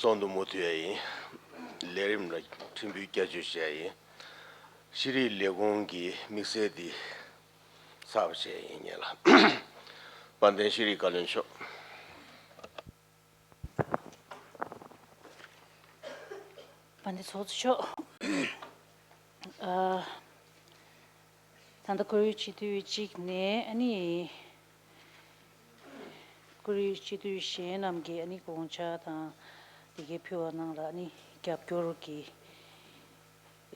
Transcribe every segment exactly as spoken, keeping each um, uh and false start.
གཏོང་དུ་མུ་མཐུད་ཡ་ཡིན། ལས་རིམ་ལ་ཕྲན་བུ་བསྐྱར་བཅོས་བྱས་ཡ་ཡིན། ཤེས་རིག་ལས་ཁུངས་ཀྱི་དམིགས་བསལ་འདི་གསར་པ་བྱས་ཡ་ཡིན་ངེས་ལ། དཔལ་ལྡན་ཤེས་རིག་བཀའ་བློན་མཆོག་དཔལ་ལྡན་ཚོགས་གཙོ་མཆོག་ཨ། ད་ལྟ་ཁོར་ཡུག་སྤྱི་འཐུས་གཅིག་ནས་ཨ་ནི། ཁོར་ཡུག་སྤྱི་འཐུས་གཞན་རྣམས་ཀྱིས་ཨ་ནི་དགོངས་འཆར་དང་དེ་གའི་ཕུལ་བ་རྣམས་ལ་ཨ་ནི་རྒྱབ་སྐྱོར་གྱི་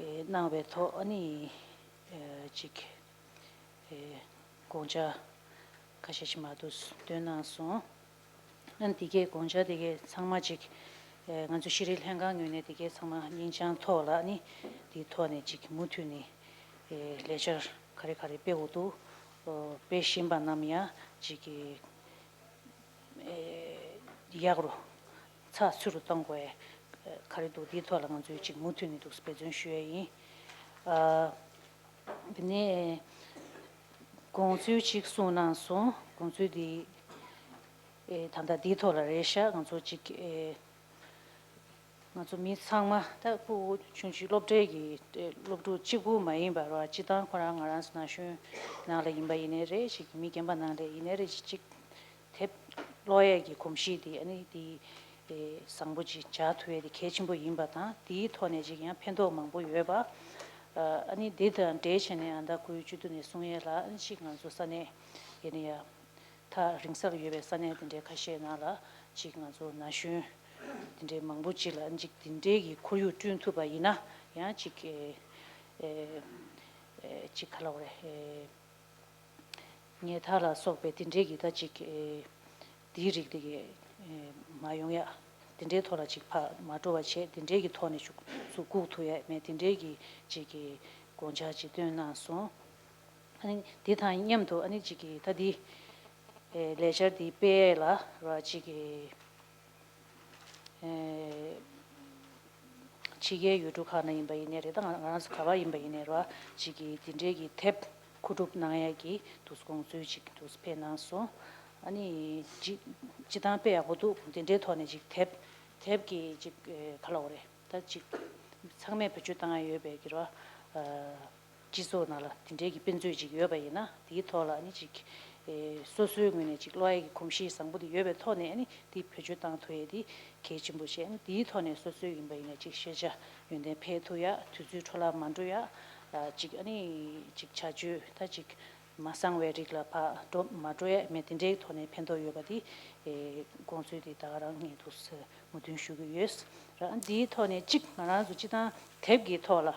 ཨེ་གནང་བའི་ཐོག་ཨ་ནི་ཨེ་ཅིག་ཨེ་དགོངས་འཆར་ཁ་ཤས་ཤིག་མར་འདུག་བཏོན་གནང་སོང་། ཨ་ནི་དེ་གའི་དགོངས་འཆར་དེ་གའི་ཚང་མ་ཅིག་ཨེ་ང་ཚོ་ཤེས་རིག་ལྷན་ཁང་ངོས་ནས་དེ་གའི་ཚང་མ་སྙིང་བཅངས་ཐོག་ལ་ཨ་ནི་དེའི་ཐོག་ནས་ཅིག་མུ་མཐུད་ནས་ཨེ་ལས་འཆར་ག་རེ་ག་རེ་སྤེལ་དགོས་འདུག་ཨོ་སྤེལ་བཞིན་པ་རྣམས་ཡང་ཅིག་གི་ཨེ་ཡག་རུ་ཚགས་ཚུད་རུ་གཏོང་དགོས་ཡ་ག་རེ་འདུག་དེའི་ཐོག་ལ་ང་ཚོས་ཅིག་མུ་མཐུད་ནས་འདུག་འབད་བརྩོན་ཞུ་ཡ་ཡིན། ཨ་དེ་ནས་དགོངས་ཚུལ་ཅིག་གསུངས་གནང་སོང་། དགོངས་ཚུལ་འདི་ཨེ་ད་ལྟ་འདིའི་ཐོག་ལ་རེད་ཤག་ང་ཚོ་ཅིག་ཨེ། ང་ཚོ་མི་ཚང་མ་ད་ཕྲུ་གུ་ཆུང་ཆུང་སློབ་གྲྭའི་གི་སློབ་ཕྲུག་གཅིག་པུ་མ་ཡིན་པ་ར་སྤྱི་བཏང་ཁོ་རང་ང་རང་ཚོ་ན་གཞོན་ནང་ལ་ཡིན་པ་ཡིན་ནའི་རེད། ཅིག་མི་རྒན་པ་ནང་ལ་ཡིན་ནའི་རེད། ཅིག་དེབ་ཀློག་ཡས་ཀྱི་གོམས་གཤིས་དེ་ཨ་ནི་དེ་བཟང་པོ་ཅིག་བྱ་ཐུབ་ཡས་དེ་གལ་ཆེན་པོ་ཡིན་པ་དང་དེའི་ཐོག་ནས་ཅིག་ཡང་ཕན་ཐོགས་མང་པོ་ཡོད་པ། ཨ་ནི་དེ་དང་འབྲེལ་བྱས་ནས་ཨ་ད་ཁོའི་སྤྱི་འཐུས་ནས་གསུང་ཡས་ལ་ཨ་ནི་ཅིག་ང་ཚོ་ས་གནས་ཡིན་ན་ཡང་། ཐག་རིང་སར་ཡོད་པའི་ས་གནས་དེ་འདྲའི་ཁ་ཤས་ནང་ལ་ཅིག་ང་ཚོ་ན་གཞོན་དེ་འདྲའི་མང་པོ་ཅིག་ལ་ཅིག་དེ་འདྲའི་གི་ཁོར་ཡུག་བསྐྲུན་ཐུབ་པ་ཡིན་ན་ཡང་ཅིག་ཨེ་ཨེ་ཅིག་ག་ལབ་དགོས་རེད། ཨེ་ཉལ་ཐ་ལ་སོགས་པའི་དེ་འདྲའི་གི་ད་ཅིག་ཨེ་དེའི་རིགས་དེ་གི་ཨེ་མ་ཡོང་ཡ་དེ་འདྲའི་ཐོག་ལ་ཅིག་ཕར་མ་འགྲོ་བ་བྱས་དེ་འདྲའི་གི་ཐོག་ནས་ཅིག་ཚུར་སྒུག་ཐུབ་ཡ་མེད་དེ་འདྲའི་གི་ཅིག་གི་དགོངས་འཆར་ཅིག་བཏོན་གནང་སོང་། ཨ་ནི་དེ་དང་མཉམ་དུ་ཨ་ནི་ཅིག་གི་ད་འདི་ཨེ་ལས་འཆར་འདི་སྤེལ་ཡས་ལ་ར་ཅིག་གི་ཨེ་ཕྱི་རྒྱལ་ཡུལ་གྲུ་ཁག་ན་ཡིན་པ་ཡིན་ནའི་རེད། ད་ང་ང་རང་ཚོ་ག་པར་ཡིན་པ་ཡིན་ནའི་ར་ཅིག་གི་དེ་འདྲའི་གི་དེབ་མཁོ་སྒྲུབ་གནང་ཡས་ཀྱི་འདུག་དགོངས་ཚུལ་ཅིག་འདུག་ཕེབས་གནང་སོང་། ཨ་ནི་ཅི་ཅི་ཐང་དཔེ་ཡག་པོ་འདུག་དེ་འདྲའི་ཐོག་ནས་ཅིག་དེབ་དེབ་ཀྱི་ཅིག་ཨེ་ག་ལབ་དགོས་རེད། ད་ཅིག་ཚང་མས་བེད་སྤྱོད་བཏང་ཡ་ཡོད་པའི་གི་ར་ཨ། སྤྱི་ཚོགས་ནང་ལ་དེ་འདྲའི་གི་དཔེ་མཛོད་ཅིག་ཡོད་པ་ཡིན་ན་དེའི་ཐོག་ལ་ནི་ཅིག་ཨེ་སོ་སོའི་ངོས་ནས་ཅིག་ཀློག་ཡས་ཀྱི་གོམས་གཤིས་བཟང་པོ་དེ་ཡོད་པའི་ཐོག་ནས་ནི་དེ་བེད་སྤྱོད་བཏང་ཐུབ་ཡས་དེ་གལ་ཆེན་པོ་བྱས། ནི་དེའི་ཐོག་ནས་སོ་སོའི་ཡིན་པ་ཡིན་ན་ཅིག་ཤེས་བྱ་ཡོན་ཏན་འཕེལ་ཐུབ་ཡ། དུས་ཚོད་འཕྲོ་བརླག་མ་འགྲོ་ཡ། ཨ་ཅིག་ཨ་ནི་ཅིག་བྱ་སྤྱོད་ད་ཅིག་མ་བཟང་བའི་རིགས་ལ་ཕར་འགྲོ་མ་འགྲོ་ཡས་མེད་དེ་འདྲའི་ཐོག་ནས་ཕན་ཐོགས་ཡོད་པ་དེ་ཨེ་དགོངས་ཚུལ་དེ་ད་ག་རང་ངས་འདུག་སེ་མོས་མཐུན་ཞུ་གི་ཡོད། ར་དེའི་ཐོག་ནས་གཅིག་ང་རང་ཚོ་སྤྱི་བཏང་དེབ་ཀྱི་ཐོག་ལ་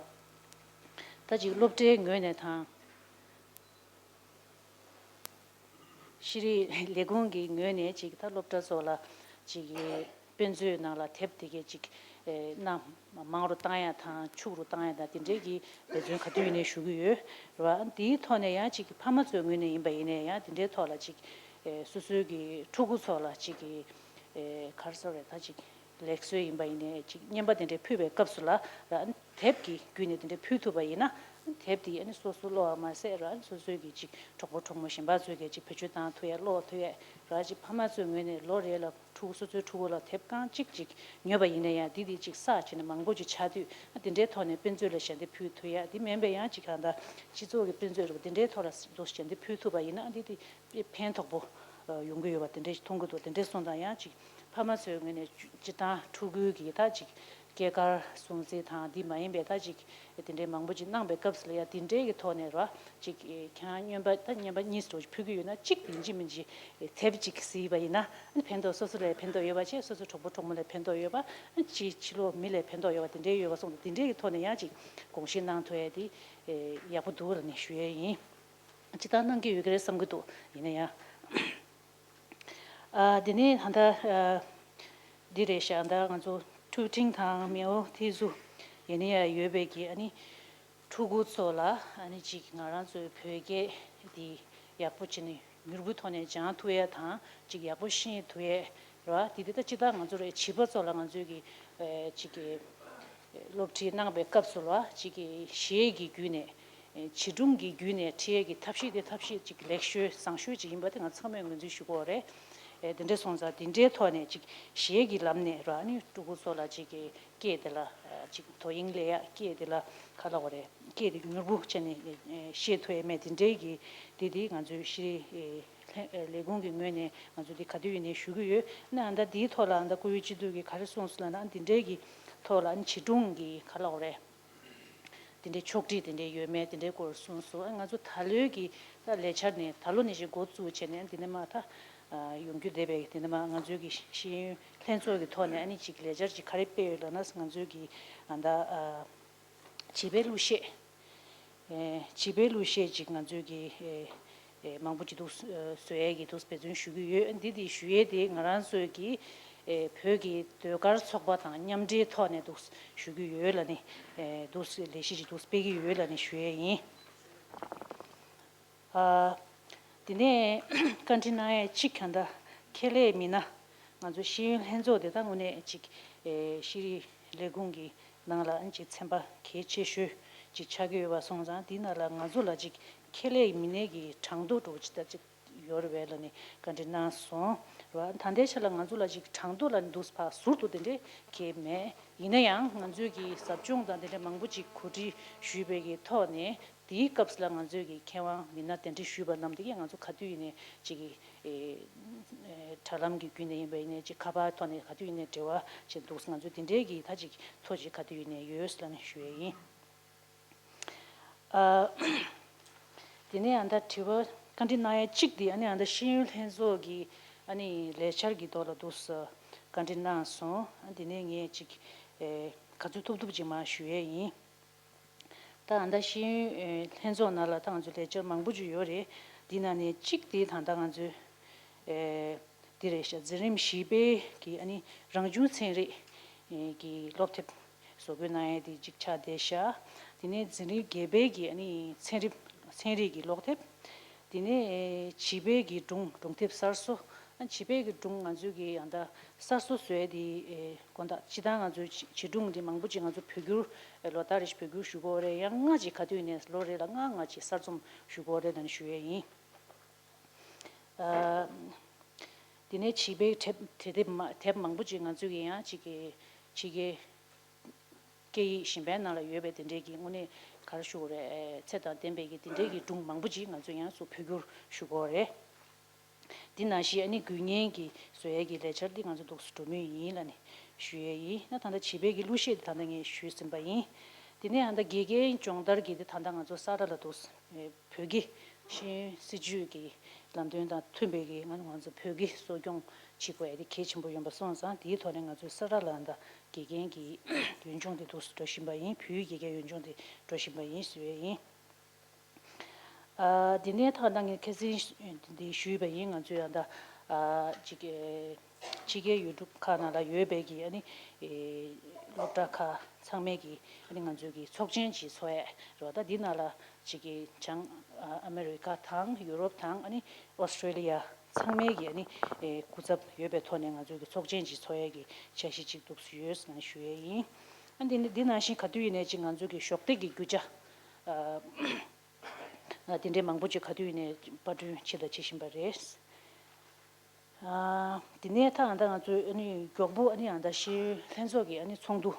ད་ཅིག་སློབ་གྲྭའི་ངོས་ནས་དང་ཤེས་རིག་ལས་ཁུངས་ཀྱི་ངོས་ནས་ཅིག་ད་སློབ་གྲྭ་ཚོ་ལ་ཅིག་དཔེ་མཛོད་ནང་ལ་དེབ་དེ་གས་ཅིག་ཨེ་གནའ་མང་རུ་བཏང་ཡ་དང་ཕྱུག་རུ་བཏང་ཡ་དང་དེ་འདྲའི་གི་འབད་བརྩོན་ག་དུས་ཡིན་ནའི་ཞུ་གི་ཡོད། ར་དེའི་ཐོག་ནས་ཡང་ཅིག་ཕ་མ་ཚོའི་ངོས་ནས་ཡིན་པ་ཡིན་ནའི་ཡང་དེ་འདྲའི་ཐོག་ལ་ཅིག་ཨེ་སོ་སོའི་གི་ཕྲུ་གུ་ཚོ་ལ་ཅིག་གི་ཨེ་ག་རེ་ཟེར་རེད། ད་ཅིག་ལེགས་གསོལ་ཡིན་པ་ཡིན་ནའི་ཅིག་རྔན་པ་དེ་འདྲའི་ཕུལ་བའི་སྐབས་སུ་ལ་ར་དེབ་ཀྱི་བརྒྱུད་ནས་དེ་འདྲའི་ཕུལ་ཐུབ་པ་ཡིན་ན་དེབ་དེ་ཨ་ནི་སོ་སོ་ཀློག་པ་མ་ཟད་ར་སོ་སོའི་གི་ཅིག་གྲོགས་པོ་གྲོགས་མོ་གཞན་པ་ཚོས་གི་ཅིག་བེད་སྤྱོད་བཏང་ཐུབ་ཡ་ཀློག་ཐུབ་ཡ་ར་ཅིག་ཕ་མ་ཚོའི་ངོས་ནས་ལོ་རེ་ལ་ཕྲུ་གུ་སོ་སོའི་ཕྲུ་གུ་ལ་དེབ་རྐང་གཅིག་ཅིག་ཉོས་པ་ཡིན་ན་ཡང་འདི་དེ་ཅིག་བསགས་བྱས་ནས་མང་པོ་ཅིག་ཆགས་དུས་དེ་འདྲའི་ཐོག་ནས་དཔེ་མཛོད་ལ་ཞལ་འདེབས་ཕུལ་ཐུབ་ཡ། དེ་མིན་པའི་ཡང་ཅིག་གང་ལྟར་སྤྱི་ཚོགས་ཀྱི་དཔེ་མཛོད་རེད་པ་དེ་འདྲའི་ཐོག་ལ་འདུག་ཞལ་འདེབས་ཕུལ་ཐུབ་པ་ཡིན་ན་འདི་དེ་ཕན་ཐོགས་པོ་ཡོང་གི་ཡོད་པ་དེ་འདྲ་ཞིག་མཐོང་གི་འདུག་དེ་འདྲ་སོང་ཙང་ཡང་ཅིག་ཕ་མ་ཚོའི་ངོས་ནས་སྤྱི་བཏང་ཕྲུ་གུའི་གི་ད་ཅིག་སྐྱེས་སྐར་སྲུང་བརྩི་དང་འདི་མ་ཡིན་པའི་ད་ཅིག་དེ་འདྲའི་མང་པོ་ཅིག་གནང་པའི་སྐབས་སུ་ལ་ཡང་དེ་འདྲའི་གི་ཐོག་ནས་ར་ཅིག་ཁྱེད་རང་རྔན་པ་ད་རྔན་པ་གཉིས་འདྲ་བོ་ཅིག་ཕུལ་གི་ཡོད་ན་གཅིག་དེ་ཡིན་གཅིག་མིན་གཅིག་དེབ་ཅིག་གཟིགས་པ་ཡིན་ན་ཕན་ཐོགས་སོ་སོ་ལ་ཕན་ཐོགས་ཡོད་པ་བྱས། སོ་སོ་གྲོགས་པོ་གྲོགས་མོ་ལ་ཕན་ཐོགས་ཡོད་པ། ཕྱི་ཕྱི་ལོགས་མི་ལ་ཕན་ཐོགས་ཡོད་པ་དེ་འདྲའི་ཡོད་པ་སོང་ཙང་དེ་འདྲའི་གི་ཐོག་ནས་ཡང་ཅིག་དགོངས་བཞེས་གནང་ཐུབ་ཡ་དེ་ཡག་པོ་འདུག་ལབ་ནས་ཞུ་ཡ་ཡིན། ཅི་ལྟར་གནང་གི་ཡོད་ཀྱི་རེད་བསམ་གྱི་འདུག་ཡིན་ན་ཡང་། ཨ་འདི་ནི་ད་ལྟ་ཨ་འདི་རེད་ཤག་ད་ང་ཚོ་ཐུའུ་ཁྲིན་དང་མེའོ་ཐི་ཟུ་ཡིན་ན་ཡང་ཡོད་པའི་གི་ཨ་ནི་ཕྲུ་གུ་ཚོ་ལ་ཨ་ནི་ཅིག་ང་རང་ཚོའི་བོད་སྐད་འདི་ཡག་པོ་བྱས་ནས་མྱུར་པོ་ཐོག་ནས་སྦྱང་ཐུབ་ཡ་དང་ཅིག་ཡག་པོ་ཤེས་ཐུབ་ཡ་རེད་བ། དེ་དེ་ད་ཅི་ལྟར་ང་ཚོ་རེད་བྱིས་པ་ཚོ་ལ་ང་ཚོའི་གི་ཨ་ཅིག་གི་སློབ་ཁྲིད་གནང་བའི་སྐབས་སུ་ལ་ཅིག་གི་གཞས་ཀྱི་བརྒྱུད་ནས་ཨེ་བྱིས་སྒྲུང་གི་བརྒྱུད་ནས་ཁྲིད་ཡས་ཀྱི་ཐབས་ཤེས་དེ་ཐབས་ཤེས་ཅིག་ལེགས་ཤོས་བཟང་ཤོས་ཅིག་ཡིན་པ་དེ་ང་ཚང་མས་ངོས་འཛིན་ཞུ་དགོས་རེད། དེ་འདྲ་སོང་ཙང་དེ་འདྲའི་ཐོག་ནས་ཅིག་གཞས་ཀྱི་ལམ་ནས་ར་ནི་ཕྲུ་གུ་ཚོ་ལ་ཅིག་གི་སྐད་དེ་ལ་ཅིག་དོ་དབྱིངས་སླེབས་ཡ། སྐད་དེ་ལ་ག་ལབ་དགོས་རེད། སྐད་དེ་མྱུར་པོ་བྱས་ནས་ཤེས་ཐུབ་ཡ་མེད། དེ་འདྲའི་གི་དེ་དེ་ང་ཚོའི་ཤེས་རིག་ལས་ཁུངས་ཀྱི་ངོས་ནས་ང་ཚོ་དེ་ག་དུས་ཡིན་ནའི་ཞུ་གི་ཡོད། ཨ་ནི་ཨ་ད་དེའི་ཐོག་ལ་ཨ་ད་བཀུར་འོས་སྤྱི་འཐུས་ཀྱིས་ག་རེ་གསུངས་སོང་ལབ་ན། ཨ་དེ་འདྲའི་གི་ཐོག་ལ་ཨ་ནི་བྱིས་སྒྲུང་གི་ག་ལབ་དགོས་རེད། དེ་འདྲའི་ཕྱོགས་སྒྲིག་དེ་འདྲའི་ཡོད་མེད་དེ་འདྲའི་སྐོར་གསུངས་སོང་། ང་ཚོ་ད་ལོའི་གི་ད་ལས་འཆར་ནས་ད་ལོ་ནས་ཅིག་འགོ་བཙུགས་བྱས་ནས་འདི་ནས་མར་ད་ཡོང་རྒྱུ་བསྡད་པའི་དེ་ནས་མར་ང་ཚོའི་གི་ཤེས་ཡོན་ལྷན་ཚོགས་ཀྱི་ཐོག་ནས་ཨ་ནི་ཅིག་ལས་འཆར་ཅིག་ག་རེ་སྤེལ་ཡོད་ལབ་ན། ང་ཚོའི་གི་ཨ་ད་བྱིས་པའི་གླུ་གཞས། བྱིས་པའི་གླུ་གཞས་ཅིག་ང་ཚོའི་གི་མང་པོ་ཅིག་འདུག་བཟོ་ཡས་ཀྱི་འདུག་འབད་བརྩོན་ཞུ་གི་ཡོད། འདི་དེ་ཞུ་ཡས་དེ་ང་རང་ཚོའི་གི་བོད་ཀྱི་ཟློས་གར་ཚོགས་པ་དང་མཉམ་འབྲེལ་ཐོག་ནས་འདུག་ཞུ་གི་ཡོད་ལབ་ནས་འདུག་ལས་གཞི་ཅིག་འདུག་སྤེལ་གི་ཡོད་ལབ་ནས་ཞུ་ཡས་ཡིན། དེ་ནས་བཀའ་འདྲི་གནང་ཡས་གཅིག་ག་འདྲ་ཁྱད་ལས་མི་སྣ། ང་ཚོ་ཤེས་ཡོན་ལྷན་ཚོགས་དེ་ད་དངོས་གནས་ཅིག་ཤེས་རིག་ལས་ཁུངས་ཀྱི་ནང་ལ་ཅིག་ཚན་པ་གལ་ཆེ་ཤོས་ཅིག་ཆགས་ཀྱི་ཡོད་པ་སོང་ཙང་། དེའི་ནང་ལ་ང་ཚོ་ལ་ཅིག་ཁྱད་ལས་མི་སྣའི་གི་གྲངས་ཐོ་འདྲ་པོ་ཅིག་ད་ཅིག་ཡོད་རེད་པས་ལབ་ནས་བཀའ་འདྲི་གནང་སོང་ར། ད་ལྟའི་ཆ་ལ་ང་ཚོ་ལ་ཅིག་གྲངས་ཐོ་ལ་འདུག་ཕར་ཟུར་དུ་དེ་འདྲའི་གལ་མེད། ཡིན་ན་ཡང་ང་ཚོས་ཀྱི་ཟབ་སྦྱོང་དང་དེ་འདྲ་མང་པོ་ཅིག་གོ་སྒྲིག་ཞུས་པའི་གི་ཐོག་ནས། དེའི་སྐབས་ལ་ང་ཚོས་ཀྱི་མཁས་དབང་མི་སྣ་གདན་འདྲེན་ཞུས་པ་རྣམས་དེ་གས་ང་ཚོ་ག་དུས་ཡིན་ནའི་ཅིག་གི་དྲ་ལམ་གྱི་བརྒྱུད་ནས་ཡིན་པ་ཡིན་ནའི་ཅིག་ཁ་པར་ཐོག་ནས་ག་དུས་ཡིན་ནའི་འབྲེལ་བ་བྱེད་འདུག་ང་ཚོ་དེ་འདྲའི་གི་ད་ཅིག་ཐོ་ཅིག་ག་དུས་ཡིན་ནའི་ཡོད་ལབ་ནས་ཞུ་ཡས་ཡིན། ཨ། དེ་ནས་ཨ་ད་དྲི་བ་བཀའ་འདྲི་གནང་ཡས་གཅིག་དེ་ཨ་ནི་ཨ་ད་ཤེས་ཡོན་ལྷན་ཚོགས་ཀྱི་ཨ་ནི་ལས་འཆར་གྱི་ཐོག་ལ་འདུག་སེ་བཀའ་འདྲི་གནང་སོང་། ཨ་དེ་ནས་ངས་ཅིག་ཨེ་ག་ཚོད་ཐུབ་ཐུབ་ཅིག་མར་ཞུ་ཡས་ཡིན། ད་ཨ་ད་ཤེས་ཡོན་ཨེ་ལྷན་ཚོགས་ནང་ལ་ད་ང་ཚོ་ལས་འཆར་མང་པོ་ཅིག་ཡོད་རེད། འདི་ནང་ནས་གཅིག་དེ་ད་ལྟ་ང་ཚོས་ཨེ་འདི་རེད་ཤག་འཛིན་རིམ་བཞི་པའི་གི་ཨ་ནི་རང་བྱུང་ཚན་རིག་ཨེ་གི་སློབ་དེབ་བཟོ་འགོད་གནང་ཡས་དེ་གཅིག་ཆགས་བསྡད་ཤག་དེ་ནས་འཛིན་རིམ་བརྒྱད་པའི་གི་ཨ་ནི་ཚན་རིག་ཚན་རིག་གི་ཀློག་དེབ། དེ་ནས་ཨེ་བྱིས་པའི་གི་སྒྲུང་སྒྲུང་དེབ་གསར་བཟོ། ཨ་བྱིས་པའི་གི་སྒྲུང་ང་ཚོའི་གི་ཡང་ད་གསར་བཟོ་བཟོས་དེ་ཨེ་དགོངས་དག་སྤྱིར་བཏང་ང་ཚོའི་བྱིས་བྱིས་སྒྲུང་འདི་མང་པོ་ཅིག་ང་ཚོ་བོད་བསྒྱུར་ཨེ་ལོ་ལྟར་རེ་བཞིན་བོད་བསྒྱུར་ཞུ་དགོས་རེད། ཡང་སྔ་ཅིག་ག་དུས་ནས་ལོ་རེ་ལ་སྔ་སྔ་ཅིག་གསར་རྩོམ་ཞུ་དགོས་རེད་ལབ་ནས་ཞུ་ཡས་ཡིན། ཨ་དེ་ནས་བྱིས་པའི་དེབ་དེ་དེབ་མ་དེབ་མང་པོ་ཅིག་ང་ཚོའི་གི་ཡང་ཅིག་གི་ཕྱི་རྒྱལ་སྐད་ཡིག་གཞན་པའི་ནང་ལ་ཡོད་པའི་དེ་འདྲའི་གི་དངོས་གནས་ག་རེ་ཞུ་དགོས་རེད། ཚད་དང་ལྡན་པའི་གི་དེ་འདྲའི་གི་སྒྲུང་མང་པོ་ཅིག་ང་ཚོ་ཡང་སུ་བོད་བསྒྱུར་ཞུ་དགོས་རེད། འདི་ནང་བཞིན་ཨ་ནི་དགོས་ངེས་ཀྱི་བཟོ་ཡས་ཀྱི་ལས་འཆར་འདི་ང་ཚོ་འདུག་སེ་འགྲོ་མུས་ཡིན་ལབ་ནས་ཞུ་ཡས་ཡིན། ན་ད་ལྟ་བྱིས་པའི་གི་གླུ་གཞས་འདི་ད་ལྟ་ངས་ཞུས་ཟིན་པ་ཡིན། དེ་ནས་ཨ་ད་དགེ་རྒན་སྦྱོང་བརྡར་གྱི་འདི་ད་ལྟ་ང་ཚོ་ས་ར་ལ་འདུག་སེ་བོད་ཀྱི་ཤེས་ཡོན་སྲིད་བྱུས་ཀྱི་ལམ་སྟོན་དང་མཐུན་པའི་གི་ང་ང་ཚོ་བོད་ཀྱི་གསོ་སྐྱོང་བྱེད་དགོས་ཡ་དེ་གལ་ཆེན་པོ་ཡིན་པ་སོང་ཙང་། དེའི་ཐོག་ནས་ང་ཚོའི་ས་ར་ལ་ད་དགེ་རྒན་གྱི་ཡུལ་ལྗོངས་དེ་འདུག་སེ་འགྲོ་བཞིན་པ་ཡིན། བོད་ཡིག་དགེ་རྒན་ཡུལ་ལྗོངས་དེ་འགྲོ་བཞིན་པ་ཡིན་ཞུ་ཡས་ཡིན། ཨ་དེ་ནས་ད་ང་ཁ་སང་འདི་ཞུས་པ་ཡིན། ང་ཚོའི་ཡང་ད་ཨ་ཅིག་ཨེ་ཕྱི་རྒྱལ་ཡུལ་གྲུ་ཁག་ནང་ལ་ཡོད་པའི་གི་ཨ་ནི་ཨེ་སློབ་གྲྭ་ཁག་ཚང་མའི་གི་ཨ་ནི་ང་ཚོའི་གི་ཚོགས་ཆེན་ཅིག་ཚོགས་ཡས་རེད་པ། ད་འདི་ནང་ལ་ཅིག་གི་བྱང་ཨ་ཨ་མེ་རི་ཀ་དང་ཡུ་རོབ་དང་ཨ་ནི་ཨོ་སི་ཀྲེ་ལི་ཡ་ཚང་མའི་གི་ཨ་ནི་ཨེ་སྐུ་ཚབ་ཡོད་པའི་ཐོག་ནས་ང་ཚོའི་གི་ཚོགས་ཆེན་ཅིག་ཚོགས་ཡས་གི་འཆར་གཞི་ཅིག་འདུག་སེ་ཡོད་ཟེར་ནས་ཞུ་ཡས་ཡིན། ཨ་འདི་ནི་འདི་ནང་བཞིན་ག་དུས་ཡིན་ནའི་ཅིག་ང་ཚོའི་གི་གཞོགས་འདེགས་ཀྱི་རྒྱུ་ཆ་ཨ་ཨ་དེ་འདྲའི་མང་པོ་ཅིག་ག་དུས་ཡིན་ནའི་པར་སྐྲུན་བྱེད་དང་བྱེད་བཞིན་པ་རེད། ཨ་དེ་ནས་ད་ཨ་ད་ང་ཚོའི་ཨ་ནི་མགྱོགས་པོ་ཨ་ནི་ཨ་ད་ཤེས་ཡོན་ལྷན་ཚོགས་ཀྱི་ཨ་ནི་ཚོགས་འདུ་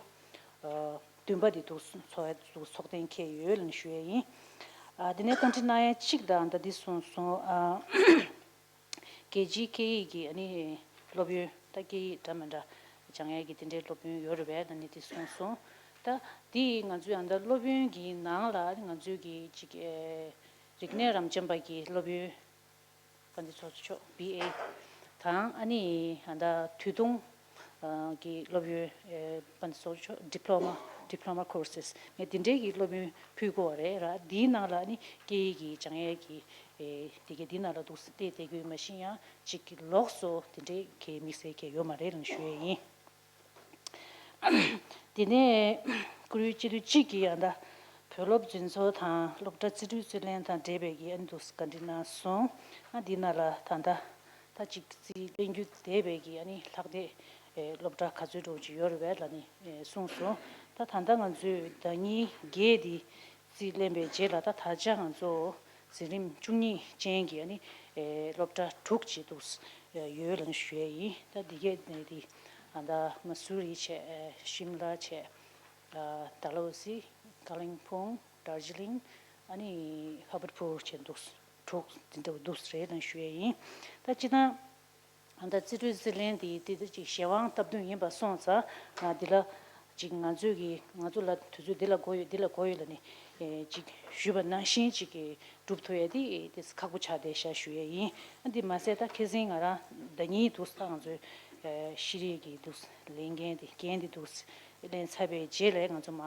ཨ་བདུན་པ་དེ་འདུག་ཚོགས་འདུ་ཚོགས་གཏན་འཁེལ་ཡོད་ལབ་ནས་ཞུ་ཡས་ཡིན། ཨ་དེ་ནས་བཀའ་འདྲི་གནང་ཡས་གཅིག་ད་ཨ་ད་འདི་གསུངས་སོང་། ཨ་རྒྱལ་སྤྱིའི་སྐད་ཡིག་གི་ཨ་ནི་སློབ་ཡོན། ད་སྐད་ཡིག་འདྲ་མི་འདྲ་སྦྱང་ཡས་ཀྱི་དེ་འདྲའི་སློབ་ཡོན་ཡོད་རེད་པས་ལབ་ནས་དེ་གསུངས་སོང་། ད་དེ་ང་ཚོའི་ཨ་ད་སློབ་ཡོན་གྱི་ནང་ལ་ང་ཚོའི་གི་ཅིག་ཨེ་རིག་གནས་རབ་འབྱམས་པ་གི་སློབ་ཡོན་པ་འདི་ཚོགས་ཆོག་བི་ཨེ་དང་ཨ་ནི་ཨ་ད་དུས་ཐུང་གི་སློབ་ཡོན་པ་འདི་ཚོགས་ཆོག་ཌི་པི་ལོ་མ་ཌི་པི་ལོ་མ་ཀོར་སེས་ངས་དེ་འདྲའི་གི་སློབ་ཡོན་ཕུལ་དགོས་པ་རེད་ར། དེའི་ནང་ལ་ཨ་ནི་སྐད་ཡིག་གི་སྦྱང་ཡས་ཀྱི་ཨེ་དེ་གའི་འདི་ནང་ལ་འདུག་སེ་བལྟས་བསྡད་རྒྱུ་མ་ཤེས་ཡང་ཅིག་གི་ལོགས་སུ་དེ་འདྲའི་གི་དམིགས་བསལ་གྱི་ཡོད་མ་རེད་ལབ་ཞུ་ཡས་ཡིན། དེ་ནས་བཀུར་འོས་སྤྱི་འཐུས་གཅིག་གིས་ཡང་ད་བོད་སློབ་འཛིན་ཚོགས་དང་སློབ་གྲྭ་རྩིས་སྤྲོད་རྩིས་ལེན་དང་འབྲེལ་བའི་གི་ཨ་ནི་འདུག་སེ་བཀའ་འདྲི་གནང་སོང་། ཨ་འདི་ནང་ལ་ད་ད་ད་ཅིག་རྩིས་ལེན་རྒྱུ་བསྡད་པའི་གི་ཨ་ནི་ལྷག་བསྡད་ཨེ་སློབ་གྲྭ་ག་ཚོད་འདྲ་བོ་ཅིག་ཡོད་རེད་པས་ལབ་ནས་ཨེ་གསུངས་སོང་། ད་ད་ལྟ་ང་ཚོས་ཟླ་ཉིན་བརྒྱད་འདི་རྩིས་ལེན་པའི་རྗེས་ལ་ད་ད་ཆ་ང་ཚོ་འཛིན་རིམ་བཅུ་གཉིས་ཅན་གྱི་ཨ་ནི་ཨེ་སློབ་གྲྭ་དྲུག་ཅིག་འདུག་སེ་ ཡོད་ལབ་ཞུ་ཡས་ཡིན། ད་འདི་གས་ནས་དེ་ཨ་ད་མ་སུ་རི་བྱས། ཤིམ་ལ་བྱས། ཨ་ཌལ་ཧོ་སི། ཀ་ལིང་ཕུང་། དར་ཇི་ལིང་། ཨ་ནི་ཧ་བར་པུར་བྱས་འདུག་དྲུག་འདི་འདྲ་འདུག་རེད་ལབ་ཞུ་ཡས་ཡིན། ད་སྤྱིར་བཏང་ཨ་ད་རྩིས་སྤྲོད་རྩིས་ལེན་དེ་དེ་ད་ཅིག་གཞན་དབང་སྟབས་བསྟུན་ཡིན་པ་སོང་ཙང་། ང་འདི་ལ་ཅིག་ང་ཚོས་ཀྱི་ང་ཚོ་ལ་དུས་ཚོད་འདི་ལ་དགོས་ཡོད། འདི་ལ་དགོས་ཡོད་ལབ་ནས་ཨེ་ཅིག་ཞུས་པ་ནང་བཞིན་ཅིག་གི་སྒྲུབ་ཐུབ་ཡས་དེ་དེ་ཁག་པོ་ཆགས་བསྡད་ཤག་ཞུ་ཡས་ཡིན། ཨ་འདི་མ་ཟད་ད་ཁ་སང་ང་རང་ཟླ་ཉིན་འདུག་ད་ང་ཚོའི་ཨེ་ཤེས་རིག་གི་འདུག་ལས་འགན་དེ་འགན་དེ་འདུག་ལེན་ཚར་བའི་རྗེས་ལ་ང་ཚོ་མ་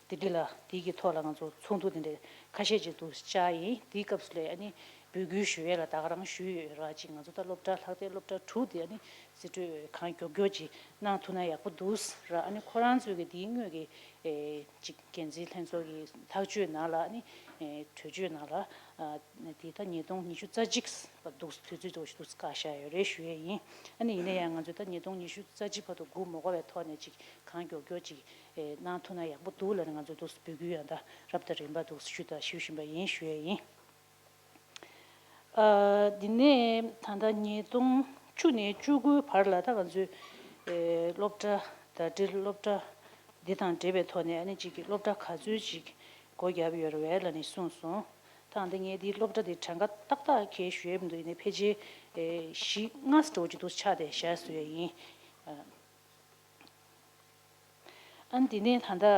དེ་འདྲ་ལ་དེ་གི་ཐོག་ལ་ང་ཚོ་ཚོགས་འདུ་དེ་འདྲ་ཁ་ཤས་ཅིག་འདུག་བཅར་ཡིན། དེའི་སྐབས་སུ་ལ་ཨ་ནི་འབོད་སྐུལ་ཞུ་ཡས་ལ་ད་ག་རང་ཞུས་ཡོད་ར། ཅིག་ང་ཚོ་ད་སློབ་གྲྭ་ལྷག་དེ་སློབ་གྲྭ་དྲུག་དེ་ཨ་ནི་རྩིས་སྤྲོད་གང་མགྱོགས་མགྱོགས་ཅིག་གནང་ཐུབ་ན་ཡག་པོ་འདུག་ར། ཨ་ནི་ཁོ་རང་ཚོས་ཀྱི་དེའི་དངོས་ཀྱི་ཨེ་ཅིག་འགན་འཛིན་ལྷན་ཚོགས་ཀྱི་ཐག་གཅོད་ནང་ལ་ཨ་ནི་ཨེ་གྲོས་ཆོད་ནང་ལ་ཨ་དེ་ད་ཉིས་སྟོང་ཉི་ཤུ་རྩ་གཅིག་བར་འདུག་དུས་ཚོད་འདུག་ཞིག་འདུག་བཀག་བཞག་ཡོད་རེད་ཞུ་ཡས་ཡིན། ཨ་ནི་ཡིན་ན་ཡང་ང་ཚོས་ད་ཉིས་སྟོང་ཉི་ཤུ་རྩ་གཅིག་བར་དུ་སྒུག་མ་དགོས་པའི་ཐོག་ནས་ཅིག་གང་མགྱོགས་མགྱོགས་ཅིག་ཨེ་གནང་ཐུབ་ན་ཡག་པོ་འདུག་ལབ་ནས་ང་ཚོས་འདུག་འབོད་སྐུལ་ཡང་ད་རབ་དང་རིམ་པ་འདུག་ཞུ་དང་ཞུ་བཞིན་པ་ཡིན་ཞུ་ཡས་ཡིན། ཨ་འདི་ནས་ད་ལྟ་ཉིས་སྟོང་བཅུ་ནས་བཅུ་དགུའི་བར་ལ་ད་ང་ཚོས་ཨེ་སློབ་གྲྭ་ཟླ་སྒྲིལ་སློབ་གྲྭ་འདི་དང་འབྲེལ་བའི་ཐོག་ནས་ཨ་ནི་གཅིག་གི་སློབ་གྲྭ་ག་ཚོད་ཅིག་སྒོ་བརྒྱབ་ཡོད་རེད་བས་ལབ་ནས་གསུངས་སོང་། ད་འདི་ངས་འདི་སློབ་གྲྭ་འདི་གྲངས་ཀ་ཏག་ཏག་གས་ཞུ་ཡས་མི་འདུག་ཡིན་ནའི་ཕལ་ཆེར་ཨེ་བཞི་ལྔ་འདྲ་བོ་ཅིག་འདུག་ཆགས་བསྡད་ཤག་ཞུ་ཡས་ཡིན། ཨ་ཨ་འདི་ནས་ད་ལྟ་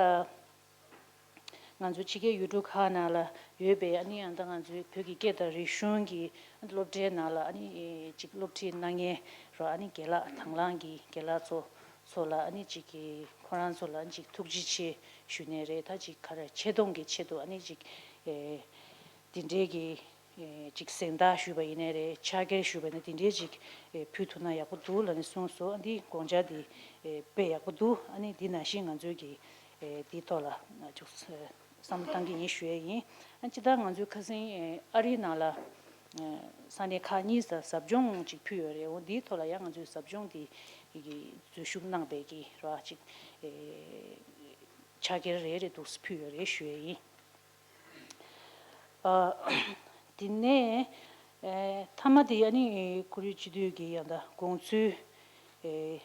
ང་ཚོ་ཕྱི་རྒྱལ་ཡུལ་གྲུ་ཁག་ནང་ལ་ཡོད་པའི་ཨ་ནི་ཨ་ད་ང་ཚོའི་བོད་ཀྱི་སྐད་དང་རིག་གཞུང་གི་སློབ་གྲྭའི་ནང་ལ་ཨ་ནི་ཅིག་སློབ་ཁྲིད་གནང་མཁན་རོ། ཨ་ནི་རྒན་ལགས་དང་བླངས་ཀྱི་རྒན་ལགས་ཚོ་ཚོ་ལ་ཨ་ནི་ཅིག་གི་ཁོ་རང་ཚོ་ལ་ཨ་ནི་ཅིག་ཐུགས་རྗེ་ཆེ་ཞུ་ནས་རེད། ད་ཅིག་ག་རེ་ཆེ་མཐོང་གི་ཆེད་དུ་ཨ་ནི་ཅིག་ཨེ་འདི་འདྲའི་གི་ཨེ་ཅིག་གཟེངས་རྟགས་ཞུས་པ་ཡིན་ནའི་རེད། ཕྱག་འཁྱེར་ཞུས་པ་ཡིན་ན་འདི་འདྲའི་ཅིག་ཨེ་ཕུལ་ཐུབ་ན་ཡག་པོ་འདུག་ལབ་ནས་གསུངས་སོང་། ཨ་འདི་དགོངས་འཆར་འདི་ཨེ་དཔེ་ཡག་པོ་འདུག་ཨ་ནི་འདི་ནང་བཞིན་ང་ཚོའི་གི་ཨེ་འདིའི་ཐོག་ལ་ཅིག་བསམ་བློ་གཏང་གི་ཡིན་ཞུ་ཡས་ཡིན། ཨ་སྤྱིར་བཏང་ང་ཚོའི་ཁ་སང་ཨེ་ཨ་རིའི་ནང་ལ་ཨེ་ས་གནས་ཁག་གཉིས་སར་ཟབ་སྦྱོང་ཅིག་ཕུལ་ཡོད་རེད། འོ་འདིའི་ཐོག་ལ་ཡང་ང་ཚོའི་ཟབ་སྦྱོང་འདི་གི་འཛུལ་ཞུགས་གནང་པའི་གི་ར་ཅིག་ཨེ་ཕྱག་འཁྱེར་རེ་རེ་འདུག་སེ་ཕུལ་ཡོད་རེད་ཞུ་ཡས་ཡིན། ཨ་དེ་ནས་ཨེ་མཐའ་མ་དེ་ཨ་ནི་ཁོར་ཡུག་སྤྱི་འཐུས་ཀྱི་ཡང་ད་དགོངས་ཚུལ་ཨེ་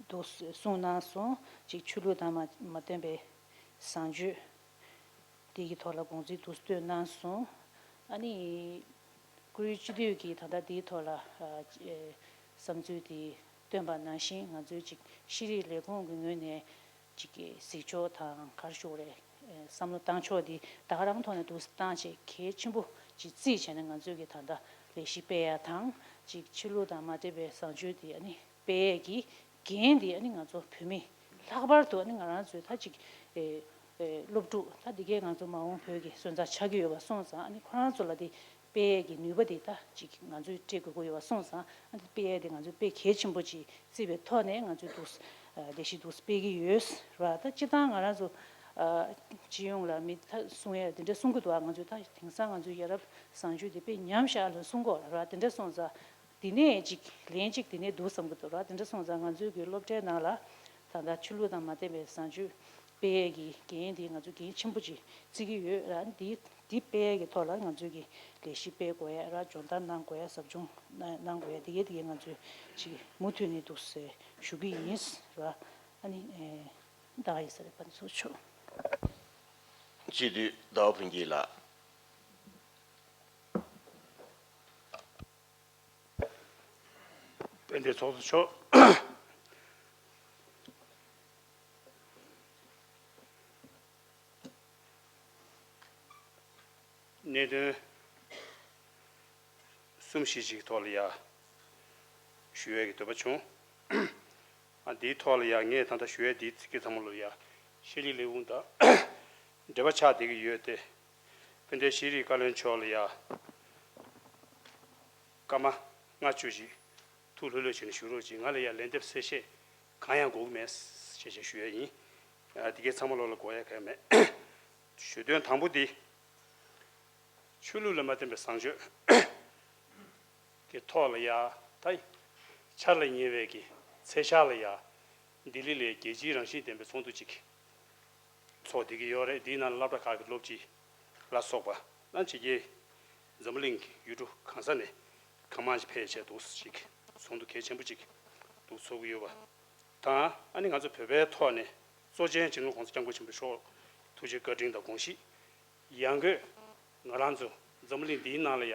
འདུག་གསུངས་གནང་སོང་། ཅིག་ཆོས་ལུགས་དང་མ་མ་མཐུན་པའི་བཟང་སྤྱོད་དེ་གི་ཐོག་ལ་དགོངས་ཚུལ་འདུག་བཏོན་གནང་སོང་། ཨ་ནི་ཁོར་ཡུག་སྤྱི་འཐུས་ཀྱིས་ད་ལྟ་དེའི་ཐོག་ལ་ཨ་ཨེ་བསམ་ཚུལ་དེ་བཏོན་པ་ནང་བཞིན་ང་ཚོའི་ཅིག་ཤེས་རིག་ལས་ཁུངས་ཀྱི་ངོས་ནས་ཅིག་གི་གཟིགས་ཕྱོགས་དང་ག་རེ་ཞུ་དགོས་རེད། ཨེ་བསམ་བློ་བཏང་ཕྱོགས་འདི་ད་ག་རང་ཐོག་ནས་འདུག་སེ་བཏང་བྱས་གལ་ཆེན་པོ་ཅིག་བརྩིས་བྱས་ནས་ང་ཚོས་ཀྱི་ད་ལྟ་ལས་གཞི་སྤེལ་ཡ་དང་། ཅིག་ཆོས་ལུགས་དང་མ་འབྲེལ་བའི་བཟང་སྤྱོད་འདི་ཨ་ནི་སྤེལ་ཡས་ཀྱི་འགན་འདི་ཨ་ནི་ང་ཚོ་བོད་མི་ལྷག་པར་དུ་ཨ་ནི་ང་རང་ཚོའི་ད་ཅིག་ཨེ་ཨེ་སློབ་ཕྲུག་ད་འདི་གའི་ང་ཚོ་མ་འོངས་བོད་ཀྱི་སོན་རྩ་ཆགས་ཀྱི་ཡོད་པ་སོང་ཙང་། ཨ་ནི་ཁོ་རང་ཚོ་ལ་འདི་སྤེལ་ཡས་ཀྱི་ནུས་པ་དེ་ད་ཅིག་ང་ཚོས་སྤྲད་དགོས་ཀྱི་ཡོད་པ་སོང་ཙང་། ཨ་ནི་སྤེལ་ཡས་དེ་ང་ཚོས་དཔེ་གལ་ཆེན་པོ་ཅིག་བརྩིས་པའི་ཐོག་ནས་ང་ཚོས་འདུག་ལས་གཞི་འདུག་སྤེལ་གྱི་ཡོད་ར། ད་སྤྱིར་བཏང་ང་རང་ཚོ་སྤྱི་ཡོངས་ལ་མི་ད་གསུང་ཡས་དེ་འདྲ་གསུང་གི་འདུག་ང་ཚོས་ད་དེང་སང་ང་ཚོའི་ཡ་རབས་བཟང་སྤྱོད་དེ་དཔེ་ཉམས་ཤག་ལ་གསུང་གི་ཡོད་ར། དེ་འདྲ་སོང་ཙང་དེ་ནས་ཅིག་ལན་ཅིག་དེ་ནས་འདུག་བསམ་གྱི་འདུག་ར། དེ་འདྲ་སོང་ཙང་ང་ཚོའི་གི་སློབ་གྲྭའི་ནང་ལ་ད་ལྟ་ཆོས་ལུགས་དང་མ་མཐུན་པའི་བཟང་སྤྱོད་སྤེལ་ཡས་ཀྱི་འགན་དེ་ང་ཚོ་འགན་ཆེན་པོ་ཅིག་བརྩི་གི་ཡོད་ར། འདི་འདི་སྤེལ་ཡས་ཀྱི་ཐོག་ལ་ང་ཚོས་ཀྱི་ལས་གཞི་སྤེལ་དགོས་ཡས་ར། སྦྱོང་བརྡར་གནང་དགོས་ཡས། ཟབ་སྦྱོང་གནང་དགོས་ཡས། དེ་གས་དེ་གས་ང་ཚོས་ཅིག་མུ་མཐུད་ནས་འདུག་སེ་ཞུ་གི་ཡིན་ར། ཨ་ནི་ཨེ་ད་ག་ཡིན་ས་རེད། ཕན་ཚུན་ཆོག་སྤྱི་འཐུས་ཟླ་བ་ཕུན་སྐྱིད་ལགས། དཔལ་ལྡན་ཚོགས་གཙོ་མཆོག་གནད་དོན་གསུམ་བཞི་ཞིག་གི་ཐོག་ལ་ཡ་ཞུ་ཡས་ཀྱི་འདོད་པ་བྱུང་། ཨ་འདིའི་ཐོག་ལ་ཡ་ངས་ད་ལྟ་ཞུ་ཡས་འདི་ཚིག་གི་ཚང་མ་ལོ་ཡ་ཤེས་རིག་ལས་ཁུངས་དང་འབྲེལ་བ་ཆགས་བསྡད་ཀྱི་ཡོད་དེ། དཔལ་ལྡན་ཤེས་རིག་བཀའ་བློན་མཆོག་ལ་ཡ་སྐར་མ་ལྔ་བཅུ་ཞིག་ཐུགས་ལྷོད་ལྷོད་བྱས་ནས་བཞུགས་རོགས་གྱིས། ང་ལ་ཡ་ལན་འདེབས་གསལ་བཤད་གང་ཡང་དགོས་ཀྱི་མེད་ཅེས་བྱས་ཞུ་ཡས་ཡིན། ཨ་འདི་གའི་ཚང་མ་ལོ་ལ་དགོས་ཡ་གང་ཡང་མེད། ཞུ་དོན་དང་པོ་འདི། ཆོས་ལུགས་ལ་མ་བརྟེན་པའི་བཟང་སྤྱོད་ཀྱི་ཐོག་ལ་ཡ་ད་འཆར་ལ་ཉེ་བའི་གི་ཚེས་ཤར་ལ་ཡ་ལྡི་ལི་ལ་རྒྱལ་སྤྱིའི་རང་བཞིན་ལྡན་པའི་ཚོགས་འདུ་ཅིག་ཚོགས་བསྡད་ཀྱི་ཡོད་རེད། འདིའི་ནང་ལ་སློབ་གྲྭ་ཁག་གི་སློབ་སྤྱི་ལ་སོགས་པ་ནང་ཕྱི་རྒྱལ་འཛམ་བུ་གླིང་གི་ཡུལ་གྲུ་གང་ས་ནས་ གང་མང་ཞིག་ཕེབས་བྱས་འདུག་ཅིག་ཚོགས་འདུ་གལ་ཆེན་པོ་ཅིག་འདུག་ཚོགས་ཀྱི་ཡོད་པ་དང་། ཨ་ནི་ང་ཚོ་བོད་པའི་ཐོག་ནས་གཙོ་ཆེན་སྤྱི་ནོར་༸གོང་ས་༸སྐྱབས་མགོན་ཆེན་པོ་མཆོག་ཐུགས་རྗེ་བཀའ་དྲིན་དང་དགོངས་གཞི། ཡང་སྒོས་ང་རང་ཚོ་འཛམ་བུ་གླིང་འདིའི་ནང་ལ་ཡ་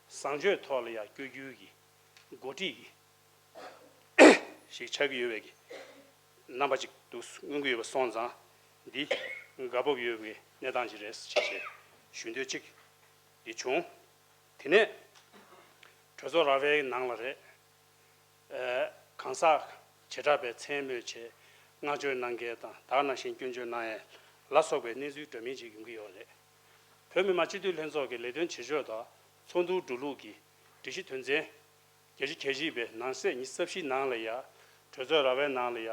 བཟང་སྤྱོད་ཐོག་ལ་ཡ་བསྐྱོད་རྒྱུའི་གི་འགོ་ཁྲིད་ཀྱི་ཞིག་ཆགས་ཀྱི་ཡོད་པའི་གི་རྣམ་པ་ཅིག་ཏུ་མངོན་གྱི་ཡོད་པ་སོང་ཙང་། འདི་དགའ་སྤོབས་ཡོད་པའི་གནས་སྟངས་ཅིག་རེད་ཅེས་ཞུ་འདོད་ཅིག་འདི་བྱུང་། དེ་ནས་གྲོས་ཚོགས་ར་བའི་ནང་ལ་རེད། ཨེ། གང་ཟག་བྱེ་བྲག་པའི་མཚན་སྨོས་བྱས་བསྔགས་བརྗོད་གནང་མཁན་དང་། ད་ག་ནང་བཞིན་སྐྱོན་བརྗོད་གནང་ཡས་ལ་སོགས་པའི་གནས་ཚུལ་འདྲ་མིན་ཅིག་ཡོང་གི་ཡོད་རེད། བོད་མི་མང་སྤྱི་འཐུས་ལྷན་ཚོགས་ཀྱི་ལས་དོན་བྱེད་ཕྱོགས་དང་ཚོགས་འདུ་འགྲོ་ལུགས་ཀྱི་སྒྲིག་གཞི་དོན་ཚན་བརྒྱད་ཅུ་གྱ་བཞི་པའི་ནང་གསེས་ཉི་ཤུ་རྩ་བཞི་ནང་ལ་ཡ། གྲོས་ཚོགས་ར་བའི་ནང་ལ་ཡ།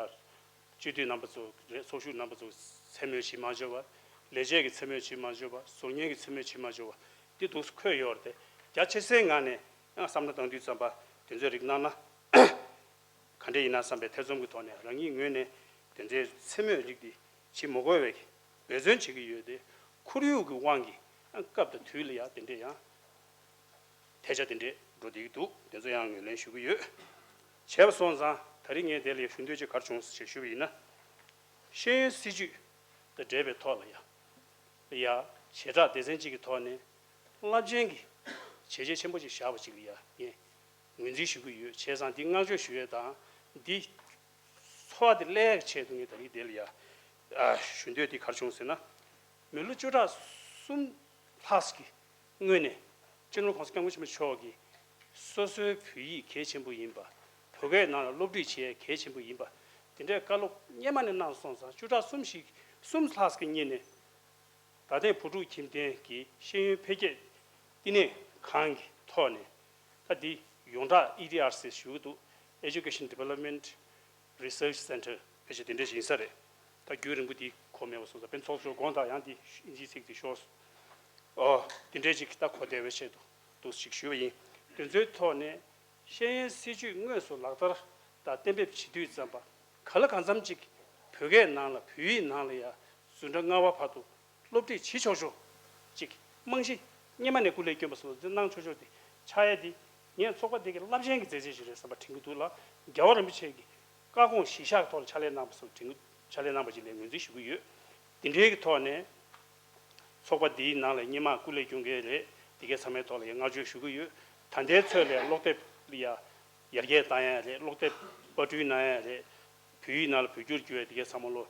སྤྱི་འཐུས་རྣམ་པ་ཚོ་རེད། ཚོགས་ཞུགས་རྣམ་པ་ཚོ་མཚན་སྨོས་བྱེད་མ་བཅུག་པ། ལས་བྱེད་ཀྱི་མཚན་སྨོས་བྱེད་མ་བཅུག་པ། ཟུར་ཉན་གྱི་མཚན་སྨོས་བྱེད་མ་བཅུག་པ། འདི་འདུག་སེ་འཁོད་ཡོད་རེད་དེ། རྒྱ་ཆེ་སའི་ངང་ནས་ཡང་བསམ་བློ་བཏང་དུས་ཙམ་པ་དེ་ཚོའི་རིགས་གནང་ན། ག་འདྲ་ཡིན་ན་བསམ་པའི་ཐེ་ཚོམ་གྱི་ཐོག་ནས་རང་ཉིད་ངོས་ནས་དེ་འདྲའི་མཚན་སྨོས་རིགས་འདི་བྱེད་མ་དགོས་པའི་འབད་བརྩོན་བྱེད་ཀྱི་ཡོད་དེ། ཁོར་ཡུག་གི་དབང་གིས་སྐབས་དང་དུས་ལ་ཡང་དེ་འདྲའི་ཡང་ཐལ་ཆ་དེ་འདྲའི་འགྲོ་བསྡད་ཀྱི་འདུག་དེ་ཚོ་ཡང་ངོས་ལེན་ཞུ་གི་ཡོད། བྱས་པ་སོང་ཙང་ད་རིང་ངས་དེ་ལ་ཞུ་འདོད་ཅིག་ག་རེ་བྱུང་ཞེས་ཞུས་པ་ཡིན་ན། ཤེས་ཡོན་སྲིད་བྱུས་དང་འབྲེལ་བའི་ཐོག་ལ་ཡང་། ཡ། བྱེ་བྲག་སྡེ་ཚན་གཅིག་གི་ཐོག་ནས་རླབས་ཆེན་གྱི་བྱས་རྗེས་ཆེན་པོ་ཅིག་བཞག་པ་ཅིག་ལ་ཡ་ངས་ངོས་འཛིན་ཞུ་གི་ཡོད། བྱས་ཙང་འདི་བསྔགས་བརྗོད་ཞུ་ཡས་དང་འདི་ཚོར་བ་དེ་སླེབས་ཡག་ཆེད་དུ་ངས་ད་རིང་དེ་ལ་ཡ་ཨ་ཞུ་འདོད་དེ་ག་རེ་བྱུང་ཟེར་ན། མི་ལོ་བཅུ་ཕྲག་གསུམ་ལྷག་ཅིག་གི་སྔོན་ནས་སྤྱི་ནོར་༸གོང་ས་༸སྐྱབས་མགོན་ཆེན་པོ་མཆོག་གིས་སོ་སོའི་བོད་ཡིག་གལ་ཆེན་པོ་ཡིན་པ། བོད་སྐད་ནང་ལ་སློབ་ཁྲིད་བྱེད་ཡས་གལ་ཆེན་པོ་ཡིན་པ། དེ་འདྲའི་བཀའ་སློབ་སྔོན་མ་ནས་གནང་སོང་ཙང་། བཅུ་ཕྲག་གསུམ་ཞིག་གསུམ་ལྷག་ཅིག་གི་སྔོན་ནས། ད་ཐེངས་བོད་ཕྲུག་ཁྱིམ་སྡེ་གི་ཤེས་ཡོན་འཕེལ་རྒྱས་བསྟི་གནས་ཁང་གི་ཐོག་ནས། ད་འདི་ཡོངས་གྲགས་ཨི་ཌི་ཨར་སི་ཞུ་གི་འདུག Education Development Research Center ཕལ་ཆེར་དེ་འདྲ་ཞིག་ཡིན་ས་རེད། ད་རྒྱུན་རིང་པོ་འདི་གོ་མེད་པ་སོང་ཙང་། དཔེ་ཚོགས་གཙོ་དགོངས་དག་ཡང་འདི་ཨིན་ཇིའི་ཚིག་འདི་ཤོར་སོང་། ཨོ། དེ་འདྲ་ཅིག་ད་གོ་བདེ་བའི་ཆེད་དུ་འདུག་ཅིག་ཞུས་པ་ཡིན། དེ་ཚོའི་ཐོག་ནས་ཤེས་ཡོན་སྲིད་བྱུས་དངོས་སུ་ལག་བསྟར་དང་གཏན་འབེབས་བྱེད་དུས་ཙམ་པ། ག་ལ་གང་འཚམ་ཅིག་བོད་སྐད་ནང་ལ། བོད་ཡིག་ནང་ལ་ཡ་ཟུང་འབྲེལ་མངའ་དབང་བར་དུ་སློབ་ཁྲིད་བྱེད་ཆོག་ཆོག་ཅིག་རྨང་གཞི་སྔོན་མ་ནས་སྐུ་ལས་བསྐྱོན་པ་སོགས་འདི་གནང་ཆོག་ཆོག་དེ་ཆགས་ཡ་དེ། ངས་ཚོགས་པ་དེ་གི་རླབས་ཆེན་གྱི་མཛད་རྗེས་ཤིག་རེད་བསམ་པ་དྲན་གྱི་འདུག་ལ། རྒྱལ་བ་རིན་པོ་ཆེ་གི་བཀའ་དགོངས་གཞིར་བཞག་གི་ཐོག་ལ་ཕྱག་ལས་གནང་པ་སོགས་དྲན་གྱི། ཕྱག་ལས་གནང་པ་ཅིག་ལ་ངོས་འཛིན་ཞུ་གི་ཡོད། དེ་འདྲའི་གི་ཐོག་ནས་ཚོགས་པ་འདིའི་ནང་ལ་སྔོན་མ་སྐུ་ལས་བསྐྱོན་མཁན་རེད། དེ་གའི་ཚང་མའི་ཐོག་ལ་ཡང་བསྔགས་བརྗོད་ཞུ་གི་ཡོད། ད་ལྟའི་ཚོད་ལ་ཡང་སློབ་དེབ་ལ་ཡ་ཡར་རྒྱས་བཏང་ཡ་རེད། སློབ་དེབ་པར་སྐྲུན་གནང་ཡ་རེད། བོད་ཡིག་ནང་ལ་བོད་བསྒྱུར་བསྒྱུར་ཡ་དེ་གའི་ཚང་མ་ལོ་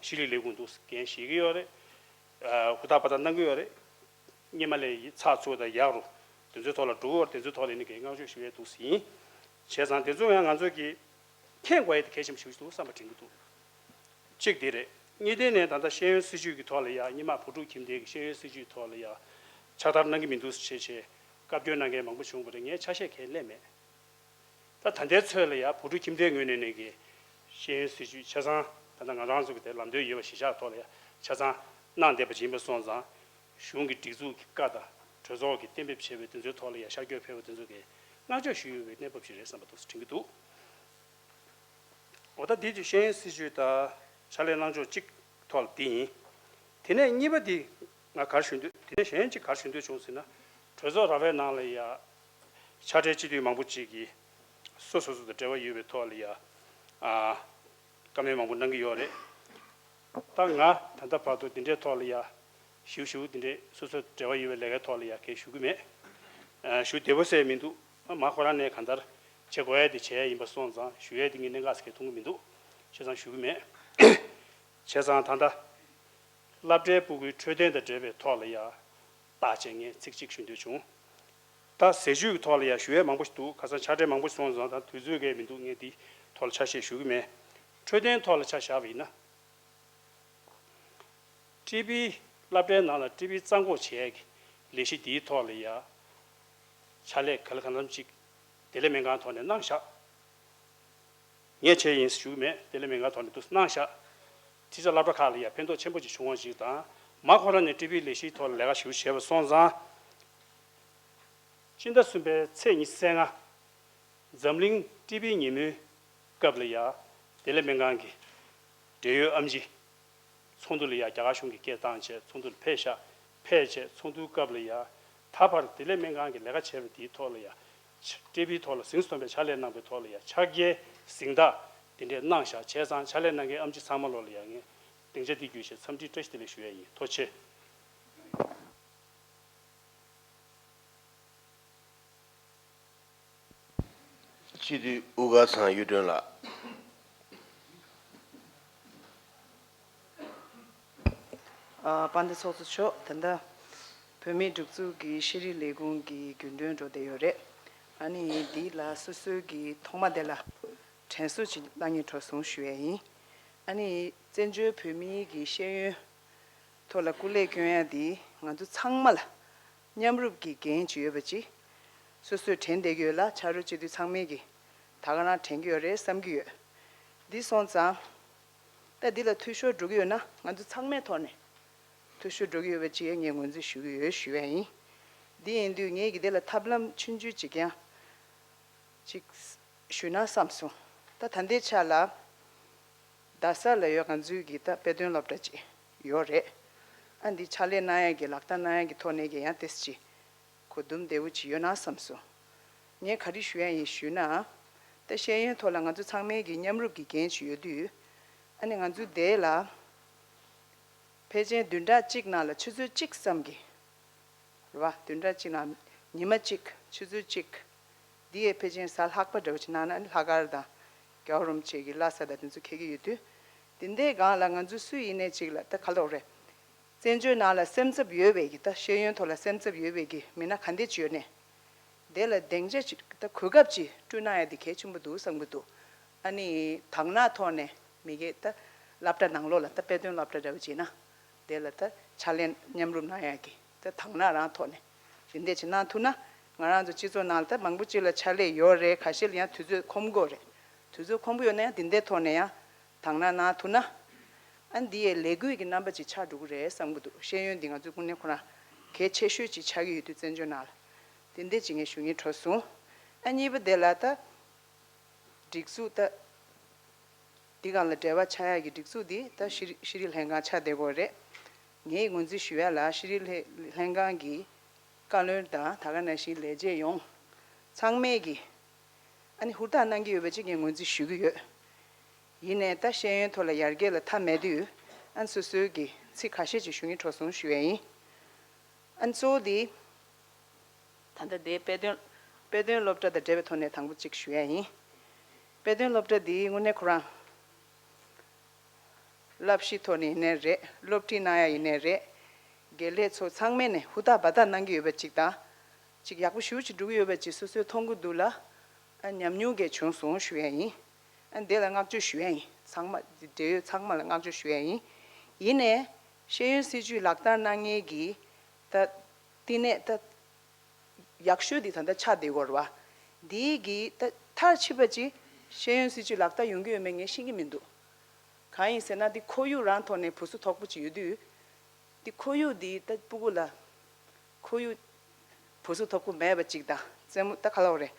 ཤེས་རིག་ལས་ཁུངས་འདུག་འགན་བཞེས་ཀྱི་ཡོད་རེད། ཨ། ཧུར་ཐག་པ་ཐག་གནང་གི་ཡོད་རེད། སྔོན་མ་ལས་ཚགས་ཚུད་དང་ཡག་རུ་དེ་ཚོའི་ཐོག་ལ་འགྲོ་གི་ཡོད་རེད། དེ་ཚོའི་ཐོག་ལ་ནི་གའི་བསྔགས་བརྗོད་ཞུ་ཡས་འདུག་ཟིན། བྱས་ཙང་དེ་ཚོ་ཡང་ང་ཚོ་གིས་མཁྱེན་དགོས་ཡས་དེ་གལ་ཆེན་པོ་ཞིག་འདུག་བསམ་པ་དྲན་གྱི་འདུག་གཅིག་དེ་རེད། གཉིས་དེ་ནས་ད་ལྟ་ཤེས་ཡོན་སྲིད་བྱུས་ཀྱི་ཐོག་ལ་ཡ་སྔོན་མ་བོད་ཕྲུག་ཁྱིམ་སྡེ་གི་ཤེས་ཡོན་སྲིད་བྱུས་ཐོག་ལ་ཡ་ཕྱག་བསྟར་གནང་གི་མི་འདུག་ཟེར་བྱས་བྱས་བཀའ་བཀྱོན་གནང་མཁན་མང་པོ་བྱུང་བ་རེད། ངས་ཆ་ཤས་གང་ཡང་ལེན་མེད། ད་ད་ལྟའི་ཚོད་ལ་ཡ་བོད་ཕྲུག་ཁྱིམ་སྡེའི་ངོས་ནས་ནས་ཀྱི་ཤེས་ཡོན་སྲིད་བྱུས་ཆ་ཚང་། ད་ལྟ་ང་རང་ཚོ་གི་དེ་ལམ་སྟོན་ཡོད་པ་གཞིར་བཞག་ཐོག་ལ་ཡ་ཆ་ཚང་གནང་བསྡད་པ་ཅིག་ཡིན་པ་སོང་ཙང་། གཞུང་གི་སྒྲིག་འཛུགས་ཀྱི་བཀའ་དང་གྲོས་ཚོགས་ཀྱིས་གཏན་འབེབས་བྱས་པའི་དེ་ཚོའི་ཐོག་ལ་ཡ་ཤར་བསྐྱོད་ཕེབས་པ་དེ་ཚོ་གིས་བསྔགས་བརྗོད་ཞུས་ཡོད་པའི་གནས་བབ་ཅིག་རེད་བསམ་པ་འདུག་དྲན་གྱི་འདུག་འོ། ད་འདི་ཅིག་ཤེས་ཡོན་སྲིད་བྱུས་དང་ཕྱག་ལས་གནང་ཕྱོགས་གཅིག་ཐོག་ལ་འདི་ཡིན། དེ་ནས་གཉིས་པ་འདི་ང་ག་རེ་ཞུ་འདོད། དེ་ནས་གཞན་གཅིག་ག་རེ་ཞུ་འདོད་བྱུང་ཟེར་ན། གྲོས་ཚོགས་ར་བའི་ནང་ལ་ཡ་ཕྱག་སྦྲེལ་སྤྱི་འཐུས་མང་པོ་ཅིག་གིས་སོ་སོ་སོ་དང་འབྲེལ་བ་ཡོད་པའི་ཐོག་ལ་ཡ། ཨ། བཀའ་མོལ་མང་པོ་གནང་གི་ཡོད་རེད། ད་ང་ད་ལྟ་བར་དུ་འདི་འདྲའི་ཐོག་ལ་ཡ་ཞིབ་ཞིབ་འདི་འདྲའི་སོ་སོ་འབྲེལ་བ་ཡོད་པའི་ལས་ཀའི་ཐོག་ལ་ཡ་གང་ཞུ་གི་མེད། ཨ། ཞུ་བདེ་པོ་ཟེར་མི་འདུག་མ་ཁོ་རང་ནས་གང་ལྟར་བྱེད་དགོས་ཡ་དེ་བྱས་ཡིན་པ་སོང་ཙང་། ཞུ་ཡ་དེ་ངས་གནད་འགག་ཟེར་གང་མཐོང་གི་མི་འདུག་བྱས་ཙང་ཞུ་གི་མེད། བྱས་ཙང་ད་ལྟ་སློབ་གྲྭའི་སྤུ་གུའི་འཕྲོད་བསྟེན་དང་འབྲེལ་བའི་ཐོག་ལ་ཡ་བརྟག་དཔྱད་ངས་ཚིག་གཅིག་ཞུ་འདོད་བྱུང་། ད་ཟས་བཅུད་ཀྱི་ཐོག་ལ་ཡ་ཞུ་ཡས་མང་པོ་ཞིག་འདུག་ཁ་སང་ཕྱག་སྦྲེལ་མང་པོ་ཞིག་སོང་ཙང་ད་དུས་ཚོད་ཀྱིས་མི་འདུག་ངས་འདི་ཐོག་ལ་ཆ་ཤས་ཞུ་གི་མེད། འཕྲོད་བསྟེན་ཐོག་ལ་ཆ་བཞག་པ་ཡིན་ན། ཊི་བི། སློབ་གྲྭའི་ནང་ལ་ཊི་བི་རྩ་འགོག་བྱེད་ཡས་ཀྱི་ལས་གཞི་འདིའི་ཐོག་ལ་ཡ་ཕྱག་ལས་ག་ལ་གང་འཚམ་ཅིག་བདེ་ལེགས་སྨན་ཁང་ཐོག་ནས་གནང་བཞག་ངས་བྱས་ཡིན་ཞུ་གི་མེད། བདེ་ལེགས་སྨན་ཁང་ཐོག་ནས་འདུག་གནང་བཞག་ཁྲིད་ས་སློབ་གྲྭ་ཁག་ལ་ཡ་ཕན་ཐོགས་ཆེན་པོ་ཅིག་བྱུང་བ་ཞིག་དང་། མ་ཁོ་རང་ནས་ཊི་བི་ལས་གཞིའི་ཐོག་ལ་ལས་ཀ་ཞིག་བྱས་པ་སོང་ཙང་། སྤྱི་ཟླ་གསུམ་པའི་ཚེས་ཉི་ཤུ་རྩ་ལྔ། འཛམ་གླིང་ཊི་བི་ཉིན་མོའི་སྐབས་ལ་ཡ། བདེ་ལེགས་སྨན་ཁང་གི་འབྲེལ་ཡོད་ཨེམ་ཆི་ཚོགས་འདུ་ལ་ཡ་རྒྱ་གར་གཞུང་གིས་སྐད་བཏང་བྱས་ཚོགས་འདུ་ལ་ཕེབས་ཤག་ཕེབས་བྱས་ཚོགས་འདུའི་སྐབས་ལ་ཡ། ད་བར་བདེ་ལེགས་སྨན་ཁང་གི་ལས་ཀ་བྱས་པ་དེའི་ཐོག་ལ་ཡ། ཕྱ་ཊི་བིའི་ཐོག་ལ་གཟེངས་སུ་ཐོན་པའི་ཕྱག་ལས་གནང་པའི་ཐོག་ལ་ཡ། ཕྱག་འཁྱེར་གཟེངས་རྟགས་དེ་འདྲས་གནང་བཞག་བྱས་ཙང་ཕྱག་ལས་གནང་མཁན་ཨེམ་ཆི་ཚང་མ་ལོ་ལ་ཡ་ངས་སྡིངས་ཆ་འདི་བརྒྱུད་བྱས་འཚམས་འདྲི་བཀྲ་ཤིས་བདེ་ལེགས་ཞུ་ཡ་ཡིན། ཐུགས་རྗེ་ཆེ། སྤྱི་འཐུས་དབུ་དཀར་ཚང་གཡུ་སྒྲོན་ལགས། ཨ། དཔལ་ལྡན་ཚོགས་གཙོ་མཆོག་ད་ལྟ་བོད་མིའི་སྒྲིག་འཛུགས་ཀྱི་ཤེས་རིག་ལས་ཁུངས་ཀྱི་རྒྱུན་གྲོན་འགྲོ་བསྡད་ཡོད་རེད། ཨ་ནི་འདི་ལ་སོ་སོའི་གི་ཐོག་མ་དེ་ལ་དྲན་གསོ་ཅིག་གནང་སྙིང་འདོད་སོང་ཞུ་ཡས་ཡིན། ཨ་ནི་བཙན་བྱོལ་བོད་མིའི་གི་ཤེས་ཡོན་ཐོག་ལ་སྐུ་ལས་བསྐྱོན་ཡ་འདི་ང་ཚོ་ཚང་མ་ལ་མཉམ་རུབ་ཀྱི་འགན་ཅིག་ཡོད་པ་ཅིག་སོ་སོས་དྲན་བསྡད་ཀྱི་ཡོད་ལ། ཕྱག་རོགས་སྤྱི་འཐུས་ཚང་མས་ཀྱི་ད་ག་རང་དྲན་གྱི་ཡོད་རེད་བསམ་གྱི་ཡོད། འདི་སོང་ཙང་ད་འདི་ལ་འཐུས་ཤོར་འགྲོ་གི་ཡོད་ན་ང་ཚོ་ཚང་མའི་ཐོག་ནས་འཐུས་ཤོར་འགྲོ་གི་ཡོད་པ་ཅིག་ངས་ངོས་འཛིན་ཞུ་གི་ཡོད་ཞུ་ཡ་ཡིན། འདི་ཡིན་དུས་ངས་ཀྱི་འདི་ལ་ཐབས་ལམ་ཆུང་ཆུང་ཅིག་ཀྱང་ཅིག་ཞུས་ན་བསམ་སོང་། ད་ད་ལྟའི་ཆ་ལ་རྡ་ས་ལ་ཡོད་ང་ཚོའི་གི་ད་དཔེ་སྟོན་སློབ་གྲྭ་ཅིག་ཡོད་རེད། ཨ་འདི་ཕྱག་ལས་གནང་ཡ་གི་ལག་བསྟར་གནང་ཡ་གི་ཐོག་ནས་ཀྱི་ཡང་ཏོག་ཙམ་ཅིག་གོ་བསྡུར་བདེ་བོ་ཅིག་ཡོད་ན་བསམ་སོང་། ངས་ག་རེ་ཞུ་ཡ་ཡིན་ཞུས་ན། ད་ཤེས་ཡོན་ཐོག་ལ་ང་ཚོ་ཚང་མའི་གི་མཉམ་རུབ་ཀྱི་འགན་ཅིག་ཡོད་དུས། ཨ་ནི་ང་ཚོ་དེ་ལ་ཕལ་ཆེར་བདུན་ཕྲག་གཅིག་ནང་ལ་ཆུ་ཚོད་གཅིག་ཙམ་གྱི་རེད་བ། བདུན་ཕྲག་གཅིག་ནང་ཉི་མ་གཅིག་ཆུ་ཚོད་གཅིག་འདི་ཡས་ཕལ་ཆེར་གཟའ་ལྷག་པ་འདྲ་བོ་ཅིག་གནང་ན་ལྷག་དཀར་དང་རྒྱལ་བ་རིན་པོ་ཆེ་གི་བླ་གཟའ་དང་དེ་ཚོ་འཁེལ་གྱི་ཡོད་དུས། དེ་འདྲའི་སྒང་ལ་ང་ཚོ་སུ་ཡིན་ནའི་གཅིག་ལ་ད་ག་ལོག་རེད། བཙན་བྱོལ་ནང་ལ་སེམས་འཚབ་ཡོད་པའི་གི་ད་ཤེས་ཡོན་ཐོག་ལ་སེམས་འཚབ་ཡོད་པའི་གི་མི་སྣ་ག་འདྲ་ཅིག་ཡོད་ནའི། དེ་ལ་སྡིངས་ཆ་ཅིག་ད་གོ་སྐབས་ཅིག་བསྐྲུན་གནང་ཡ་དེ་གལ་ཆེན་པོ་འདུག་བསམ་གྱི་འདུག་ཨ་ནི་དག་སྣང་ཐོག་ནས་མི་སྒེར་ད་སློབ་གྲྭ་ནང་ལོགས་ལ་ད་དཔེ་སྟོན་སློབ་གྲྭ་འདྲ་བོ་བྱས་ན། དེ་ལ་ད་ཕྱག་ལས་མཉམ་རུབ་གནང་ཡ་གི་ད་དག་སྣང་རང་ཐོག་ནས་དེ་འདྲ་ཅིག་གནང་ཐུབ་ན། ང་རང་ཚོ་སྤྱི་ཚོགས་ནང་ལ་ད་མང་པོ་ཅིག་ལ་ཕྱག་ལས་ཡོད་རེད། ཁ་ཤས་ལ་ཡང་དུས་ཚོད་ཁོམ་གྱི་ཡོད་རེད། དུས་ཚོད་ཁོམ་གྱི་ཡོད་ན་ཡང་དེ་འདྲའི་ཐོག་ནས་ཡང་དག་སྣང་གནང་ཐུབ་ན། ཨ་འདི་ཡའི་ལས་འགུལ་གྱི་རྣམ་པ་ཅིག་ཆགས་འགྲོ་གི་རེད་བསམ་གྱི་འདུག་ཤེས་ཡོན་འདི་ང་ཚོའི་ཀུན་ནས་ཁོ་རང་གལ་ཆེ་ཤོས་ཅིག་ཆགས་ཀྱི་ཡོད་དུས་བཙན་བྱོལ་ནང་ལ། དེ་འདྲ་ཅིག་ངས་ཞུ་སྙིང་འདོད་སོང་། ཨ་གཉིས་པ་དེ་ལ་ད་སྒྲིག་འཛུགས་ད་འདི་སྒང་ལ་འབྲེལ་བ་ཆགས་ཡག་གི་སྒྲིག་འཛུགས་འདི་ད་ཤེས་རིག་ཤེས་རིག་ལྷན་ཁང་ཆགས་བསྡད་ཀྱི་ཡོད་རེད། ངས་ངོས་འཛིན་ཞུ་ཡ་ལ་ཤེས་རིག་ལྷན་ལྷན་ཁང་གི་བཀའ་བློན་དང་ད་ག་ནང་བཞིན་ལས་བྱེད་ཡོངས་ཚང་མས་ཀྱི་ཨ་ནི་ཧུར་ཐག་གནང་གི་ཡོད་པ་ཅིག་ངས་ངོས་འཛིན་ཞུ་གི་ཡོད། ཡིན་ནའི་ད་ཤེས་ཡོན་ཐོག་ལ་ཡར་རྒྱས་ལ་མཐའ་མེད་དུས། ཨ་ནི་སོ་སོའི་གི་ཚིག་ཁ་ཤས་ཅིག་ཞུ་སྙིང་འདོད་སོང་ཞུ་ཡ་ཡིན། ཨ་ནི་གཙོ་བོ་དེ་ད་ལྟ་དེ་དཔེ་སྟོན་དཔེ་སྟོན་སློབ་གྲྭ་དང་འབྲེལ་བའི་ཐོག་ནས་དང་པོ་གཅིག་ཞུ་ཡ་ཡིན། དཔེ་སྟོན་སློབ་གྲྭ་འདི་དངོས་གནས་ཁོ་རང་བསླབ་གཞི་ཐོག་ནས་ཡིན་ནའི་རེད། སློབ་ཁྲིད་གནང་ཡ་ཡིན་ནའི་རེད། དགེ་ལས་ཚོ་ཚང་མས་ནས་ཧུར་ཐག་འབད་ཐག་གནང་གི་ཡོད་པ་གཅིག་དང་། གཅིག་ཡག་པོ་ཞེ་པོ་ཅིག་འགྲོ་གི་ཡོད་པ་ཅིག་སོ་སོས་མཐོང་གི་འདུག་ལ། ཨ་ཉམས་མྱོང་གལ་བྱུང་སོང་ཞུ་ཡ་ཡིན། ཨ་འདི་ལ་བསྔགས་བརྗོད་ཞུ་ཡ་ཡིན། ཚང་མ་འབྲེལ་ཡོད་ཚང་མ་ལ་བསྔགས་བརྗོད་ཞུ་ཡ་ཡིན། ཡིན་ནའི་ཤེས་ཡོན་སྲིད་བྱུས་ལག་བསྟར་གནང་མཁན་གྱི་ད་བསྟི་གནས་ད་ཡག་ཤོས་འདི་ད་ལྟ་ཆགས་བསྡད་ཡོད་རེད་བ། འདིའི་གི་ད་མཐར་ཕྱིན་པ་ཅིག་ཤེས་ཡོན་སྲིད་བྱུས་ལག་བསྟར་ཡོང་གི་ཡོད་མེད་ངས་ཤེས་ཀྱི་མི་འདུག་གང་ཡིན་ཟེར་ན་འདི་ཁོར་ཡུག་རང་ཐོག་ནས་བུ་གཟུགས་མཐོ་པོ་ཅིག་ཡོད་དུས། འདི་ཁོར་ཡུག་འདི་ད་སྤུ་གུ་ལ་ཁོར་ཡུག་བུ་གཟུགས་མཐོ་པོ་མེད་པ་ཅིག་དང་རྩེད་མོ་ད་ག་ལ་བ་རེད།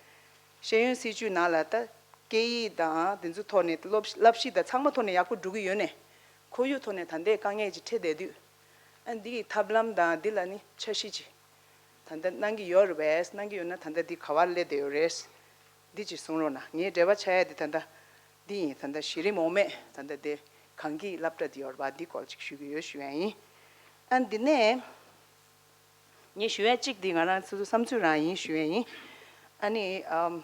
ཤེས་ཡོན་སྲིད་བྱུས་ནང་ལ་ད་སྐད་ཡིག་དང་དེ་ཚོ་ཐོག་ནས་སློབ་བསླབ་གཞི་དང་ཚང་མ་ཐོག་ནས་ཡག་པོ་འགྲོ་གི་ཡོད་ནས། ཁོར་ཡུག་ཐོག་ནས་ད་ལྟའི་དཀའ་ངལ་ཅིག་འཕྲད་བསྡད་དུས། ཨ་འདི་ཡི་ཐབས་ལམ་དང་འདི་ལ་ནི་འཆར་གཞི་ཅིག་ད་ལྟ་གནང་གི་ཡོད་རེད་པས། གནང་གི་ཡོད་ན་ད་ལྟ་འདི་ག་བར་སླེབས་བསྡད་ཡོད་རེད། འདི་ཅིག་གསུང་རོགས་གནང་། ངའི་འབྲེལ་བ་ཆགས་ཡ་འདི་ད་ལྟ་འདི་ཡིན། ད་ལྟ་གཞི་རིམ་འོག་མས་ད་ལྟ་འདི་གང་གི་སློབ་གྲྭ་འདི་ཡོད་རེད་པ། འདི་སྐོར་ཅིག་ཞུ་གི་ཡོད་ཞུ་ཡ་ཡིན། ཨ་འདི་ནས་ངས་ཞུ་ཡ་གཅིག་འདི་ང་རང་སོ་སོ་བསམ་ཚུལ་རང་ཡིན་ཞུ་ཡ་ཡིན། ཨ་ནི་ཨམ།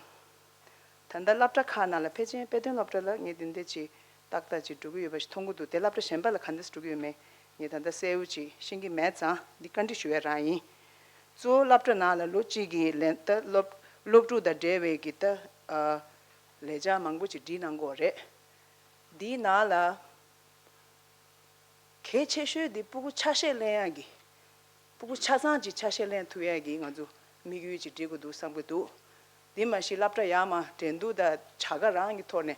ད་ལྟ་སློབ་གྲྭ་ཁག་ནང་ལ་ཕལ་ཆེར་དཔེ་སྟོན་སློབ་གྲྭ་ལ་ངས་འདི་འདྲ་ཅིག་ཏག་ཏག་ཅིག་འགྲོ་གི་ཡོད་པ་ཞིག་མཐོང་གི་འདུག་དེ་སློབ་གྲྭ་གཞན་པ་ལ་ག་འདྲ་འགྲོ་གི་ཡོད་མེད་ངས་ད་ལྟ་གསལ་བོ་ཅིག་ཤེས་ཀྱི་མེད་ཙང་འདི་བཀའ་འདྲི་ཞུ་ཡ་རང་ཡིན། གཙོ་བོ་སློབ་གྲྭ་ནང་ལ་ལོ་གཅིག་གི་ལན་ད་སློབ་སློབ་ཕྲུག་དང་འབྲེལ་བའི་གི་ད་ཨ་ལས་འཆར་མང་པོ་ཅིག་སྒྲིག་གནང་གི་ཡོད་རེད། འདིའི་ནང་ལ། གལ་ཆེ་ཤོས་འདི་སྤུ་གུ་ཆ་ཤས་ལེན་ཡག་གི། སྤུ་གུ་ཆ་ཚང་གཅིག་ཆ་ཤས་ལེན་ཐུབ་ཡག་གི་ང་ཚོ་དམིགས་ཡུལ་ཅིག་སྒྲིག་དགོས་འདུག་བསམ་གྱི་འདུག་འདི་མ་གཞི་སློབ་གྲྭ་ཡར་མར་འགྲན་བསྡུར་དང་བྱ་དགའ་རང་གི་ཐོག་ནས་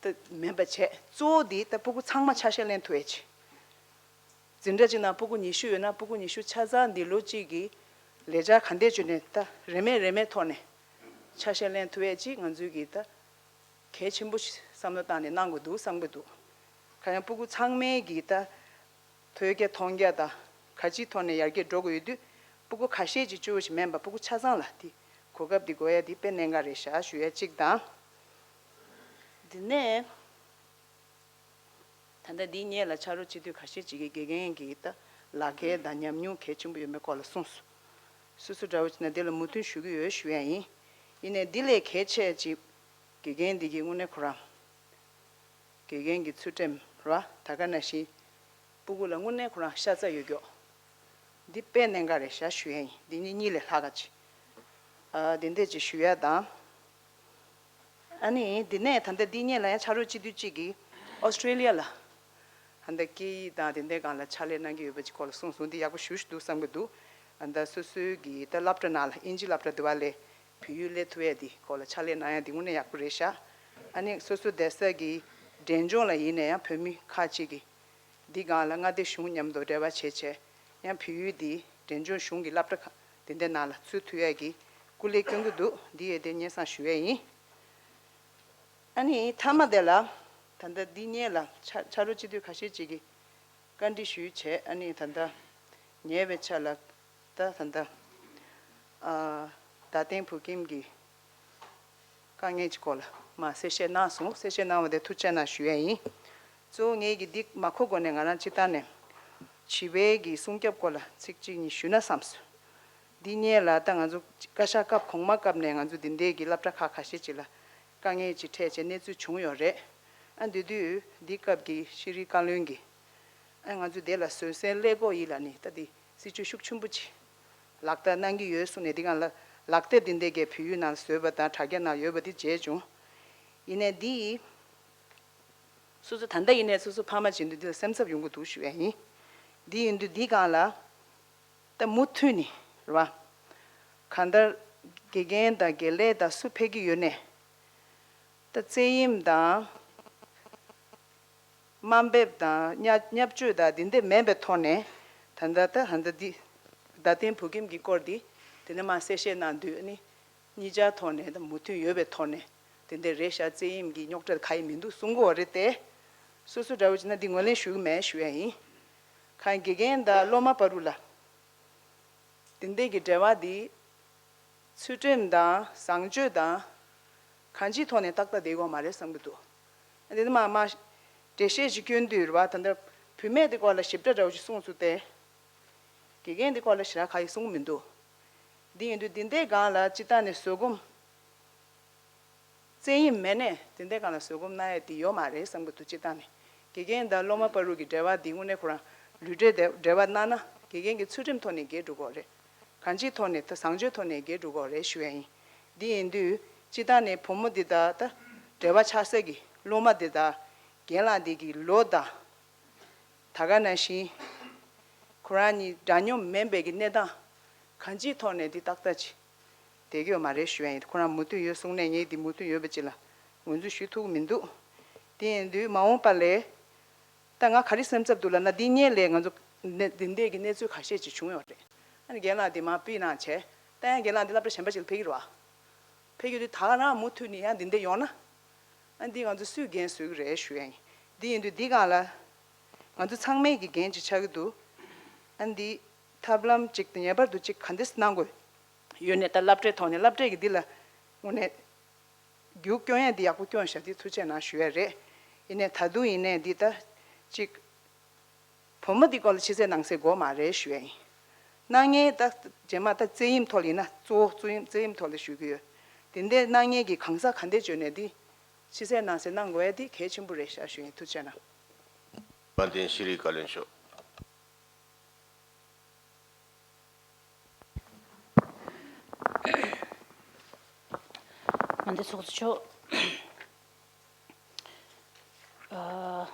ད་མིན་པ་བྱས། གཙོ་བོ་འདི་ད་སྤུ་གུ་ཚང་མ་ཆ་ཤས་ལེན་ཐུབ་ཡག་ཅིག་འཛིན་གྲྭ་གཅིག་ནང་སྤུ་གུ་ཉི་ཤུ་ཡོད་ན་སྤུ་གུ་ཉི་ཤུ་ཆ་ཚང་འདི་ལོ་གཅིག་གི་ལས་འཆར་ག་འདྲས་བྱུང་ནས་ད་རེ་མེད་རེ་མེད་ཐོག་ནས་ཆ་ཤས་ལེན་ཐུབ་ཡག་ཅིག་ང་ཚོའི་གི་ད། གལ་ཆེན་པོ་ཞིག་བསམ་བློ་བཏང་ནས་གནང་དགོས་འདུག་བསམ་གྱི་འདུག་གང་ཡང་སྤུ་གུ་ཚང་མའི་གི་ད་ཐོས་རྒྱ་མཐོང་རྒྱ་དང་ག་ཅིའི་ཐོག་ནས་ཡར་རྒྱས་འགྲོ་དགོས་ཡོད་དུས། ཕྲུ་གུ་ཁ་ཤས་ཅིག་བཅུ་བོ་ཞིག་མིན་པ་ཕྲུ་གུ་ཆ་ཚང་ལ་དེ་གོ་སྐབས་དེ་དགོས་ཡ་དེ་དཔེ་གནད་འགག་རེད་ཤག་ཞུ་ཡ་གཅིག་དང་། དེ་ནས། ད་ལྟ་འདིའི་སྔོན་ལ་ཕྱག་རོགས་སྤྱི་འཐུས་ཁ་ཤས་ཅིག་གིས་དགེ་རྒན་གྱི་ད་ལག་ཁྱེར་དང་ཉམས་མྱོང་གལ་ཆེན་པོ་ཡོད་མེད་སྐོར་ལ་གསུངས་སོང་། སོ་སོ་འདྲ་བོ་ཅིག་ན་འདི་ལ་མོས་མཐུན་ཞུ་གི་ཡོད་ཞུ་ཡ་ཡིན། ཡིན་ནའི་འདི་ལས་གལ་ཆེ་ཅིག་དགེ་རྒན་འདི་གི་དངོས་གནས་ཁོ་རང་། དགེ་རྒན་གྱི་ཚུལ་ཁྲིམས་ར་ད་ག་ནང་བཞིན། སྤུ་གུ་ལ་དངོས་གནས་ཁོ་རང་ཤ་ཚ་ཡོད་མགྱོགས། འདི་དཔེ་གནད་འགག་རེད་ཤག་ཞུ་ཡ་ཡིན། འདི་ནི་གཉིས་ལས་ལྷག་ག་ཅིག་ཨ་འདི་འདྲས་ཅིག་ཞུ་ཡ་དང་། ཨ་ནི་འདི་ནས་ད་ལྟ་འདི་སྔོན་ལ་ཡང་ཕྱག་རོགས་སྤྱི་འཐུས་གཅིག་གིས་ཨོ་སི་ཀྲེ་ལི་ཡ་ལ། ད་ལྟ་སྐད་ཡིག་དང་དེ་འདྲའི་སྒང་ལ་ཕྱག་ལས་གནང་གི་ཡོད་པ་ཅིག་སྐོར་ལ་གསུངས་སོང་། འདི་ཡག་པོ་ཞེ་པོ་ཞིག་འདུག་བསམ་གྱི་འདུག་ཨ་ད་སོ་སོའི་གི་ད་སློབ་གྲྭ་ནང་ལ་དབྱིན་ཇི་སློབ་གྲྭ་འདི་བ་ལས་བོད་ཡིག་སླེབས་ཐུབ་ཡ་འདི་སྐོར་ལ་ཕྱག་ལས་གནང་ཡ་འདི་དངོས་གནས་ཡག་པོ་རེད་ཤག་ཨ་ནི་སོ་སོ་བསྡད་ས་གི་འབྲས་ལྗོངས་ལ་ཡིན་ན་ཡང་བོད་མི་ཁག་ཅིག་གིས་འདི་སྒང་ལ་མངའ་སྡེ་གཞུང་མཉམ་དུ་འབྲེལ་བ་བྱས་བྱས་ཡང་བོད་ཡིག་འདི་འབྲས་ལྗོངས་གཞུང་གི་སློབ་གྲྭ་ཁག་དེ་འདྲའི་ནང་ལ་ཚུད་ཐུབ་ཡ་གི་སྐུ་ལས་སྐྱོན་གྱི་འདུག་འདི་ཡོད་དེ་སྙན་སེང་ཞུ་ཡ་ཡིན། ཨ་ནི་མཐའ་མ་དེ་ལ་ད་ལྟ་འདི་སྔོན་ལ་ཕྱག་ཕྱག་རོགས་སྤྱི་འཐུས་ཁ་ཤས་ཅིག་གིས་བཀའ་འདྲི་ཞུས་བྱས། ཨ་ནི་ད་ལྟ་ཉེ་བའི་ཆར་ལ་ད་ད་ལྟ་ཨ་རྡ་སྟེང་བོད་ཁྱིམ་གྱི་དཀའ་ངལ་གྱི་སྐོར་ལ་མར་གསལ་བཤད་གནང་སོང་། གསལ་བཤད་གནང་བ་དེ་ཐུགས་རྗེ་གནང་ཞུ་ཡ་ཡིན། གཙོ་བོ་ངས་ཀྱི་འདི་མ་གོ་དགོས་ནས་ང་རང་སྤྱིར་བཏང་ནས་བྱིས་པའི་གི་སྲུང་སྐྱོབ་སྐོར་ལ་ཚིག་གཅིག་གཉིས་ཞུས་ན་བསམ་སོང་། འདི་སྔོན་ལ་ད་ང་ཚོ་བཀའ་ཤག་སྐབས་གོང་མ་སྐབས་ནས་ང་ཚོ་འདི་འདྲའི་གི་སློབ་གྲྭ་ཁག་ཁ་ཤས་ཅིག་ལ་དཀའ་ངལ་ཅིག་འཕྲད་བྱས་གནས་ཚུལ་བྱུང་ཡོད་རེད། ཨ་འདི་དུས་འདི་སྐབས་ཀྱི་ཤེས་རིག་བཀའ་བློན་གྱིས་ཨ་ང་ཚོ་དེ་ལ་བཟོད་བསྲན་སླེབས་དགོས་ཡིན་ལབ་ནས་ད་འདི་སྲིད་ཇུས་ཤུགས་ཆེན་པོ་ཅིག་ལག་བསྟར་གནང་གི་ཡོད་གསུངས་ནས། འདི་སྒང་ལ་ལག་དེབ་འདི་འདྲའི་གི་བོད་ཡིག་ནང་བཟོས་པ་དང་དྲ་རྒྱ་ནང་ཡོད་པ་འདི་མཇལ་བྱུང་། ཡིན་ནའི་འདི་སོ་སོ་ད་ལྟ་ཡིན་ནའི་སོ་སོ་ཕ་མ་བྱེད་དུས་འདི་ལ་སེམས་འཚབ་ཡོང་གི་འདུག་ཞུ་ཡ་ཡིན། འདི་ཡིན་དུས་འདི་སྒང་ལ་ད་མུ་མཐུད་ནས་རེད་བ། གང་ལྟར་དགེ་རྒན་དང་དགེ་ལས་དང་སུ་ཕེབས་ཀྱི་ཡོད་ནའི་ད་བཙན་གཡེམ་དང་། དམའ་འབེབས་དང་བརྙས་བརྙས་བཅོས་དང་འདི་འདྲ་མེད་པའི་ཐོག་ནས། ད་ལྟ་ད་ད་ལྟ་འདི་རྡ་སྟེང་བོད་ཁྱིམ་གྱི་སྐོར་འདི་དེ་ནས་མར་གསལ་བཤད་གནང་དུས་ནི་གཉིས་ཆར་ཐོག་ནས་ད་མུ་མཐུད་ཡོད་པའི་ཐོག་ནས་དེ་འདྲ་རེད་ཤག་བཙན་གཡེམ་གྱི་རྙོག་དྲ་ག་ཡེ་མི་འདུག་གསུང་གི་ཡོད་རེད་དེ། སོ་སོ་འདྲ་བོ་བྱས་ན་འདི་ངོས་ལེན་ཞུ་གི་མེད་ཞུ་ཡ་ཡིན། གང་དགེ་རྒན་དང་སློབ་མ་བར་དུ་ལ། དེ་འདྲའི་གི་འབྲེལ་བ་འདི་ཚུལ་ཁྲིམས་དང་བཟང་སྤྱོད་དང་གང་ཅིའི་ཐོག་ནས་ཏག་ཏག་བསྡད་ཡོད་མ་རེད་བསམ་གྱི་འདུག་འདི་ནི་མ་མ་འགྲེལ་བཤད་ཅིག་སྐྱོན་དུས་རེད་བ། ད་ལྟ་བུད་མེད་འདི་སྐོར་ལ་ཞིབ་ཕྲ་འདྲ་བོ་ཞིག་གསུངས་སོང་སྟེ། དགེ་རྒན་འདི་སྐོར་ལ་ཞེ་དྲག་ག་ཡེ་གསུང་གི་མི་འདུག་འདི་ཡིན་དུས་འདི་འདྲའི་སྒང་ལ་སྤྱིར་བཏང་ནས་བཟོད་སྒོམ། བཙན་གཡེམ་མེད་ནས་དེ་འདྲའི་སྒང་ལ་བཟོད་སྒོམ་གནང་ཡ་དེ་ཡོད་མ་རེད་བསམ་གྱི་འདུག་སྤྱིར་བཏང་ནས། དགེ་རྒན་དང་སློབ་མ་བར་དུ་གི་འབྲེལ་བ་འདི་དངོས་གནས་ཁོ་རང་ལུས་འབྲེལ་དེ་འབྲེལ་བ་གནང་ན་དགེ་རྒན་གྱི་ཚུལ་ཁྲིམས་ཐོག་ནས་འགལ་འགྲོ་གི་རེད། གང་ཅིའི་ཐོག་ནས་ད་བཟང་སྤྱོད་ཐོག་ནས་འགལ་འགྲོ་གི་རེད་ཞུ་ཡ་ཡིན། འདི་ཡིན་དུས་སྤྱིར་བཏང་ནས་བུ་མོ་འདི་དང་ད་འབྲེལ་བ་ཆགས་ས་གི་སློབ་མ་འདི་དང་རྒན་ལགས་འདི་གི་ལོ་དང་། ད་ག་ནང་བཞིན་ཁོ་རང་གཉིས་འདྲ་མཉམ་མིན་པའི་གི་གནས་སྟངས་གང་ཅིའི་ཐོག་ནས་འདི་ཏག་ཏག་ཅིག་བསྡད་ཀྱི་ཡོད་མ་རེད་ཞུ་ཡ་ཡིན། ཁོ་རང་མོས་མཐུན་ཡོད་གསུངས་ནས་ངས་འདི་མོས་མཐུན་ཡོད་པ་ཅིག་ལ་ངོས་འཛིན་ཞུ་ཐུབ་ཀྱི་མི་འདུག་དེ་ཡིན་དུས་མ་འོངས་པ་ལ་ད་ང་ག་རེ་སེམས་འཚབ་འདུག་ལབ་ན། འདི་སྔོན་ལ་ང་ཚོ་ནད་འདི་འདྲའི་གི་གནས་ཚུལ་ཁ་ཤས་ཅིག་བྱུང་ཡོད་རེད། ཨ་ནི་རྒན་ལགས་འདི་མར་ཕུད་གནང་བྱས། ད་ཡང་རྒན་ལགས་འདི་སློབ་གྲྭ་གཞན་པ་ཅིག་ལ་ཕེབས་ཀྱི་རེད་བ། ཕེབས་ཀྱི་དུས་ད་ག་རང་མུ་མཐུད་ནས་ཡང་འདི་འདྲ་ཡོང་ན། ཨ་འདི་ང་ཚོ་སུས་འགན་གསོ་གི་རེད་ཞུ་ཡ་ཡིན། འདི་ཡིན་དུས་འདི་སྒང་ལ་ང་ཚོ་ཚང་མས་ཀྱི་འགན་ཅིག་ཆགས་ཀྱི་འདུག་ཨ་འདི་ཐབས་ལམ་ཅིག་དང་ངེས་པར་དུ་ཅིག་ག་འདྲས་གནང་དགོས་ཡོད་ནས། ད་སློབ་གྲྭའི་ཐོག་ནས་སློབ་གྲྭས་ཀྱི་འདི་ལ་དངོས་གནས་རྒྱུགས་སྐྱོན་ཡ་འདི་ཡག་པོ་སྐྱོན་ཤག་འདི་ཐུགས་རྗེ་གནང་ཞུ་ཡ་རེད། ཡིན་ནའི་ད་དུང་ཡིན་ནའི་འདི་ད་ཅིག་བུ་མོ་འདི་སྐོར་ལ་ཕྱི་གསལ་ནང་གསལ་དགོས་མ་རེད་ཞུ་ཡ་ཡིན། གནང་མཁན་ད་རྗེས་མ་ད་བཙན་གཡེམ་ཐོག་ལ་ཡིན་ན་གཙོ་བོ་བཙན་གཡེམ་བཙན་གཡེམ་ཐོག་ལ་ཞུ་གི་ཡོད། དེ་འདྲའི་གནང་མཁན་གྱི་གང་ཟག་ག་འདྲས་བྱོས་ནས་འདི་ཕྱི་གསལ་ནང་གསལ་གནང་དགོས་ཡ་འདི་གལ་ཆེན་པོ་རེད་ཤག་ཞུ་ཡ་ཡིན། ཐུགས་རྗེ་གནང་། དཔལ་ལྡན་ཤེས་རིག་བཀའ་བློན་མཆོག་དཔལ་ལྡན་ཚོགས་གཙོ་མཆོག་ཨ།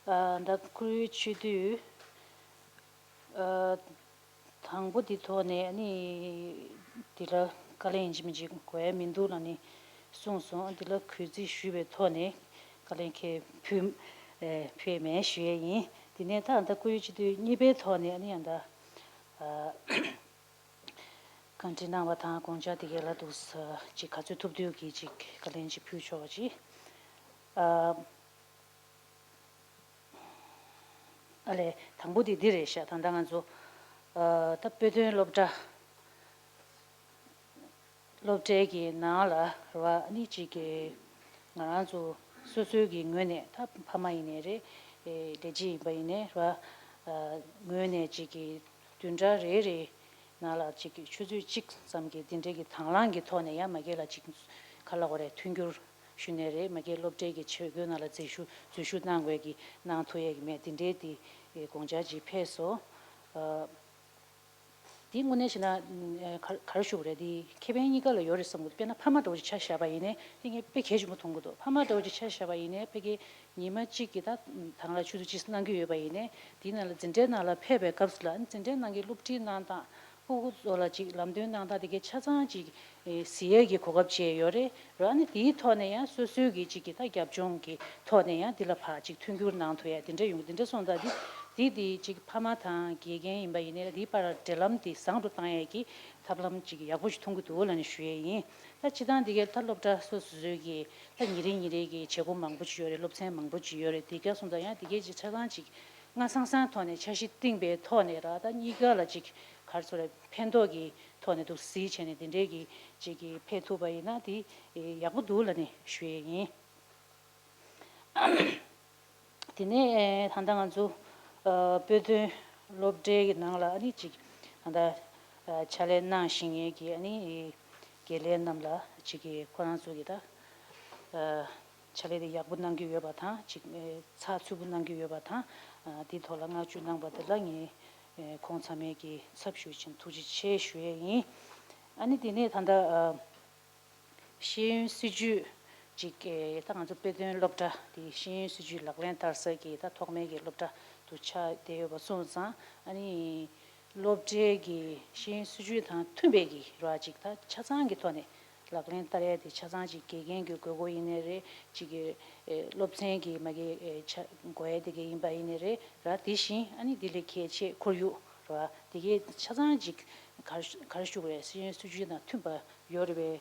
ཨ། ཟླ་དགུ་པའི་ཆེས་མཐོའི་ཨ། དང་པོ་འདི་ཐོག་ནས་ཨ་ནི་འདི་ལ་བཀའ་ལན་ཡིན་གཅིག་མིན་གཅིག་དགོས་ཡ་མི་འདུག་ལབ་ནས་གསུངས་སོང་། འདི་ལ་གུས་བརྩི་ཞུས་པའི་ཐོག་ནས་བཀའ་ལན་ཁྱེད་ཕུལ་ཨེ་ཕུལ་མེད་ཞུ་ཡས་ཡིན། དེ་ནས་ད་ད་སྐུའི་སྤྱི་འཐུས་གཉིས་པའི་ཐོག་ནས་ཨ་ནི་ཡང་ད་ཨ་བཀའ་འདྲི་གནང་བ་དང་དགོངས་འཆར་དེ་གའི་ལ་འདུག་ས་ཅིག་ག་ཚོད་ཐུབ་ཐུབ་ཀྱིས་ཅིག་བཀའ་ལན་ཅིག་ཕུལ་ཆོག་པ་ཅིག་ཨ། ཨ་ལས་དང་པོ་དེ་འདི་རེད་ཤག་ད་ལྟ་ང་ཚོ་ཨ་ད་དཔེ་སྟོན་སློབ་གྲྭ། སློབ་གྲྭའི་གི་ནང་ལ་རེད་བ། ཨ་ནི་གཅིག་གི་ང་རང་ཚོ་སོ་སོའི་གི་ངོས་ནས་ད་ཕ་མ་ཡིན་ནའི་རེད། ཨེ་ལས་བྱེད་ཡིན་པ་ཡིན་ནའི་རེད་བ། ཨ་ངོས་ནས་གཅིག་གི་བདུན་ཕྲག་རེ་རེའི་ནང་ལ་གཅིག་གི་ཆུ་ཚོད་གཅིག་ཙམ་གྱི་འདི་འདྲའི་གི་དང་བླངས་ཀྱི་ཐོག་ནས་ཡང་མ་གི་ལ་གཅིག་ག་ལ་གོ་རེད། མཐུན་འགྱུར་ཞུས་ནའི་རེད། མ་གི་སློབ་གྲྭའི་གི་བྱེད་སྒོའི་ནང་ལ་འཛུལ་ཞུགས་འཛུལ་ཞུགས་གནང་དགོས་ཀྱི་གནང་ཐུབ་ཡས་ཀྱི་མེད། འདི་འདྲའི་དེ་དགོངས་འཆར་ཅིག་ཕེབས་སོང་། ཨ། དེ་དངོས་གནས་བྱས་ན་ག་ག་རེ་ཞུ་དགོས་རེད། དེ་ཁེ་ཕན་གཉིས་ཀ་ལ་ཡོད་རེད་བསམ་གི་འདུག་དཔེར་ན་ཕ་མ་འདྲ་བོ་ཅིག་ཆ་བཞག་པ་ཡིན་ནའི་དེ་ངས་དཔེ་གལ་ཆེན་པོ་མཐོང་གི་འདུག་ཕ་མ་འདྲ་བོ་ཅིག་ཆ་བཞག་པ་ཡིན་ནའི་ཕ་གི་ཉི་མ་གཅིག་གི་ད་དང་ལ་ཆུ་ཚོད་གཅིག་གནང་གི་ཡོད་པ་ཡིན་ནའི་དེའི་ནང་ལ་འཛིན་གྲྭའི་ནང་ལ་ཕེབས་པའི་སྐབས་སུ་ལ་འཛིན་གྲྭའི་ནང་གི་སློབ་ཁྲིད་གནང་སྟངས། ཕྲུ་གུ་ཚོ་ལ་ཅིག་ལམ་སྟོན་གནང་སྟངས་དེ་གའི་ཆ་ཚང་ཅིག་ཨེ་གཟིགས་ཡས་ཀྱི་གོ་སྐབས་བཅས་ཡོད་རེད། ར་ནི་དེའི་ཐོག་ནས་ཡང་སོ་སོའི་གི་ཅིག་གི་ད་རྒྱབ་ལྗོངས་ཀྱི་ཐོག་ནས་ཡང་འདི་ལ་ཕར་ཅིག་མཐུན་འགྱུར་གནང་ཐུབ་ཡ་དེ་འདྲ་ཡོང་གི། དེ་འདྲ་སོང་ཙང་འདི་འདི་འདི་ཅིག་ཕ་མ་དང་དགེ་རྒན་ཡིན་པ་ཡིན་ནའི་འདིའི་བར་འབྲེལ་ལམ་དེ་བཟང་དུ་བཏང་ཡས་ཀྱི་ཐབས་ལམ་ཅིག་ཡག་པོ་ཞིག་མཐོང་གི་འདུག་ལབ་ནས་ཞུ་ཡས་ཡིན། ད་སྤྱིར་བཏང་འདི་གའི་ད་སློབ་གྲྭ་སོ་སོ་སོའི་གི་ད་ཉིན་རེ་ཉིན་རེ་གི་བྱེད་སྒོ་མང་པོ་ཅིག་ཡོད་རེད། སློབ་ཚན་མང་པོ་ཅིག་ཡོད་རེད། དེ་ག་སོང་ཙང་ཡང་དེ་གའི་ཅིག་ཆ་ཚང་ཅིག་སྔ་སང་སང་ཐོག་ནས་འཆར་གཞི་བཏིང་པའི་ཐོག་ནས་ར་ད་གཉིས་ཀ་ལ་ཅིག་ག་རེ་ཟེར་རེད། ཕན་ཐོགས་ཀྱི་ཐོག་ནས་འདུག་གཟིགས་བྱས་ནས་དེ་འདྲའི་གི་ཅིག་གི་ཕེབས་ཐུབ་པ་ཡིན་ན་དེ་ཡག་པོ་འདུག་ལབ་ནས་ཞུ་ཡས་ཡིན། དེ་ནས་ད་ལྟ་ང་ཚོ་དཔེ་སྟོན་སློབ་གྲྭའི་གི་ནང་ལ་ཨ་ནི་ཅིག་ད་ལྟ་ཕྱག་ལས་གནང་བཞིན་ཡས་ཀྱི་ཨ་ནི་དགེ་ལས་རྣམས་ལ་ཅིག་གི་ཁོ་རང་ཚོ་གི་ད་ཕྱག་ལས་དེ་ཡག་པོ་གནང་གི་ཡོད་པ་དང་ཅིག་ཚགས་ཚུད་པོ་གནང་གི་ཡོད་པ་དང་དེའི་ཐོག་ལ་བསྔགས་བརྗོད་གནང་པ་དེ་ལ་ངས་ཁོང་ཚང་མའི་གི་ཚབ་ཞུས་ཕྱིན་ཐུགས་རྗེ་ཆེ་ཞུ་ཡས་ཡིན། ཨ་ནི་དེ་ནས་ད་ལྟ་ཤེས་ཡོན་སྲིད་བྱུས་ཅིག་ད་ང་ཚོ་དཔེ་སྟོན་སློབ་གྲྭ་དེ་ཤེས་ཡོན་སྲིད་བྱུས་ལག་ལེན་བསྟར་ས་གི་ད་ཐོག་མའི་གི་སློབ་གྲྭ་དུ་ཆགས་བསྡད་ཡོད་པ་སོང་ཙང་ཨ་ནི་སློབ་གྲྭའི་གི་ཤེས་ཡོན་སྲིད་བྱུས་དང་མཐུན་པའི་གི་ར་ཅིག་ད་ཆ་ཚང་གི་ཐོག་ནས་ལག་ལེན་བསྟར་ཡ་དེ་ཆ་ཚང་ཅིག་དགེ་རྒན་གྱི་དགོས་མཁོ་ཡིན་ནའི་རེད། ཅིག་གི་སློབ་ཚན་གྱི་མ་གི་ཆ་དགོས་ཡ་དེ་གའི་ཡིན་པ་ཡིན་ནའི་རེད། ར་དེ་བཞིན་ཨ་ནི་དེ་ལས་གལ་ཆེ་ཁོར་ཡུག་ར་དེ་གའི་ཆ་ཚང་ཅིག་ག་རེ་ག་རེ་ཞུ་དགོས་རེད། ཤེས་ཡོན་སྲིད་བྱུས་དང་མཐུན་པ་ཡོད་རེད་པས།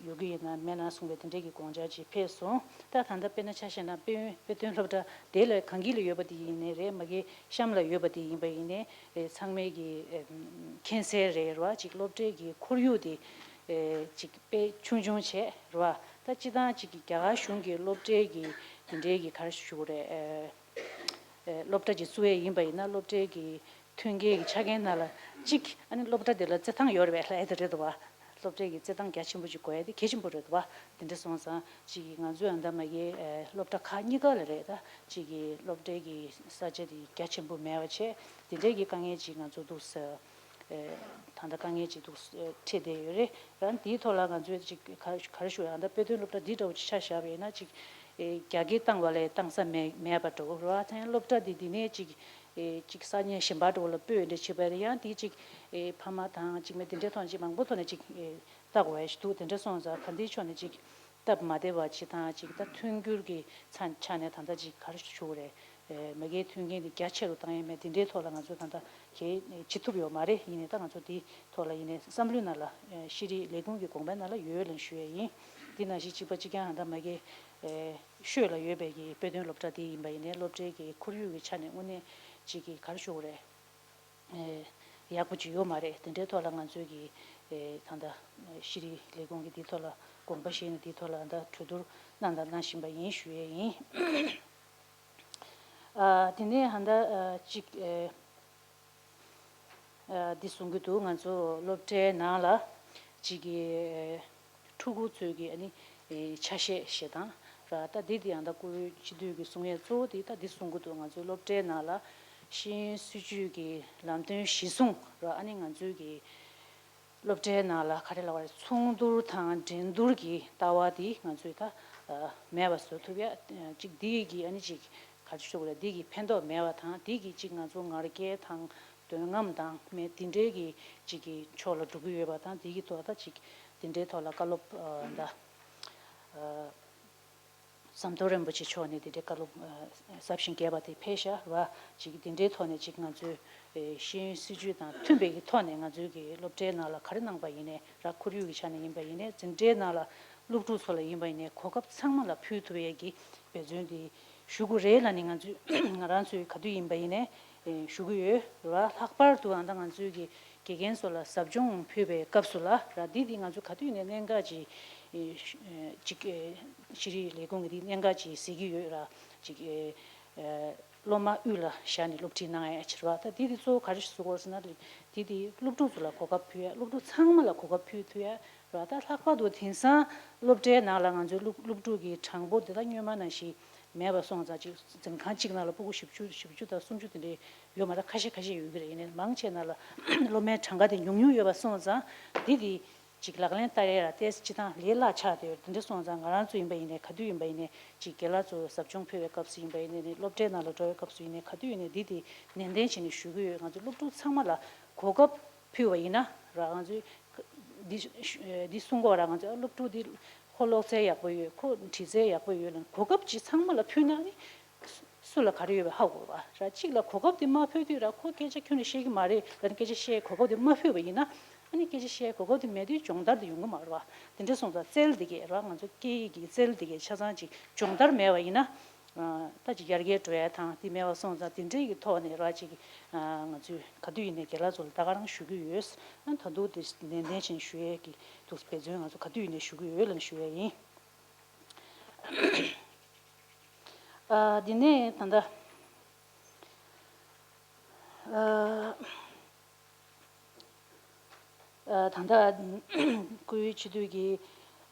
ཡོད་ཀྱི་ཡིན་ན་མེད་ན་གསུངས་པའི་དེ་འདྲའི་གི་དགོངས་འཆར་ཅིག་ཕེབས་སོང་། ད་ད་ལྟ་དཔེར་ན་ཆ་བཞག་ན་དཔེ་ཡོན་དཔེ་སྟོན་སློབ་གྲྭ་དེ་ལ་གངས་སྐྱིད་ལ་ཡོད་པ་དེ་ཡིན་ནའི་རེད། མ་གི་གཤམ་ལ་ཡོད་པ་དེ་ཡིན་པ་ཡིན་ནའི་ཚང་མས་གི་མཁྱེན་གསལ་རེད་ར། ཅིག་སློབ་གྲྭའི་གི་ཁོར་ཡུག་དེ་ཅིག་དཔེ་ཆུང་ཆུང་བྱས་ར། ད་སྤྱིར་བཏང་ཅིག་གི་རྒྱ་གར་གཞུང་གི་སློབ་གྲྭའི་གི་དེ་འདྲའི་གི་ག་རེ་ཞུ་དགོས་རེད། སློབ་གྲྭ་ཅིག་བཙུགས་ཡས་ཡིན་པ་ཡིན་ན་སློབ་གྲྭའི་གི་མཐུན་རྐྱེན་གྱི་ཆ་རྐྱེན་ནང་ལ་གཅིག་ཨ་ནི་སློབ་གྲྭ་དེ་ལ་རྩེད་ཐང་ཡོད་རེད་པས། ལབ་ཡ་དེ་རེད་འདུག་བ། སློབ་གྲྭའི་གི་རྩེད་ཐང་རྒྱ་ཆེན་པོ་ཅིག་དགོས་ཡ་དེ་གལ་ཆེན་པོ་རེད་འདུག་བ། དེ་འདྲ་སོང་ཙང་གཅིག་གི་ང་ཚོའི་ཨ་མདའ་མ་གི་སློབ་གྲྭ་ཁག་གཉིས་ཀ་ལ་རེད། ད་གཅིག་གི་སློབ་གྲྭའི་གི་ས་ཆ་དེ་རྒྱ་ཆེན་པོ་མེད་པ་བྱས། དེ་འདྲའི་གི་དཀའ་ངལ་ཅིག་ང་ཚོ་འདུག་ས། ད་ལྟ་དཀའ་ངལ་ཅིག་འདུག་འཕྲད་བསྡད་ཡོད་རེད། རང་དེའི་ཐོག་ལ་ང་ཚོས་ཅིག་ག་ག་རེ་ཞུ་ཡ། ད་དཔེ་སྟོན་སློབ་གྲྭ་འདི་འདྲ་བོ་ཅིག་ཆ་བཞག་པ་ཡིན་ན་ཅིག་རྒྱ་སྐད་བཏང་བ་ལས་བཏང་ས་མེད་མེད་པ་འདྲ་བོ་རེད་བ། ད་ཡང་སློབ་གྲྭ་འདི་འདི་ནས་ཅིག་ཅིག་ས་གནས་གཞན་པ་འདྲ་བོ་ལ་སྤོས་འདྲ་བྱེད་པ་རེད། ཡང་དེ་ཅིག་ཕ་མ་དང་ཅིག་མི་དེ་འདྲའི་ཐོག་ནས་ཅིག་མང་པོ་ཐོག་ནས་ཅིག་ལྟ་དགོས་ཡ་ཞིག་འདུག་དེ་འདྲ་སོང་ཙང་ད་འདིའི་ཕྱོགས་ནས་ཅིག་སྟབས་མ་བདེ་བ་ཅིག་དང་ཅིག་ད་མཐུན་འགྱུར་གྱི་ཆ་ཆ་ནས་ད་ལྟ་ཅིག་ག་རེ་ཞུ་དགོས་རེད། མ་གིའི་མཐུན་རྐྱེན་དེ་རྒྱ་ཆེ་རུ་བཏང་ཡས་མེད། དེ་འདྲའི་ཐོག་ལ་ང་ཚོས་ད་ལྟ་གལ་བྱེད་ཐུབ་ཡོད་མ་རེད། ཡིན་ནའི་ད་ང་ཚོ་དེའི་ཐོག་ལ་ཡིན་ནའི་བསམ་བློའི་ནང་ལ་ཤེས་རིག་ལས་ཁུངས་ཀྱི་དགོངས་པའི་ནང་ལ་ཡོད་ལབ་ཞུ་ཡས་ཡིན། འདི་ནང་བཞིན་གཅིག་པ་གཅིག་རྐྱང་ད་ལྟ་མ་གིའི་ཤོད་ལ་ཡོད་པའི་གི་དཔེ་སྟོན་སློབ་གྲྭ་དེ་ཡིན་པ་ཡིན་ནའི་སློབ་གྲྭའི་གི་ཁོར་ཡུག་གི་ཆ་ནས་དངོས་གནས་ཅིག་གི་ག་རེ་ཞུ་དགོས་རེད། ཡག་པོ་ཅིག་ཡོད་མ་རེད། དེ་འདྲའི་ཐོག་ལ་ང་ཚོས་ཀྱི་ད་ལྟ་ཤེས་རིག་ལས་ཁུངས་ཀྱི་འདིའི་ཐོག་ལ་དགོངས་པ་བཞེས་ནས་འདིའི་ཐོག་ལ་ད་གྲོས་བསྡུར་གནང་དང་གནང་བཞིན་པ་ཡིན་ཞུ་ཡས་ཡིན། དེ་ནས་ད་ལྟ་ཅིག་འདི་གསུང་གི་འདུག་ང་ཚོ་སློབ་གྲྭའི་ནང་ལ་ཅིག་གི་ཕྲུ་གུ་ཚོའི་གི་ཨ་ནི་ཆ་ཤས་ཞེ་དང་ར། ད་འདི་དེ་ཡང་ད་བཀུར་འོས་སྤྱི་འཐུས་ཀྱི་གསུང་ཡས་གཙོ་བོ་དེ་ད་འདི་གསུང་གི་འདུག་ང་ཚོའི་སློབ་གྲྭའི་ནང་ལ་ཤེས་ཡོན་སྲིད་བྱུས་ཀྱི་ལམ་སྟོན་གཞི་བཟུང་ར། ཨ་ནི་ང་ཚོའི་གི་སློབ་གྲྭའི་ནང་ལ་ག་རེ་ལབ་པ་རེད། ཚོགས་འདུར་དང་འགྲན་བསྡུར་གྱི་ལྟ་བ་དེ་ང་ཚོས་ད་མེད་པ་བཟོ་ཐུབ་ཡ་ཅིག་འདི་གི་ཨ་ནི་ཅིག་ག་རེ་ཞུ་དགོས་རེད། འདི་གི་ཕན་ཐོགས་མེད་པ་དང་འདི་གི་ཅིག་ང་ཚོ་ངར་སྐད་དང་འདོད་རྔམ་དང་མེད་དེ་འདྲའི་གི་ཅིག་གི་ཕྱོགས་ལ་འགྲོ་གི་ཡོད་པ་དང་འདི་གི་ཐོག་ད་ཅིག་དེ་འདྲའི་ཐོག་ལ་བཀའ་སློབ་ད། ཟམ་གདོང་རིན་པོ་ཆེ་མཆོག་ནས་དེ་འདྲའི་བཀའ་སློབ་ཟབ་ཞིང་རྒྱས་པ་དེ་ཕེབས་ཤག་ར། ཅིག་དེ་འདྲའི་ཐོག་ནས་ཅིག་ང་ཚོའི་ཤེས་ཡོན་སྲིད་བྱུས་དང་མཐུན་པའི་གི་ཐོག་ནས་ང་ཚོའི་གི་སློབ་གྲྭའི་ནང་ལ་ག་རེ་གནང་པ་ཡིན་ནའི་ར། ཁོར་ཡུག་གི་ཆ་ནས་ཡིན་པ་ཡིན་ནའི་འཛིན་གྲྭའི་ནང་ལ་སློབ་ཕྲུག་ཚོ་ལ་ཡིན་པ་ཡིན་ནའི་གོ་སྐབས་ཚང་མ་ལ་ཕུལ་ཐུབ་ཡས་ཀྱི་འབད་བརྩོན་དེ་ ཞུ་དགོས་རེད་ལབ་ནས་ང་ཚོས་ང་རང་ཚོས་ག་དུས་ཡིན་པ་ཡིན་ནའི་ཨེ་ཞུ་གི་ཡོད་ར། ལྷག་པར་དུ་ཨ་ད་ང་ཚོས་ཀྱི་དགེ་རྒན་ཚོ་ལ་ཟབ་སྦྱོང་ཕུལ་བའི་སྐབས་སུ་ལ་ར། འདི་འདི་ང་ཚོས་ག་དུས་ཡིན་ནའི་གནད་འགག་ཅིག་ཨེ་ཅིག་ཨེ་ཤེས་རིག་ལས་ཁུངས་ཀྱི་འདི་གནད་འགག་ཅིག་གཟིགས་ཀྱི་ཡོད་ར། ཅིག་ཨེ་ཨེ་སློབ་མ་དབུས་ལ་བཞག་ནས་སློབ་ཁྲིད་གནང་ཡ་ཕྱིར་བ། ད་འདི་འདི་གཙོ་བོ་ག་རེ་ཞིག་བཟོ་དགོས་ཟེར་ན། འདི་འདི་སློབ་ཕྲུག་ཚོ་ལ་གོ་སྐབས་ཕུལ་ཡ། སློབ་ཕྲུག་ཚང་མ་ལ་གོ་སྐབས་ཕུལ་ཐུབ་ཡ་ར། ད་ལྷག་པར་དུ་དེང་སང་སློབ་གྲྭའི་ནང་ལ་ང་ཚོའི་སློབ་སློབ་ཕྲུག་གི་གྲངས་འབོར་འདི་དག་སྔོན་མ་ནང་བཞིན་མེད་པ་སོང་ཙང་། ཅིག་འཛིན་ཁང་གཅིག་ནང་ལ་སྤུ་གུ་བཞི་བཅུ་བཞི་བཅུ་དང་སུམ་ཅུ་དེ་འདྲའི་ཡོད་མ་རེད། ཁ་ཤས་ཁ་ཤས་ཡོད་ཀྱི་རེད། ཡིན་ནའི་མང་ཆེ་ནང་ལ་སློབ་མའི་གྲངས་ཀ་དེ་ཉུང་ཉུང་ཡོད་པ་སོང་ཙང་། འདི་འདི་ཅིག་ལག་ལེན་བསྟར་ཡ་ལ་ཏོག་ཙམ་སྤྱིར་བཏང་ལས་སླ་ཆགས་བསྡད་ཡོད། དེ་འདྲ་སོང་ཙང་ང་རང་ཚོ་ཡིན་པ་ཡིན་ནའི་ག་དུས་ཡིན་པ་ཡིན་ནའི་ཅིག་རྒན་ལགས་ཚོ་ཟབ་སྦྱོང་ཕུལ་བའི་སྐབས་སུ་ཡིན་པ་ཡིན་ནའི། སློབ་གྲྭའི་ནང་ལ་འགྲོ་བའི་སྐབས་སུ་ཡིན་ནའི་ག་དུས་ཡིན་ནའི་འདི་དེ་ནན་ཏན་བྱས་ནས་ཞུ་གི་ཡོད། ང་ཚོ་སློབ་ཕྲུག་ཚང་མ་ལ་གོ་སྐབས་ཕུལ་བ་ཡིན་ན་ར། ང་ཚོས་འདི་འདི་གསུང་གོ་ར། ང་ཚོའི་སློབ་ཕྲུག་འདི་ཁོ་ཀློག་རྩལ་ཡག་པོ་ཡོད། ཁོ་འབྲི་རྩལ་ཡག་པོ་ཡོད་ལ། གོ་སྐབས་ཅིག་ཚང་མ་ལ་ཕུལ་ན་ནི། སུ་ལ་ག་རེ་ཡོད་པ་ཧ་གོ་བ་ར། གཅིག་ལ་གོ་སྐབས་དེ་མ་ཕུལ་དུས་ར། ཁོ་སྐད་ཆ་ཁྱོན་ནས་བཤད་ཀྱི་མ་རེད་ལབ་ནས་སྐད་ཆ་བཤད། གོ་སྐབས་དེ་མ་ཕུལ་བ་ཡིན་ན། ཨ་ནི་སྐད་ཆ་བཤད་གོ་སྐབས་དེ་མེད་དུས་སྦྱོང་བརྡར་དེ་ཡོང་གི་མ་རེད་བ། དེ་འདྲ་སོང་ཙང་རྩལ་དེ་གས་ར། ང་ཚོ་སྐད་ཡིག་གི་རྩལ་དེ་གས་ཆ་ཚང་ཅིག་སྦྱོང་བརྡར་མེད་བ་ཡིན་ན། ཨ་ད་ཅིག་ཡར་རྒྱས་འགྲོ་ཡ་དང་དེ་མེད་པ་སོང་ཙང་། དེ་འདྲའི་གི་ཐོག་ནས་ར་ཅིག་ཨ་ང་ཚོས་ག་དུས་ཡིན་ནའི་རྒན་ལགས་ཚོ་ལ་ད་ག་རང་ཞུ་གི་ཡོད། ཨ་ད་དུང་དེ་ནན་ཏན་བྱས་ནས་ཞུ་ཡས་ཀྱི་འདུག་འབད་བརྩོན་ང་ཚོ་ག་དུས་ཡིན་ནའི་ཞུ་གི་ཡོད་ལབ་ནས་ཞུ་ཡ་ཡིན། ཨ་འདི་ནས་ད་ལྟ་ཨ་ཨ་ད་ལྟ་སྐུའི་སྤྱི་འཐུས་ཀྱིས་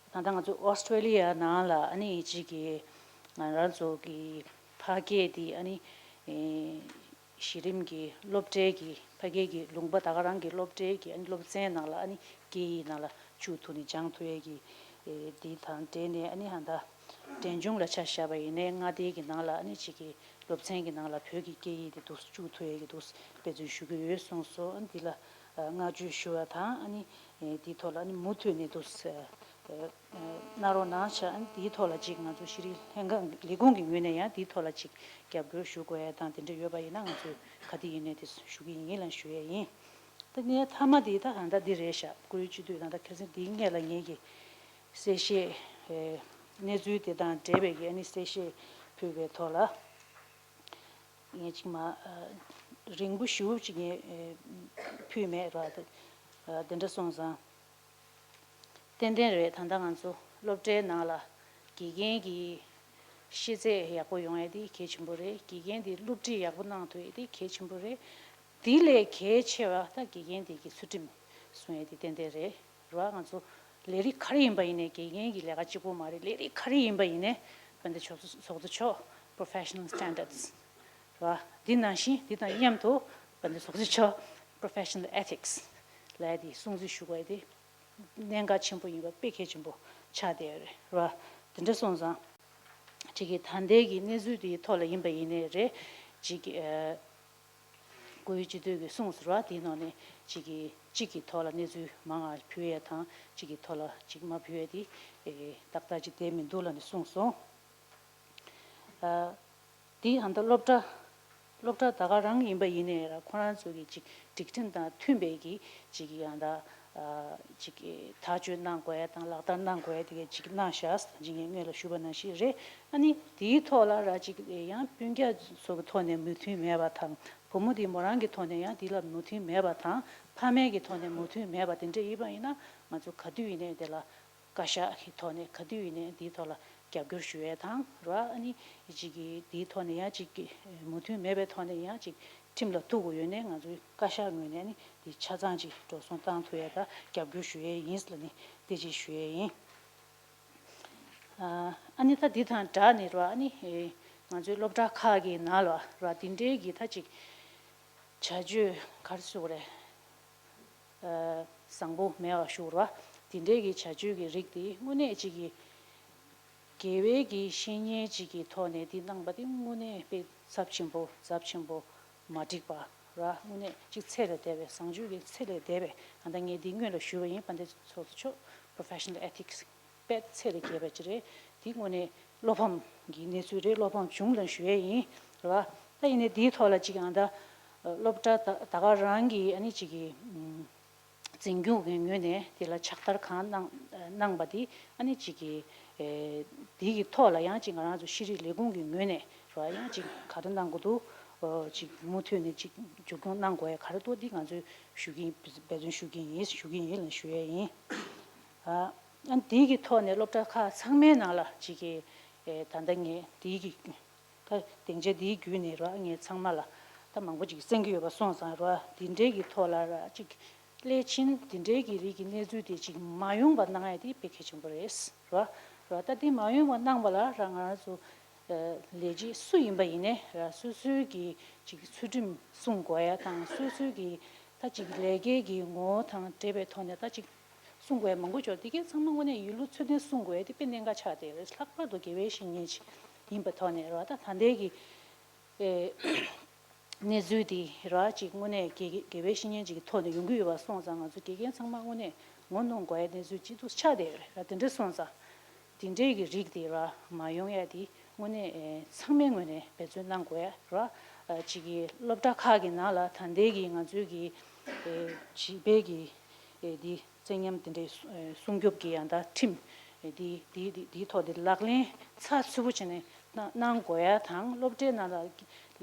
ད་ལྟ་ང་ཚོ་ཨོ་སི་ཀྲོ་ལི་ཡ་ནང་ལ་ཨ་ནི་ཅིག་གི་ང་རང་ཚོ་གི་ཕ་སྐད་འདི་ཨ་ནི་ཨེ་གཞི་རིམ་གྱི་སློབ་གྲྭའི་གི་ཕ་སྐད་ཀྱི་ལུང་པ། ད་ག་རང་གི་སློབ་གྲྭའི་གི་ཨ་ནི་སློབ་ཚན་ནང་ལ་ཨ་ནི་སྐད་ཡིག་ནང་ལ་བཅུག་ཐུབ་ནས་སྦྱང་ཐུབ་ཡས་ཀྱི་ཨེ་འདི་དང་འབྲེལ་ནས། ཨ་ནི་ཧ་ད་འབྲིང་ཆུང་ལ་ཆ་བཞག་པ་ཡིན་ནའི་མངའ་སྡེའི་གི་ནང་ལ་ཨ་ནི་ཅིག་གི་སློབ་ཚན་གྱི་ནང་ལ་བོད་ཀྱི་སྐད་ཡིག་དེ་འདུག་བཅུག་ཐུབ་ཡས་ཀྱི་འདུག་འབད་བརྩོན་ཞུ་གི་ཡོད་གསུངས་སོང་། ཨ་ནི་འདི་ལ་ཨ་བསྔགས་བརྗོད་ཞུ་བ་དང་། ཨ་ནི་ཨེ་འདིའི་ཐོག་ལ་ཨ་ནི་མུ་མཐུད་ནས་འདུག་ཨ་ཨ་གནང་རོགས་གནང་བྱ། ཨ་ནི་འདིའི་ཐོག་ལ་ཅིག་ང་ཚོ་ཤེས་རིག་ལྷན་ཁང་ལས་ཁུངས་ཀྱི་ངོས་ནས་ཡང་འདིའི་ཐོག་ལ་ཅིག་རྒྱབ་སྐྱོར་ཞུ་དགོས་ཡ་དང་དེ་འདྲ་ཡོད་པ་ཡིན་ན། ང་ཚོས་ག་དུས་ཡིན་ནའི་དེ་ཞུ་གི་ཡིན་ལབ་ཞུ་ཡས་ཡིན། ད་ངའི་མཐའ་མ་དེ་ད་ད་ལྟ་འདི་རེད་ཤག་སྐུའི་སྤྱི་འཐུས་ད་ལྟ་ཁ་སང་འདིའི་སྔས་ལ་ངེད་ཀྱིས་གསལ་བཤད་ཨེ་གནས་ཚུལ་དེ་དང་འབྲེལ་བའི་གི་ཨ་ནི་གསལ་བཤད་ཕུལ་བའི་ཐོག་ལ། ངས་ཅིག་མ་ཨ་རིང་པོ་ཞེ་པོ་ཅིག་ངས་ཨེ་ཕུལ་མེད་ར། ད་ཨ་དེ་འདྲ་སོང་ཙང་། ཏན་ཏན་རེད། ད་ལྟ་ང་ཚོ་སློབ་གྲྭའི་ནང་ལ་དགེ་རྒན་གྱི་ཤེས་ཚད་ཡག་པོ་ཡོང་ཡ་དེ་གལ་ཆེན་པོ་རེད། དགེ་རྒན་དེ་སློབ་ཁྲིད་ཡག་པོ་གནང་ཐུབ་ཡ་དེ་གལ་ཆེན་པོ་རེད། དེ་ལས་གལ་ཆེ་བ་ད་དགེ་རྒན་དེ་གི་ཚུལ་ཁྲིམས་སྲུང་ཡ་དེ་ཏན་ཏན་རེད། རེད་བ། ང་ཚོ་ལས་རིགས་ག་རེ་ཡིན་པ་ཡིན་ནའི་དགེ་རྒན་གྱི་ལས་ཀ་གཅིག་པོ་མ་རེད། ལས་རིགས་ག་རེ་ཡིན་པ་ཡིན་ནའི་དཔལ་ལྡན་ཚོགས་གཙོ་མཆོག་Professional Standards རེད་བ། འདི་ནང་བཞིན་འདི་དང་མཉམ་དུ་དཔལ་ལྡན་ཚོགས་གཙོ་མཆོག་Professional Ethics ལབ་ཡ་དེ་སྲུང་བརྩི་ཞུ་དགོས་ཡ་དེ་གནད་འགག་ཆེན་པོ་ཡིན་པ་དཔེ་གལ་ཆེན་པོ་ཆགས་བསྡད་ཡོད་རེད་བ། དེ་འདྲ་སོང་ཙང་ཅིག་གི་ད་ལྟའི་གི་གནས་ཚུལ་དེའི་ཐོག་ལ་ཡིན་པ་ཡིན་ནའི་རེད། ཅིག་གི་ཨ་སྐུའི་སྤྱི་འཐུས་ཀྱིས་གསུངས་ཟེར་བ་དེའི་ནང་ནས་ཅིག་གི་གཅིག་གི་ཐོག་ལ་གནས་ཚུལ་མང་ང་ཕུལ་ཡས་དང་། གཅིག་གི་ཐོག་ལ་ཅིག་མ་ཕུལ་ཡས་དེ་ཨེ་ཏག་ཏག་ཅིག་བསྡད་མི་འདུག་ལབ་ནས་གསུངས་སོང་། ཨ་དེ་ཨ་ད་སློབ་གྲྭ་སློབ་གྲྭ་ད་ག་རང་ཡིན་པ་ཡིན་ནའི་ར། ཁོ་རང་ཚོ་གི་ཅིག་སྒྲིག་ཁྲིམས་དང་མཐུན་པའི་གི་ཅིག་གི་ཨ་ད་ཨ་ཅིག་གི་ཐག་གཅོད་གནང་དགོས་ཡ་དང་ལག་བསྟར་གནང་དགོས་ཡ་དེ་ག་ཅིག་གནང་ཤག་ཟེར་ཅིག་ངས་སྔོན་ལ་ཞུས་པ་ནང་བཞིན་རེད། ཨ་ནི་དེའི་ཐོག་ལ་ར་ཅིག་ཡང་སྤུན་ཀྱག་ཚོ་གི་ཐོག་ནས་མོས་མཐུན་མེད་པ་དང་། བུ་མོ་དེ་མོ་རང་གི་ཐོག་ནས་ཡང་དེ་ལ་མོས་མཐུན་མེད་པ་དང་། ཕ་མའི་གི་ཐོག་ནས་མོས་མཐུན་མེད་པ་དེ་འདྲ་ཡིན་པ་ཡིན་ན། ང་ཚོ་ག་དུས་ཡིན་ནའི་དེ་ལ་བཀའ་ཤག་གི་ཐོག་ནས་ག་དུས་ཡིན་ནའི་དེའི་ཐོག་ལ་རྒྱབ་སྐྱོར་ཞུ་ཡས་དང་ར། ཨ་ནི་ཅིག་གི་དེའི་ཐོག་ནས་ཡང་ཅིག་གི་མོས་མཐུན་མེད་པའི་ཐོག་ནས་ཡང་ཅིག་ཁྲིམས་ལ་ཐུག་དགོས་ཡོད་ནའི། ང་ཚོའི་བཀའ་ཤག་ངོས་ནས་ཨ་ནི་དེ་ཆ་ཚང་ཅིག་འགྲོ་སོང་བཏང་ཐུབ་ཡས་དང་རྒྱབ་སྐྱོར་ཞུ་ཡས་ཡིན་ལབ་ནས་དེ་ཅིག་ཞུ་ཡས་ཡིན། ཨ་ནི་ད་འདི་དང་སྦྲགས་ནས་ར། ཨ་ནི་ཨེ་ང་ཚོའི་སློབ་གྲྭ་ཁག་གི་ནང་ལ་ར། འདི་འདྲའི་གི་ད་ཅིག་བྱ་སྤྱོད་ག་རེ་ཟེར་དགོས་རེད། ཨ་བཟང་པོ་མེད་པ་ཞུ་ར། འདི་འདྲའི་གི་བྱ་སྤྱོད་ཀྱི་རིགས་དེ་དངོས་གནས་ཅིག་གི་དགེ་བའི་གི་བཤེས་གཉེན་ཅིག་གི་ཐོག་ནས་འདི་གནང་པ་དེ་དངོས་གནས་དཔེ་ཚབས་ཆེན་པོ་ཚབས་ཆེན་པོ་མ་འགྲིག་པ་ར། དངོས་གནས་ཅིག་ཚད་ལས་འདས་པའི། བཟང་སྤྱོད་ཀྱི་ཚད་ལས་འདས་པའི། ཨ་ད་ངས་འདི་སྔོན་ལ་ཞུས་པ་ཡིན། དཔལ་ལྡན་ཚོགས་གཙོ་མཆོག་Professional Ethics དཔེ་ཚད་ལས་བརྒལ་བ་ཅིག་རེད། དེ་དངོས་གནས་བློ་ཕམ་གྱི་གནས་ཚུལ་རེད། བློ་ཕམ་བྱུང་ལབ་ཞུ་ཡས་ཡིན་རེད་བ། ད་ཡིན་ནའི་དེའི་ཐོག་ལ་ཅིག་ཨ་ད་སློབ་གྲྭ་ད་ད་ག་རང་གི་ཨ་ནི་ཅིག་གི་ཨམ་འཛིན་སྐྱོང་གི་ངོས་ནས་དེ་ལ་ཕྱག་བསྟར་གང་གནང་གནང་པ་དེ་ཨ་ནི་ཅིག་གི་ཨེ་དེ་གི་ཐོག་ལ་ཡང་ཅིག་ང་རང་ཚོ་ཤེས་རིག་ལས་ཁུངས་ཀྱི་ངོས་ནས་ ར། ཡང་ཅིག་ག་རེ་གནང་དགོས་འདུག་ཨོ་ཅིག་མུ་མཐུད་ནས་ཅིག་མཇུག་སྐྱོང་གནང་དགོས་ཡ་ག་རེ་འདུག་འདི་ང་ཚོས་ཞུ་གི་ཡིན། འབད་བརྩོན་ཞུ་གི་ཡིན། ཞུ་གི་ཡིན་ལ་ཞུ་ཡ་ཡིན། ཨ་ཨ་འདི་གི་ཐོག་ནས་སློབ་གྲྭ་ཁག་ཚང་མའི་ནང་ལ་ཅིག་གི་ཨེ་ད་ལྟ་ངས་འདི་གི་ད་སྡིངས་ཆ་འདིའི་བརྒྱུད་ནས་ར་ངས་ཚང་མ་ལ་ད་མང་པོ་ཅིག་གསན་གྱི་ཡོད་པ་སོང་ཙང་ར། འདི་འདྲའི་གི་ཐོག་ལ་ར་ཅིག་སླད་ཕྱིན་འདི་འདྲའི་གི་རིགས་ཀྱི་གནས་ཚུལ་དེ་ཅིག་མ་ཡོང་བ་གནང་ཡ་དེ་དཔེ་གལ་ཆེན་པོ་རེད་ར། ར་ད་འདི་མ་ཡོང་བ་གནང་བ་ལ་ར་ང་རང་ཚོ་ཨ་ལས་བྱེད་སུ་ཡིན་པ་ཡིན་ནའི་ར་སོ་སོའི་གི་ཅིག་ཚུལ་ཁྲིམས་སྲུང་དགོས་ཡ་དང་སོ་སོའི་གི་ད་ཅིག་ལས་ཀའི་གི་ངོ་བོ་དང་འབྲེལ་བའི་ཐོག་ནས་ད་ཅིག་གསུང་དགོས་མང་པོ་ཅོག་འདི་གའི་ཚང་མ་དངོས་གནས་ཡིན་ལུགས་ཚུལ་ལྡན་གསུང་དགོས་དེ་དཔེ་གནད་འགག་ཆགས་བསྡད་ཡོད་རེད། ལྷག་པར་དུ་དགེ་བའི་བཤེས་གཉེན་ཅིག་ཡིན་པའི་ཐོག་ནས་ར་ད་ད་ལྟའི་གི་ཨེ་གནས་ཚུལ་འདི་ར་ཅིག་དངོས་གནས་དགེ་དགེ་བའི་བཤེས་གཉེན་ཅིག་གི་ཐོག་ནས་ཡོང་གི་ཡོད་པ་སོང་ཙང་ང་ཚོ་དགེ་རྒན་ཚང་མ་དངོས་གནས་ངོ་གནོང་དགོས་ཡ་གནས་ཚུལ་ཅིག་ཏུ་ཆགས་བསྡད་ཡོད་རེད་ར། དེ་འདྲ་སོང་ཙང་དེ་འདྲའི་གི་རིགས་དེ་ར་མ་ཡོང་ཡ་དེ་དངོས་གནས་ཨེ་ཚང་མའི་ངོས་ནས་འབད་བརྩོན་གནང་དགོས་ཡ་ར། ཨ་ཅིག་གི་སློབ་གྲྭ་ཁག་གི་ནང་ལ་ད་ལྟའི་གི་ང་ཚོའི་གི་ཨེ་བྱིས་པའི་གི་ཨེ་འདི་བཙན་ཉམས་དེ་འདྲའི་སྲུང་སྐྱོབ་ཀྱི་ཡང་ད་ཁྲིམས་ཨེ་འདི་འདི་འདི་འདིའི་ཐོག་འདི་ལག་ལེན་ཚགས་ཚུད་པོ་བྱས་ནས་གནང་གནང་དགོས་ཡ་དང་སློབ་གྲྭའི་ནང་ལ་ལས་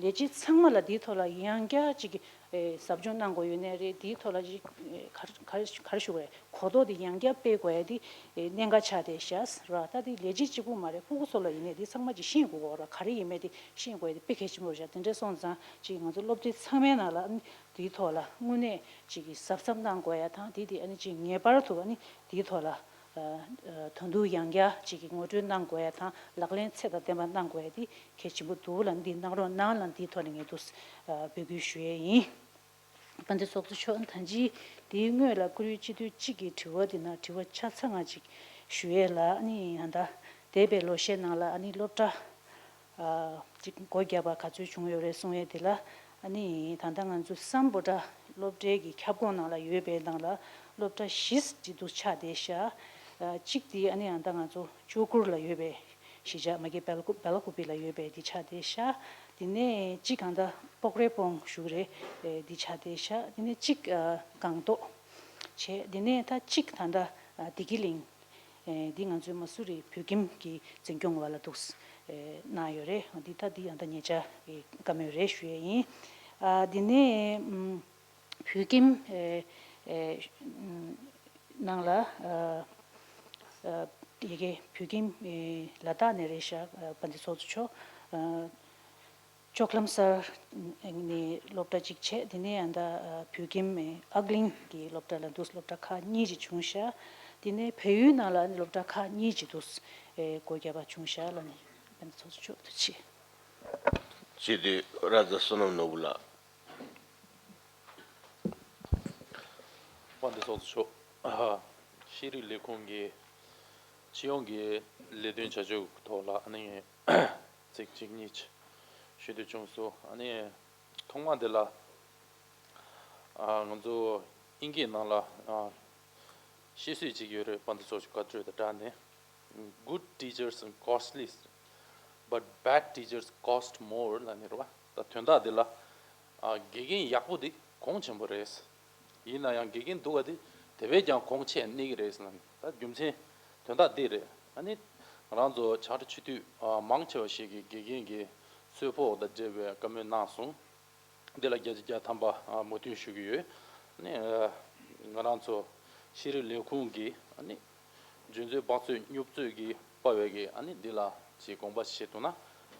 བྱེད་ཚང་མ་ལ་འདིའི་ཐོག་ལ་ཡང་བསྐྱར་ཅིག་ཨེ་ཟབ་སྦྱོང་གནང་དགོས་ཡོད་ནའི་རེད། འདིའི་ཐོག་ལ་ཅིག་ཨེ་ག་རེ་ག་རེ་ག་རེ་ཞུ་དགོས་རེད། གོ་རྟོགས་འདི་ཡང་བསྐྱར་སྤེལ་དགོས་ཡ་འདི་ཨེ་གནད་འགག་ཆགས་བསྡད་ཤག་ར། ད་འདི་ལས་བྱེད་གཅིག་པུ་མ་རེད། ཕྲུ་གུ་ཚོ་ལ་ཡིན་ནའི་འདི་ཚང་མ་ཅིག་ཤེས་དགོས་གོ་ར། ག་རེ་ཡིན་མིན་འདི་ཤེས་དགོས་ཡ་འདི་དཔེ་གལ་ཆེན་པོ་རེད་ཤག་དེ་འདྲ་སོང་ཙང་ཅིག་ང་ཚོ་སློབ་གྲྭའི་ཚང་མའི་ནང་ལ་ཨ་ནི་དེའི་ཐོག་ལ་དངོས་གནས་ཅིག་གི་གཟབ་གཟབ་གནང་དགོས་ཡ་དང་དེ་དེ་ཨ་ནི་ཅིག་ངེས་པར་དུ་ཨ་ནི་དེའི་ཐོག་ལ་ཨ་ཨ་དོན་དུ་ཡང་བསྐྱར་ཅིག་གི་ངོ་སྤྲོད་གནང་དགོས་ཡ་དང་ལག་ལེན་ཚད་དང་ལྡན་པ་གནང་དགོས་ཡ་དེ་གལ་ཆེན་པོ་འདུག་ལ་འདི་གནང་རོགས་གནང་ལ་འདིའི་ཐོག་ནས་ངས་འདུག་ཨ་འབོད་སྐུལ་ཞུ་ཡས་ཡིན། དཔལ་ལྡན་ཚོགས་གཙོ་མཆོག་ད་ཅི་དེའི་སྔོན་ལ་བཀུར་འོས་སྤྱི་འཐུས་གཅིག་གིས་དྲི་བ་འདི་ན་དྲི་བ་ཆ་ཚང་ང་ཅིག་ཞུ་ཡས་ལ་ཨ་ནི་ཡང་ད་འདས་པའི་ལོ་ཤས་ནང་ལ་ཨ་ནི་སློབ་གྲྭ་ཨ་ཅིག་སྒོ་བརྒྱབ་པ་ག་ཚོད་བྱུང་ཡོད་རེད་གསུང་ཡས་དེ་ལ་ཨ་ནི་ད་ལྟ་ང་ཚོ་སམ་བྷོ་ཊ་སློབ་གྲྭའི་གི་ཁྱབ་ཁོངས་ནང་ལ་ཡོད་པའི་ནང་ལ་སློབ་གྲྭ་བཞི་ཅིག་འདུག་ཆགས་བསྡད་ཤག་ཨ་གཅིག་དེ་ཨ་ནི་ཡང་ད་ང་ཚོ་ལྕོག་གུར་ལ་ཡོད་པའི་གཞིས་ཆགས་མ་གི་བེ་ལ་ཀུ་བེ་ལ་ཀུ་པི་ལ་ཡོད་པའི་འདི་ཆགས་བསྡད་ཤག་དེ་ནས་གཅིག་གང་ལྟར་སྤོག་རའི་སྤོང་བཞུགས་རེད། ཨེ་འདི་ཆགས་བསྡད་ཤག་དེ་ནས་གཅིག་ཨ་སྒང་ཏོག་བྱས། དེ་ནས་ད་གཅིག་ད་ལྟ་ཨ་བདེ་སྐྱིད་གླིང་། ཨེ་འདི་ང་ཚོའི་མ་སུ་རི་བོད་ཁྱིམ་གྱི་འཛིན་སྐྱོང་འོག་ལ་འདུག་ཨེ་གནང་ཡོད་རེད། འདི་ད་འདི་ཡང་ད་ཉེ་ཆར་ཨེ་བཀའ་མོལ་རེད་ཞུ་ཡས་ཡིན། ཨ་དེ་ནས་ཨམ། བོད་ཁྱིམ་ཨེ་ཨེ་ནང་ལ་ཨ་ཨ་ཡ་གི་བོད་ཁྱིམ་ཨེ་ལ་དྭགས་ནས་རེད་ཤག་ཨ་དཔལ་ལྡན་ཚོགས་གཙོ་མཆོག་ཨ་ལྕོག་ལམ་སར་ནས་སློབ་གྲྭ་གཅིག་བྱས། དེ་ནས་ཡང་ད་ཨ་བོད་ཁྱིམ་ཨེ་ཨག་གླིང་གི་སློབ་གྲྭ་ལ་འདུག་སློབ་གྲྭ་ཁག་གཉིས་ཅིག་བྱུང་ཤག་དེ་ནས་བལ་ཡུལ་ནང་ལ་སློབ་གྲྭ་ཁག་གཉིས་ཅིག་འདུག་ཨེ་སྒོ་བརྒྱབ་པ་བྱུང་ཤག་ལ་ནི་དཔལ་ལྡན་ཚོགས་གཙོ་མཆོག་ཐུགས་རྗེ་ཆེ། སྤྱི་འཐུས་ར་ཛ་བསོད་ནམས་ནོར་བུ་ལགས། དཔལ་ལྡན་ཚོགས་གཙོ་མཆོག་ཤེས་རིག་ལས་ཁུངས་ཀྱི་སྤྱི་ཡོངས་ཀྱི་ལས་དོན་བྱ་སྤྱོད་ཐོག་ལ་ཨ་ནི་ཚིག་གཅིག་གཉིས་ཞུ་འདོད་བྱུང་སོང་། ཨ་ནི་ཐོག་མ་དེ་ལ་ཨ་ང་ཚོ་དབྱིན་སྐད་ནང་ལ་ཨ་བཤད་སྲོལ་ཅིག་ཡོད་རེད། དཔལ་ལྡན་ཚོགས་གཙོ་བཀའ་འཁྲོལ་དང་སྦྲགས་ནས། Good teachers costly, but bad teachers cost more ལབ་ནི་རེད་བ། ད་དོན་དག་འདི་ལ་ཨ་དགེ་རྒན་ཡག་པོ་འདི་གོང་ཆེན་པོ་རེད། ཡིན་ན་ཡང་དགེ་རྒན་སྡུག་ག་འདི་དེ་བས་ཀྱང་གོང་ཆེ་གནས་ཀྱི་རེད་ཟེར་ན། ད་རྒྱུ་མཚན་དོན་དག་འདི་རེད། ཨ་ནི་ང་རང་ཚོ་བྱང་ཁྲ་སྤྱི་འཐུས་ཨ་མང་ཆེ་བ་ཞིག་གིས་དགེ་རྒན་གྱི་གསོལ་ཕོགས་དང་འབྲེལ་བའི་བཀའ་མོལ་གནང་སོང་། འདི་ལ་བརྒྱ་ཆ་བརྒྱ་ཐམ་པ་ཨ་མོས་མཐུན་ཞུ་གི་ཡོད། ཨ་ནི་ཨ་ང་རང་ཚོ་ཤེས་རིག་ལས་ཁུངས་ཀྱིས་ཨ་ནི་འཇོན་ཚོད་དཔག་ཚོད་སྙུག་ཚོད་ཀྱིས་དཔའ་བའི་གི་ཨ་ནི་འདི་ལ་ཅིག་དགོངས་པ་བཞེས་ཐུབ་ན་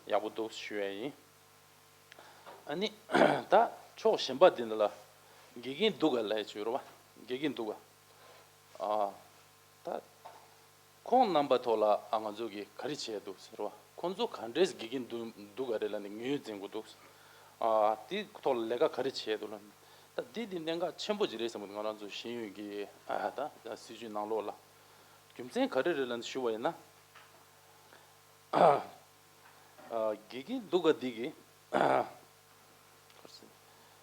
ཡག་པོ་འདུག་ཞུ་ཡ་ཡིན། ཨ་ནི་ད་ཕྱོགས་གཞན་པ་འདི་འདི་ལ་དགེ་རྒན་སྡུག་ག་ལབ་ཡ་ཅིག་ཡོད་རེད་བ། དགེ་རྒན་སྡུག་ག་ཨ་ད། ཁོང་རྣམ་པ་ཐོག་ལ་ཨ་ང་ཚོ་གིས་ག་རེ་བྱས་འདུག་ཟེར་བ། ཁོང་ཚོ་ག་འདྲས་དགེ་རྒན་འདུག་འདུག་ག་རེ་ལབ་ནས་ངོས་འཛིན་དགོས་འདུག་ཨ་དེ་ཐོག་ལ་ལས་ཀ་ག་རེ་བྱས་འདུག་ལབ་ནས། ད་འདི་འདི་གནད་འགག་ཆེན་པོ་ཅིག་རེད་བསམ་གི་འདུག་ང་རང་ཚོ་ཤེས་ཡོན་གྱི་ཨ་ད་སྲིད་བྱུས་ནང་ལོགས་ལ། རྒྱུ་མཚན་ག་རེ་རེད་ལབ་ནས་ཞུ་བ་ཡིན་ན། ཨ་དགེ་རྒན་སྡུག་ག་འདི་གི་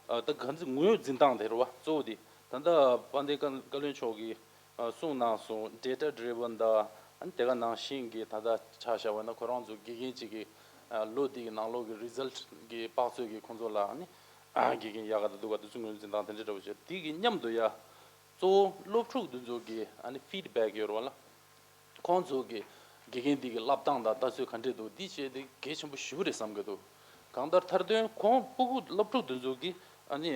ཨ་ད་ག་ཚོད་ངོས་འཛིན་སྟངས་དེ་རེད་བ། གཙོ་བོ་དེ་ད་ལྟ་དཔལ་ལྡན་བཀའ་བློན་མཆོག་གིས་ཨ་གསུངས་གནང་སོང་། Data driven དང་ཨ་ནི་དེ་ག་ནང་བཞིན་གྱི་ད་ལྟ་ཆ་བཞག་པ་ན་ཁོ་རང་ཚོ་དགེ་རྒན་གཅིག་གི་ཨ་ལོ་འདི་གི་ནང་ལོགས་ཀྱི་result གི་དཔག་ཚོད་ཀྱི་ཁོང་ཚོ་ལ་ཨ་ནི་ཨ་དགེ་རྒན་ཡག་ག་དང་སྡུག་ག་དེ་ཚོ་ངོས་འཛིན་སྟངས་དེ་འདྲ་འདྲ་བོ་བྱས། དེ་གི་མཉམ་དུ་ཡ་གཙོ་བོ་སློབ་ཕྲུག་འདི་ཚོ་གི་ཨ་ནི་feedback ཡོད་རེད་བ་ལ། ཁོང་ཚོ་གི་ དགེ་རྒན་འདི་གི་བསླབ་སྟངས་དང་ལྟ་ཚུལ་ག་འདྲས་འདུག་འདི་བྱས་ཏེ་གལ་ཆེན་པོ་ཞེ་པོ་རེད་བསམ་གྱི་འདུག་གང་ལྟར་མཐར་དོན་ཁོང་སྤུ་གུ་སློབ་ཕྲུག་འདི་ཚོ་གི་ཨ་ནི་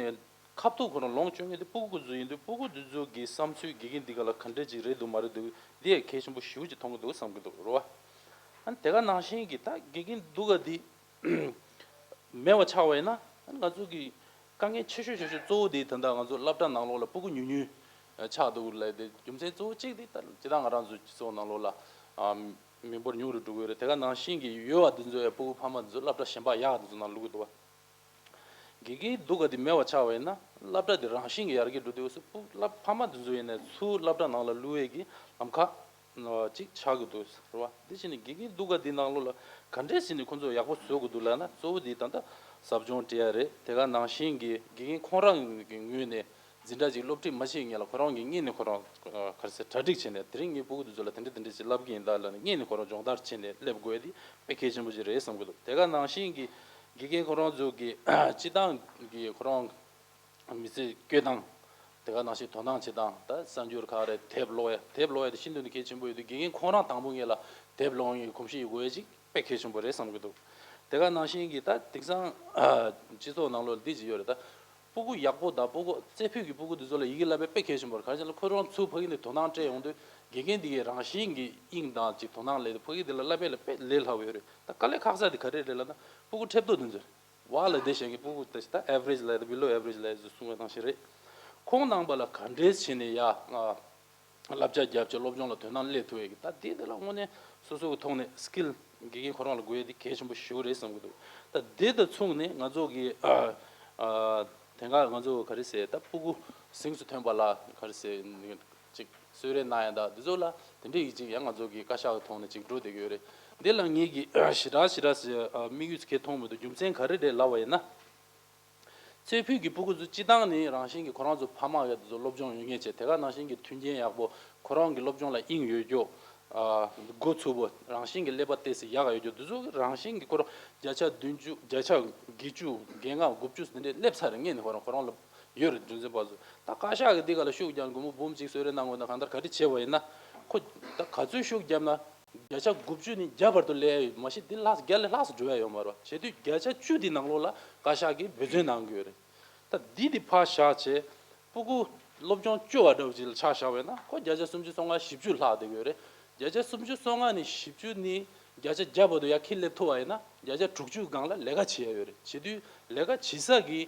ཁ་ཐུག་ཁོ་རང་ལོངས་སྤྱོད་མཁན་དེ་སྤུ་གུ་ཚོ་ཡིན་དུས་སྤུ་གུ་འདི་ཚོ་གི་བསམ་ཚུལ་དགེ་རྒན་འདི་ག་ལ་ག་འདྲས་ཅིག་རེད་འདུག་མ་རེད་འདུག་འདི་ཡང་གལ་ཆེན་པོ་ཞེ་པོ་ཅིག་མཐོང་གི་འདུག་བསམ་གྱི་འདུག་རེད་བ། ཨ་ནི་དེ་ག་ནང་བཞིན་གྱི་ད་དགེ་རྒན་སྡུག་ག་འདི་མེད་པ་ཆགས་པ་ཡིན་ན་ང་ཚོ་གི་དཀའ་ངལ་ཆེ་ཤོས་ཆེ་ཤོས་གཙོ་བོ་དེ་ད་ལྟ་ང་ཚོ་སློབ་གྲྭ་ནང་ལོགས་ལ་སྤུ་གུ་ཉུང་ཉུང་ཆགས་འདུག་ལབ་དེ་རྒྱུ་མཚན་གཙོ་བོ་གཅིག་དེ་ད་ཇི་ལྟར་ང་རང་ཚོ་སྤྱི་ཚོགས་ནང་ལོགས་ལ་ཨ་མི་འབོར་ཉུང་རུ་འགྲོ་གི་ཡོད་རེད། དེ་ག་ནང་བཞིན་གྱི་ཡོད་པ་དེ་ཚོ་ཡང་སྤུ་གུ་ཕ་མ་དེ་ཚོ་སློབ་གྲྭ་གཞན་པ་ཡག་དེ་ཚོ་ནང་བླུག་གི་འདུག་བ། དགེ་རྒན་སྡུག་ག་དེ་མེད་པ་ཆགས་པ་ཡིན་ན་སློབ་གྲྭ་དེ་རང་བཞིན་གྱིས་ཡར་རྒྱས་འགྲོ་དུས་སུ་སྤུ་སློབ་ཕ་མ་དེ་ཚོ་ཡིན་ནའི་ཚུར་སློབ་གྲྭ་ནང་ལ་བླུག་ཡས་ཀྱི་ལམ་ཁ་ཅིག་ཆགས་ཀྱི་འདུག་རེད་བ། དེ་བྱས་ནས་དགེ་རྒན་སྡུག་ག་འདི་ནང་ལོགས་ལ་ག་འདྲས་བྱས་ནས་ཁོང་ཚོ་ཡག་པོ་བཟོ་དགོས་འདུག་ལབ་ན་གཙོ་བོ་འདི་ད་ལྟ་ཟབ་སྦྱོང་སྤྲད་ཡ་རེད། དེ་ག་ནང་བཞིན་གྱི་དགེ་རྒན་ཁོང་རང་གི་ངོས་ནས་འཛིན་གྲྭ་ཅིག་སློབ་ཁྲིད་མ་བྱེད་སྔོན་ལ་ཁོ་རང་གི་སྔོན་ནས་ཁོ་རང་ག་རེ་ཟེར་གྲ་སྒྲིག་བྱས་ནས་དེ་རིང་ངའི་སྤུ་གུ་དེ་ཚོ་ལ་དེ་འདྲས་དེ་འདྲས་ཅིག་བསླབ་ཀྱི་ཡིན་ད་ལབ་ནས་སྔོན་ནས་ཁོ་རང་སྦྱོང་བརྡར་བྱས་ནས་སླེབས་དགོས་ཡ་དེ་དཔེ་གལ་ཆེན་པོ་ཅིག་རེད་བསམ་གྱི་འདུག་དེ་ག་ནང་བཞིན་གྱི་དགེ་རྒན་ཁོ་རང་ཚོ་གི་སྤྱི་བཏང་གི་ཁོ་རང་མི་ཚེ་སྐྱོད་སྟངས། དེ་ག་ནང་བཞིན་དོ་སྣང་བྱེད་སྟངས། ད་གསར་འགྱུར་ཁག་རེད། དེབ་ཀློག་ཡ། དེབ་ཀློག་ཡ་དེ་ཤིན་ཏུ་ནས་གལ་ཆེན་པོ་ཡོད་དུས་དགེ་རྒན་ཁོང་རང་དང་པོ་ངེད་ལ་དེབ་ཀློག་ཡའི་གོམས་གཤིས་ཡོད་དགོས་ཡ་ཅིག་དཔེ་གལ་ཆེན་པོ་རེད་བསམ་གྱི་འདུག་དེ་ག་ནང་བཞིན་གྱི་ད་དེང་སང་སྤྱི་ཚོགས་ནང་ལོགས་འདི་ཅིག་ཡོད་རེད། ད་སྤུ་གུ་ཡག་པོ་དང་སྤུ་གུ་རྩེ་ཕུད་ཀྱི་སྤུ་གུ་འདི་ཚོ་ལ་ཡི་གེ་བསླབ་པ་དཔེ་གལ་ཆེན་པོ་རེད། ག་རེ་ཟེར་ན་ཁོ་རང་ཚུར་ཕ་གི་ནས་དོ་སྣང་སྤྲད་ཡོང་དུས་དགེ་རྒན་འདི་གའི་རང་བཞིན་གྱི་དབྱིངས་དང་ཅིག་དོ་སྣང་སླེབས་ཏེ་ཕ་གི་འདི་ལ་བསླབ་པ་ལ་དཔེ་ལས་སླ་པོ་ཡོད་རེད། ད་དཀའ་ལས་ཁག་ས་དེ་ག་རེ་རེད་ལབ་ན་སྤུ་གུ་ཁྲེབ་ཏོ་འདི་ཚོ་རེད། བ་ལ་བསྡད་བཞག་མཁན་སྤུ་གུ་དེ་ད་average་ལབ་ཡ་ད་below average་ལབ་ཡ་ཟེར་གསུང་བའི་ནང་བཞིན་རེད། ཁོང་རྣམ་པ་ལ་ག་འདྲས་བྱས་ནས་ཡ་ཨ་བསླབ་བྱ་བརྒྱབ་བྱས་སློབ་སྦྱོང་ལ་དོ་སྣང་སླེབས་ཐུབ་ཡ་གི་ད་དེ་དེ་ལ་དངོས་གནས་སོ་སོ་གི་ཐོག་ནས་skill་དགེ་རྒན་ཁོ་རང་ལ་དགོས་ཡ་དེ་གལ་ཆེན་པོ་ཞེ་པོ་རེད་བསམ་གི་འདུག་ད་དེ་དང་མཚུངས་ནས་ང་ཚོ་གི་ཨ་ཨ་དེ་སྔ་ང་ཚོ་ག་རེ་ཟེར་ད་སྤུ་གུ་གཟེངས་སུ་ཐོན་པ་ལ་ག་རེ་ཟེར་ཅིག་གསོལ་རས་གནང་ཡ་ད་འདི་ཚོ་ལ་དེ་འདྲས་ཡིག་ཅིག་ཡང་ང་ཚོ་གི་བཀའ་ཤག་གི་ཐོག་ནས་ཅིག་འགྲོ་བསྡད་ཀྱི་ཡོད་རེད། འདི་ལ་ངེད་ཀྱི་ཞེ་དྲག་ཞེ་དྲག་ཞེ་དམིགས་ཡུལ་གལ་མཐོང་མི་འདུག་རྒྱུ་མཚན་ག་རེ་རེད་ལབ་པ་ཡིན་ན། རྩེ་ཕུད་ཀྱི་སྤུ་གུ་ཚོ་སྤྱི་བཏང་ནས་རང་བཞིན་གྱི་ཁོ་རང་ཚོ་ཕ་མ་གི་དེ་ཚོ་སློབ་སྦྱོང་ཡོད་མཁན་བྱས་དེ་ག་ནང་བཞིན་གྱི་མཐུན་རྐྱེན་ཡག་པོ་ཁོ་རང་གི་སློབ་སྦྱོང་ལ་དབྱིངས་ཡོད་རྒྱུ། འགོ་ཚུགས་པོ་རང་བཞིན་གྱི་ཀླད་པ་ཏོག་ཙམ་ཡག་ག་ཡོད་རྒྱུ་འདི་ཚོ་གི་རང་བཞིན་གྱི་ཁོ་རང་བརྒྱ་ཆ་བདུན་ཅུ་བརྒྱ་ཆ་བརྒྱད་ཅུ་བརྒྱད་ལྔ་དགུ་བཅུ་དེ་འདྲས་སླེབས་ཚར་རེད། ངས་ནི་ཁོ་རང་ཁོ་རང་ལ་ཡོད་རེད་རྒྱུ་མཚན་པ་ཚོ། ད་བཀའ་ཤག་གི་འདི་ག་ལ་ཤུགས་རྒྱག་སྒོར་མོ་འབུམ་གཅིག་གསོལ་རས་གནང་དགོས་ན་གང་ལྟར་ག་རེ་བྱས་པ་ཡིན་ན་ཁོ་ད་ག་ཚོད་ཤུགས་བརྒྱབ་ན་བརྒྱ་ཆ་དགུ་བཅུ་ནས་བརྒྱ་བར་དུ་སླེབས་ཡ་ཡོད་མ་གཞི་འདི་ལྷག་བརྒྱ་ལས་ལྷག་ཙམ་འགྲོ་ཡ་ཡོད་མ་རེད་བ། བྱེད་དུས་བརྒྱ་ཆ་བཅུ་འདི་ནང་ལོགས་ལ་བཀའ་ཤག་གིས་འབད་བརྩོན་གནང་གི་ཡོད་རེད། ད་འདི་འདི་ཕར་བཞག་བྱས་སྤུ་གུ་སློབ་སྦྱོང་སྐྱོ་བ་འདྲ་བོ་ཅིག་ལ་ཆ་བཞག་པ་ཡིན་ན་ཁོ་བརྒྱ་ཆ་སུམ་ཅུ་སོ་ལྔ་བཞི་བཅུ་ལྷག་བསྡད་ཀྱི་ཡོད་རེད། བརྒྱ་ཆ་སུམ་ཅུ་སོ་ལྔ་ནས་བཞི་བཅུ་ནས་བརྒྱ་ཆ་བརྒྱ་བར་དུ་ཡར་འཁྱེར་སླེབས་ཐུབ་པ་ཡིན་ན་བརྒྱ་ཆ་དྲུག་ཅུ་སྒང་ལ་ལས་ཀ་བྱེད་ཡ་ཡོད་རེད། བྱེད་དུས་ལས་ཀ་བྱེད་ས་གི་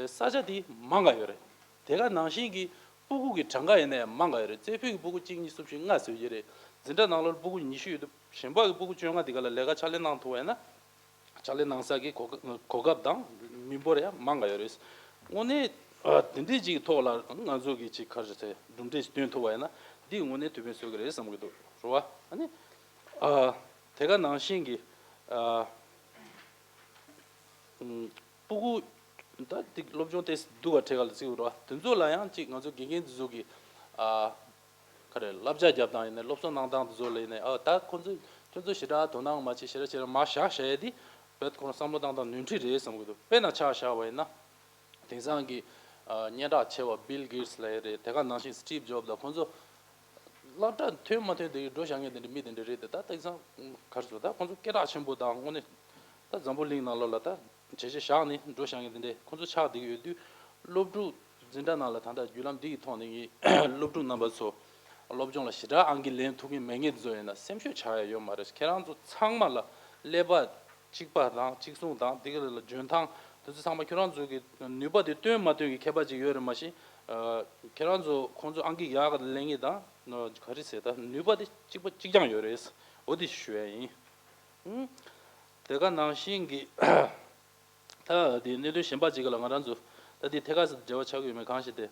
ས་ཆ་དེ་མང་ག་ཡོད་རེད། དེ་ག་ནང་བཞིན་གྱི་སྤུ་གུ་གི་གྲངས་ཀ་ཡིན་ན་ཡང་མང་ག་ཡོད་རེད། རྩེ་ཕུད་ཀྱི་སྤུ་གུ་གཅིག་གཉིས་གསུམ་བཞི་ལྔ་ཟེར་གྱི་རེད། འཛིན་གྲྭ་ནང་ལོགས་སྤུ་གུ་ཉི་ཤུ་ཡོད་དུས་གཞན་པ་གི་སྤུ་གུ་བཅོ་ལྔ་དེ་ག་ལ་ལས་ཀ་ཕྱག་ལས་གནང་ཐུབ་པ་ཡིན་ན། ཕྱག་ལས་གནང་ས་གི་གོ་གོ་སྐབས་དང་མི་འབོར་ཡང་མང་ག་ཡོད་རེད། དངོས་གནས་ཨ་དེ་འདྲའི་ཅིག་ཐོག་ལ་ང་ཚོ་གི་ཅིག་ག་རེ་ཟེར་གྲུབ་འབྲས་ཤིག་སྟོན་ཐུབ་པ་ཡིན་ན་འདི་དངོས་གནས་ཐུགས་ཕན་གསོས་ཀྱི་རེད་བསམ་གྱི་འདུག་རེད་བ། ཨ་ནི་ཨ་དེ་ག་ནང་བཞིན་གྱི་ཨ་ཨུམ་སྤུ་གུ་ད་འདི་སློབ་སྦྱོང་ཏོག་ཙམ་སྡུག་ག་འཕྲད་ག་ལ་བརྩི་དགོས་རེད་བ། དེ་ཚོ་ལ་ཡང་ཅིག་ང་ཚོ་དགེ་རྒན་དེ་ཚོ་གི་ཨ། ག་རེ་བསླབ་བྱ་རྒྱབ་སྟངས་ཡིན་ནའི་སློབ་གསོ་གནང་སྟངས་དེ་ཚོ་ལ་ཡིན་ནའི་ཨ་ད་ཁོ་ཚོས་ཁྱོད་ཚོ་ཞེ་དྲག་དོ་སྣང་མ་བྱེད་ཞེ་དྲག་ཞེ་དྲག་མར་བཞག་བཞག་ཡས་དེ་བོད་ཁོ་རང་བསམ་བློ་བཏང་སྟངས་ནོར་འཁྲུལ་རེད་བསམ་གི་འདུག་དཔེར་ན་ཆ་བཞག་པ་ཡིན་ན་དེང་སང་གི་ཨ་སྙན་གྲགས་ཆེ་བ་Bill Gates་ལབ་ཡས་རེད། དེ་ག་ནང་བཞིན་Steve Jobs་དང་ཁོ་ཚོ་སློབ་གྲྭ་ཐོན་མ་ཐོན་དེ་འགྲོ་བཞག་མཁན་དེ་འདྲ་མི་དེ་འདྲ་རེད་དེ། ད་དེང་སང་ག་རེ་ཟེར་ད་ཁོ་ཚོ་སྐད་གྲགས་ཆེན་པོ་དང་དངོས་གནས་ད་འཛམ་བུ་གླིང་ནང་ལོགས་ལ་ད་བྱས་རྗེས་བཞག་ནས་འགྲོ་བཞག་མཁན་དེ་འདྲས་ཁོ་ཚོ་ཆགས་བསྡད་ཀྱི་ཡོད་དུས། སློབ་ཕྲུག་འཛིན་གྲྭ་ནང་ལ་ད་ལྟ་བརྒྱུད་ལམ་འདི་ཡི་ཐོག་ནས་ངས་སློབ་ཕྲུག་རྣམ་པ་ཚོ་སློབ་སྦྱོང་ལ་ཞེ་དྲག་ཨང་ཀི་ལེན་ཐུབ་མཁན་མེད་མཁན་ཚོ་ཡིན་ན་སེམས་ཤུགས་ཆག་ཡ་ཡོད་མ་རེད། ཁྱེད་རང་ཚོ་ཚང་མ་ལ་ཀླད་པ་གཅིག་པ་དང་གཅིག་མཚུངས་དང་དེ་ག་ལ་འཇོན་ཐང་དེ་ཚོ་ཚང་མ་ཁྱེད་རང་ཚོ་གི་ནུས་པ་དེ་བཏོན་མ་བཏོན་གི་ཁྱད་པར་ཅིག་ཡོད་རེད། མ་གཞི་ཁྱེད་རང་ཚོ་ཁོང་ཚོ་ཨང་ཀི་ཡག་ག་ལེན་མཁན་དང་ག་རེ་ཟེར་ད་ནུས་པ་དེ་གཅིག་པ་གཅིག་རྐྱང་ཡོད་རེད། འོ་དེ་ཞུ་ཡ་ཡིན། དེ་ག་ནང་བཞིན་གྱི་ད་དེ་གནད་དོན་གཞན་པ་ཅིག་ལ་ང་རང་ཚོ་ད་དེ་ཐད་ཀར་འབྲེལ་བ་ཆགས་ཀྱི་ཡོད་མེད་གང་ཤེས་ཏེ།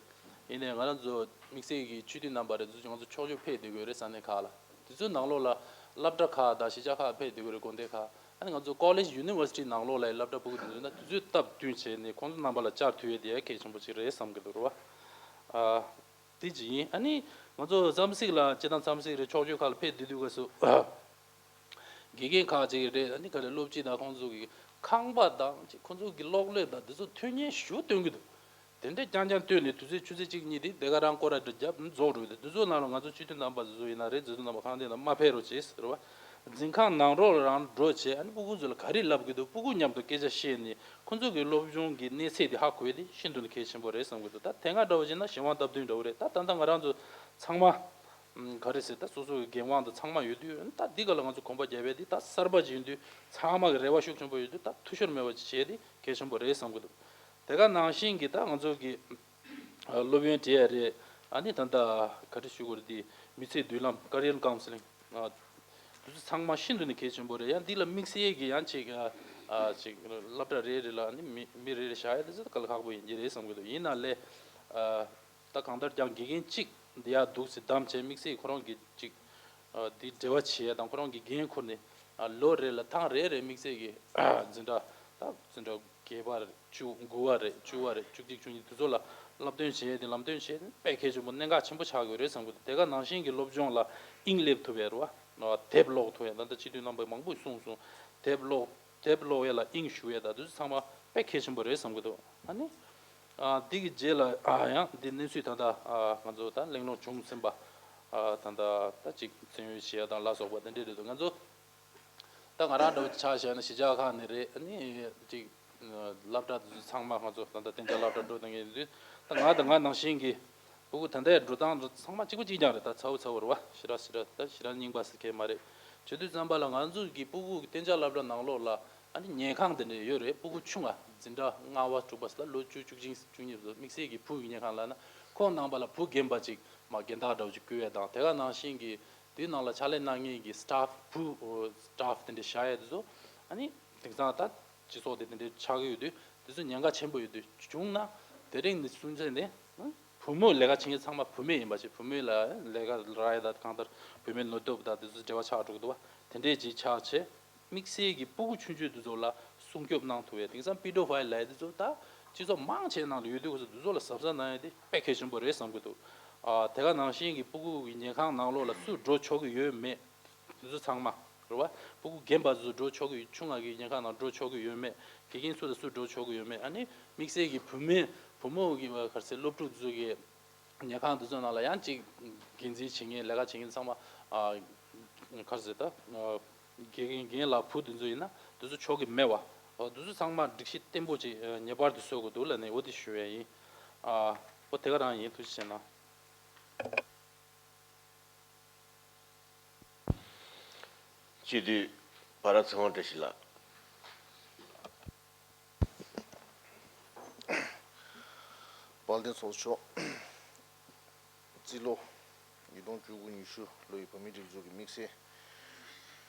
ཡིན་ནའི་ང་རང་ཚོ་དམིགས་བསལ་གྱི་སྤྱི་འཐུས་རྣམ་པ་རེ་ཚོ་ང་ཚོ་ཕྱོགས་བསྐྱོད་ཕེབས་བསྡད་ཀྱི་ཡོད་རེད་ས་གནས་ཁག་ལ། དེ་ཚོའི་ནང་ལོགས་ལ་སློབ་གྲྭ་ཁག་དང་གཞིས་ཆགས་ཁག་ཕེབས་བསྡད་ཀྱི་ཡོད་རེད། དགོན་སྡེ་ཁག་ཨ་ནི་ང་ཚོ་ཀོ་ལེཇ་ཡུ་ནི་ཝར་སི་ཊི་ནང་ལོགས་ལ་སློབ་གྲྭ་ཕྲུ་གུ་དེ་ཚོ་ཡིན་ན་དེ་ཚོའི་སྟབས་བསྟུན་བྱས་ནས་ཁོང་ཚོ་རྣམ་པ་ལ་བཅར་ཐུབ་ཡས་དེ་ཡང་གལ་ཆེན་པོ་ཅིག་རེད་བསམ་གྱི་འདུག་རེད་བ། དེ་གཅིག་ཡིན། ཨ་ནི་ང་ཚོ་འཚམས་གཟིགས་ལ་སྤྱི་བཏང་འཚམས་གཟིགས་རེད། ཕྱོགས་བསྐྱོད་ཁག་ལ་ཕེབས་བསྡད་དུས་སྐབས་སུ་དགེ་རྒན་ཁག་ཅིག་རེད། ཨ་ནི་ག་རེ་སློབ་སྤྱི་དང་ཁོང་ཚོ་གི་ཁང་པ་དང་ཅིག་ཁོང་ཚོ་གི་གློག་ཀླད་དང་དེ་ཚོ་མཐུན་རྐྱེན་ཞེ་པོ་སྟོན་གི་འདུག་དེ་འདྲས་རྐྱང་རྐྱང་སྟོན་ནས་དུས་ཚོད་ཆུ་ཚོད་གཅིག་གཉིས་དེ་དེ་ག་རང་སྐོར་ར་འདྲ་རྒྱབ་རྫོགས་འགྲོ་གི་འདུག་དེ་ཚོ་ནང་ལ་ང་ཚོ་སྤྱི་འཐུས་རྣམ་པ་ཚོ་ཡིན་ན་རེད། དེ་ཚོ་རྣམ་པ་གང་དེ་ན་མ་ཕེབས་རོགས་བྱེད་ཟེར་བ། འཛིན་ཁང་ནང་རོགས་ལ་རང་འགྲོ་བྱས། ཨ་ནི་སྤུ་གུ་ཚོ་ལ་ག་རེ་ལབ་དགོས་འདུག་སྤུ་གུ་མཉམ་དུ་སྐད་ཆ་བཤད་ནས་ཁོ་ཚོ་གི་སློབ་སྦྱོང་གི་གནས་ཚད་དེ་ཧ་གོ་ཡས་དེ་ཤིན་ཏུ་ནས་གལ་ཆེན་པོ་རེད་བསམ་གི་འདུག་ད་དེ་སྔ་འདྲ་བོ་བྱས་ན་གཞན་དབང་སྟབས་བསྟུན་འདྲ་བོ་རེད། ད་ད་ལྟ་ང་རང་ཚོ་ཚང་མ་ཨམ་ག་རེ་ཟེར། ད་སོ་སོ་གི་འགན་དབང་དང་ཚང་མ་ཡོད་དུས། ད་འདི་ག་ལ་ང་ཚོ་གོམ་པ་རྒྱབ་ཡས་དེ་ད་གསར་པ་ཅིག་ཡིན་དུས་ཚང་མ་གི་རེ་བ་ཤུགས་ཆེན་པོ་ཡོད་དུས། ད་འཐུས་ཤོར་མེད་པ་ཅིག་བྱས་ཏེ་གལ་ཆེན་པོ་རེད་བསམ་གི་འདུག་དེ་ག་ནང་བཞིན་གྱི་ད་ང་ཚོ་གི་ཨ་སློབ་ཡོན་སྤྲད་ཡ་རེད། ཨ་ནི་ད་ལྟ་ག་རེ་ཞུ་དགོས་རེད། དེ་མི་ཚེའི་མདུན་ལམ། Career Counselling། ཨ་དེ་ཚོ་ཚང་མ་ཤིན་ཏུ་ནས་གལ་ཆེན་པོ་རེད། ཡང་འདི་ལ་དམིགས་བསལ་གྱི་ཡང་ཅིག་ཨ་ཨ་ཅིག་སློབ་གྲྭ་རེ་རེ་ལ་ཨ་ནི་མི་མི་རེ་རེ་བཞག་ཡ་དེ་ཚོ་དཀའ་ལས་ཁག་པོ་ཡིན་གྱི་རེད་བསམ་གྱི་འདུག་ཡིན་ན་ལས་ཨ་ད་གང་ལྟར་ཀྱང་དགེ་རྒན་གཅིག་འདི་ཡ་འདུག་སེ་བདམས་བྱས། དམིགས་བསལ་ཁོ་རང་གི་ཅིག་ཨ་དེ་འབྲེལ་བ་བྱེད་ཡ་དང་ཁོ་རང་གི་འགན་ཁུར་ནས་ཨ་ལོ་རེ་ལ་ཐེངས་རེ་རེ་དམིགས་བསལ་གྱི་འཛིན་གྲྭ་ད་འཛིན་གྲྭ་བརྒྱད་པ་རེད། བཅུ་དགུ་པ་རེད། བཅུ་པ་རེད། བཅུ་གཅིག་བཅུ་གཉིས་དེ་ཚོ་ལ་བསླབ་སྟོན་བྱེད་ཡས་དེ་ལམ་སྟོན་བྱེད་ཡས་དེ་དཔེ་གལ་ཆེན་པོ་གནད་འགག་ཆེན་པོ་ཆགས་ཡོད་རེད་བསམ་གི་འདུག་དེ་ག་ནང་བཞིན་གྱི་སློབ་སྦྱོང་ལ་དབྱིངས་སླེབས་ཐུབ་ཡས་རེད་བ། དེབ་ཀློག་ཐུབ་ཡས། ད་ལྟ་སྤྱི་འཐུས་རྣམ་པ་མང་པོས་གསུངས་སོང་། དེབ་ཀློག་དེབ་ཀློག་ཡས་ལ་དབྱིངས་ཞུགས་ཡས་ད་དེ་ཚོ་ཚང་མ་དཔེ་གལ་ཆེན་པོ་རེད་བསམ་གི་འདུག་ཨ་ནི་ཨ་འདི་གི་རྗེས་ལ་ཨ་ཡང་འདི་གནས་ཚུལ་ད་ལྟ་ཨ་ང་ཚོ་ད་གླེང་སློང་བྱུང་ཟིན་པ་ཨ་ད་ལྟ་ད་ཅིག་བཙན་གཡོལ་བྱེད་ཡས་དང་ལ་སོགས་པ་དེ་འདྲས་རེད་འདུག་ང་ཚོ་ད་ང་རང་འདྲ་བོ་ཆ་བཞག་ན་གཞིས་ཆགས་ཁག་ནས་རེད། ཨ་ནི་ཅིག་སློབ་གྲྭ་དེ་ཚོ་ཚང་མ་ང་ཚོ་ད་ལྟ་གཏན་འཇགས་སློབ་གྲྭ་འགྲོ་བསྡད་མཁན་ཡིན་དུས། ད་ང་དང་ང་ནང་བཞིན་གྱི་སྤུ་གུ་ད་ལྟའི་འགྲོ་སྟངས་ཚང་མ་གཅིག་པ་གཅིག་རྐྱང་རེད། ད་ཚ་བོ་ཚ་བོ་རེད་བ། ཞེ་དྲག་ཞེ་དྲག་ད་ཞེ་དྲག་རྙིང་པ་ཟེར་མཁན་མ་རེད། བྱེད་དུས་ཙམ་པ་ལ་ང་ཚོ་གི་སྤུ་གུ་གི་གཏན་འཇགས་སློབ་གྲྭ་ནང་ལོགས་ལ་ཨ་ནི་ཉལ་ཁང་དེ་འདྲ་ཡོད་རེད། སྤུ་གུ་ཆུང་བ་འཛིན་གྲྭ་ལྔ་པ་དྲུག་པ་ཟེར་ལ་ལོ་བཅུ་བཅུ་གཅིག་བཅུ་གཉིས་བཟོ་དམིགས་བསལ་གྱི་བུ་གི་ཉལ་ཁང་ལབ་ན་ཁོང་ནང་པ་ལ་བུ་རྒན་པ་ཅིག་མ་རྒན་བདག་འདྲ་བོ་ཅིག་བསྐོས་ཡས་དང་། དེ་ག་ནང་བཞིན་གྱི་དེའི་ནང་ལ་ཕྱག་ལས་གནང་མཁན་གྱི་སི་ཊཕ་བུ་སི་ཊཕ་དེ་འདྲ་བཞག་ཡས་དེ་ཚོ་ཨ་ནི་དེང་སང་ད་སྤྱི་ཚོགས་དེ་དེ་འདྲ་ཆགས་ཀྱི་ཡོད་དུས་དེ་ཚོ་ཉེན་ཁ་ཆེན་པོ་ཡོད་དུས་བྱུང་ན་དེ་རིང་ནས་བཟུང་བྱས་ནས་བུ་མོ་ལས་ཀ་བྱེད་མཁན་ཚང་མ་བུད་མེད་ཡིན་པ་བྱས། བུད་མེད་ལ་ལས་ཀ་རག་ཡས་དང་གང་ལྟར་བུད་མེད་ནུས་སྟོབས་དང་དེ་ཚོ་འབྲེལ་བ་ཆགས་འགྲོ་གི་འདུག་བ། དེ་འདྲས་ཅིག་ཆགས་བྱས། དམིགས་བསལ་གྱི་སྤུ་གུ་ཆུང་ཆུང་དེ་ཚོ་ལ་སྲུང་སྐྱོབ་གནང་ཐུབ་ཡས། དེང་སང་པི་ཌོ་ཕའིལ་ལབ་ཡས་དེ་ཚོ་ད་སྤྱི་ཚོགས་མང་ཆེ་ནང་ལ་ཡོད་དུས་ཁོ་ཚོ་དེ་ཚོ་ལ་གཟབ་གཟབ་གནང་ཡས་དེ་དཔེ་གལ་ཆེན་པོ་རེད་བསམ་གྱི་འདུག་ཨ་དེ་ག་ནང་བཞིན་གྱི་སྤུ་གུ་གི་ཉལ་ཁང་ནང་ལོགས་ལ་སུ་འགྲོ་ཆོག་གི་ཡོད་མེད་དེ་ཚོ་ཚང་མ་རེད་བ། སྤུ་གུ་རྒན་པ་ཚོ་འགྲོ་ཆོག་གི་ཆུང་བ་གི་ཉལ་ཁང་ནང་འགྲོ་ཆོག་གི་ཡོད་མེད། དགེ་རྒན་ཚོ་ལ་སུ་འགྲོ་ཆོག་གི་ཡོད་མེད། ཨ་ནི་དམིགས་བསལ་གྱི་བུད་མེད་བུ་མོ་གི་ག་རེ་ཟེར་སློབ་ཕྲུག་ཚོ་གི་ཉལ་ཁང་དེ་ཚོ་ནང་ལ་ཡང་ཅིག་འགན་འཛིན་བྱེད་མཁན་ལས་ཀ་བྱེད་མཁན་ཚང་མ་ཨ་ག་རེ་ཟེར་ད་ཨ་དགེ་རྒན་རྒན་ལགས་བུ་དེ་ཚོ་ཡིན་ན་དེ་ཚོ་ཆོག་གི་མེད་བ། ཨོ་དེ་ཚོ་ཚང་མ་སྒྲིག་གཞི་བརྟན་པོ་ཅིག་ངེས་པར་དུ་བཟོ་དགོས་འདུག་ལབ་ནས་འོ་དེ་ཞུ་ཡས་ཡིན། ཨ་ཨོ་དེ་ག་རང་ཡིན། ཐུགས་རྗེ་ཆེ་གནང་། སྤྱི་འཐུས་བྷ་ར་ཚེ་དབང་བཀྲ་ཤིས་ལགས། དཔལ་ལྡན་ཚོགས་གཙོ་མཆོག་རྩིས་ལོ་ཉིས་སྟོང་བཅུ་དགུ་ཉི་ཤུ་ལོ་ཡི་བོད་མིའི་སྒྲིག་འཛུགས་ཀྱི་དམིགས་བསལ་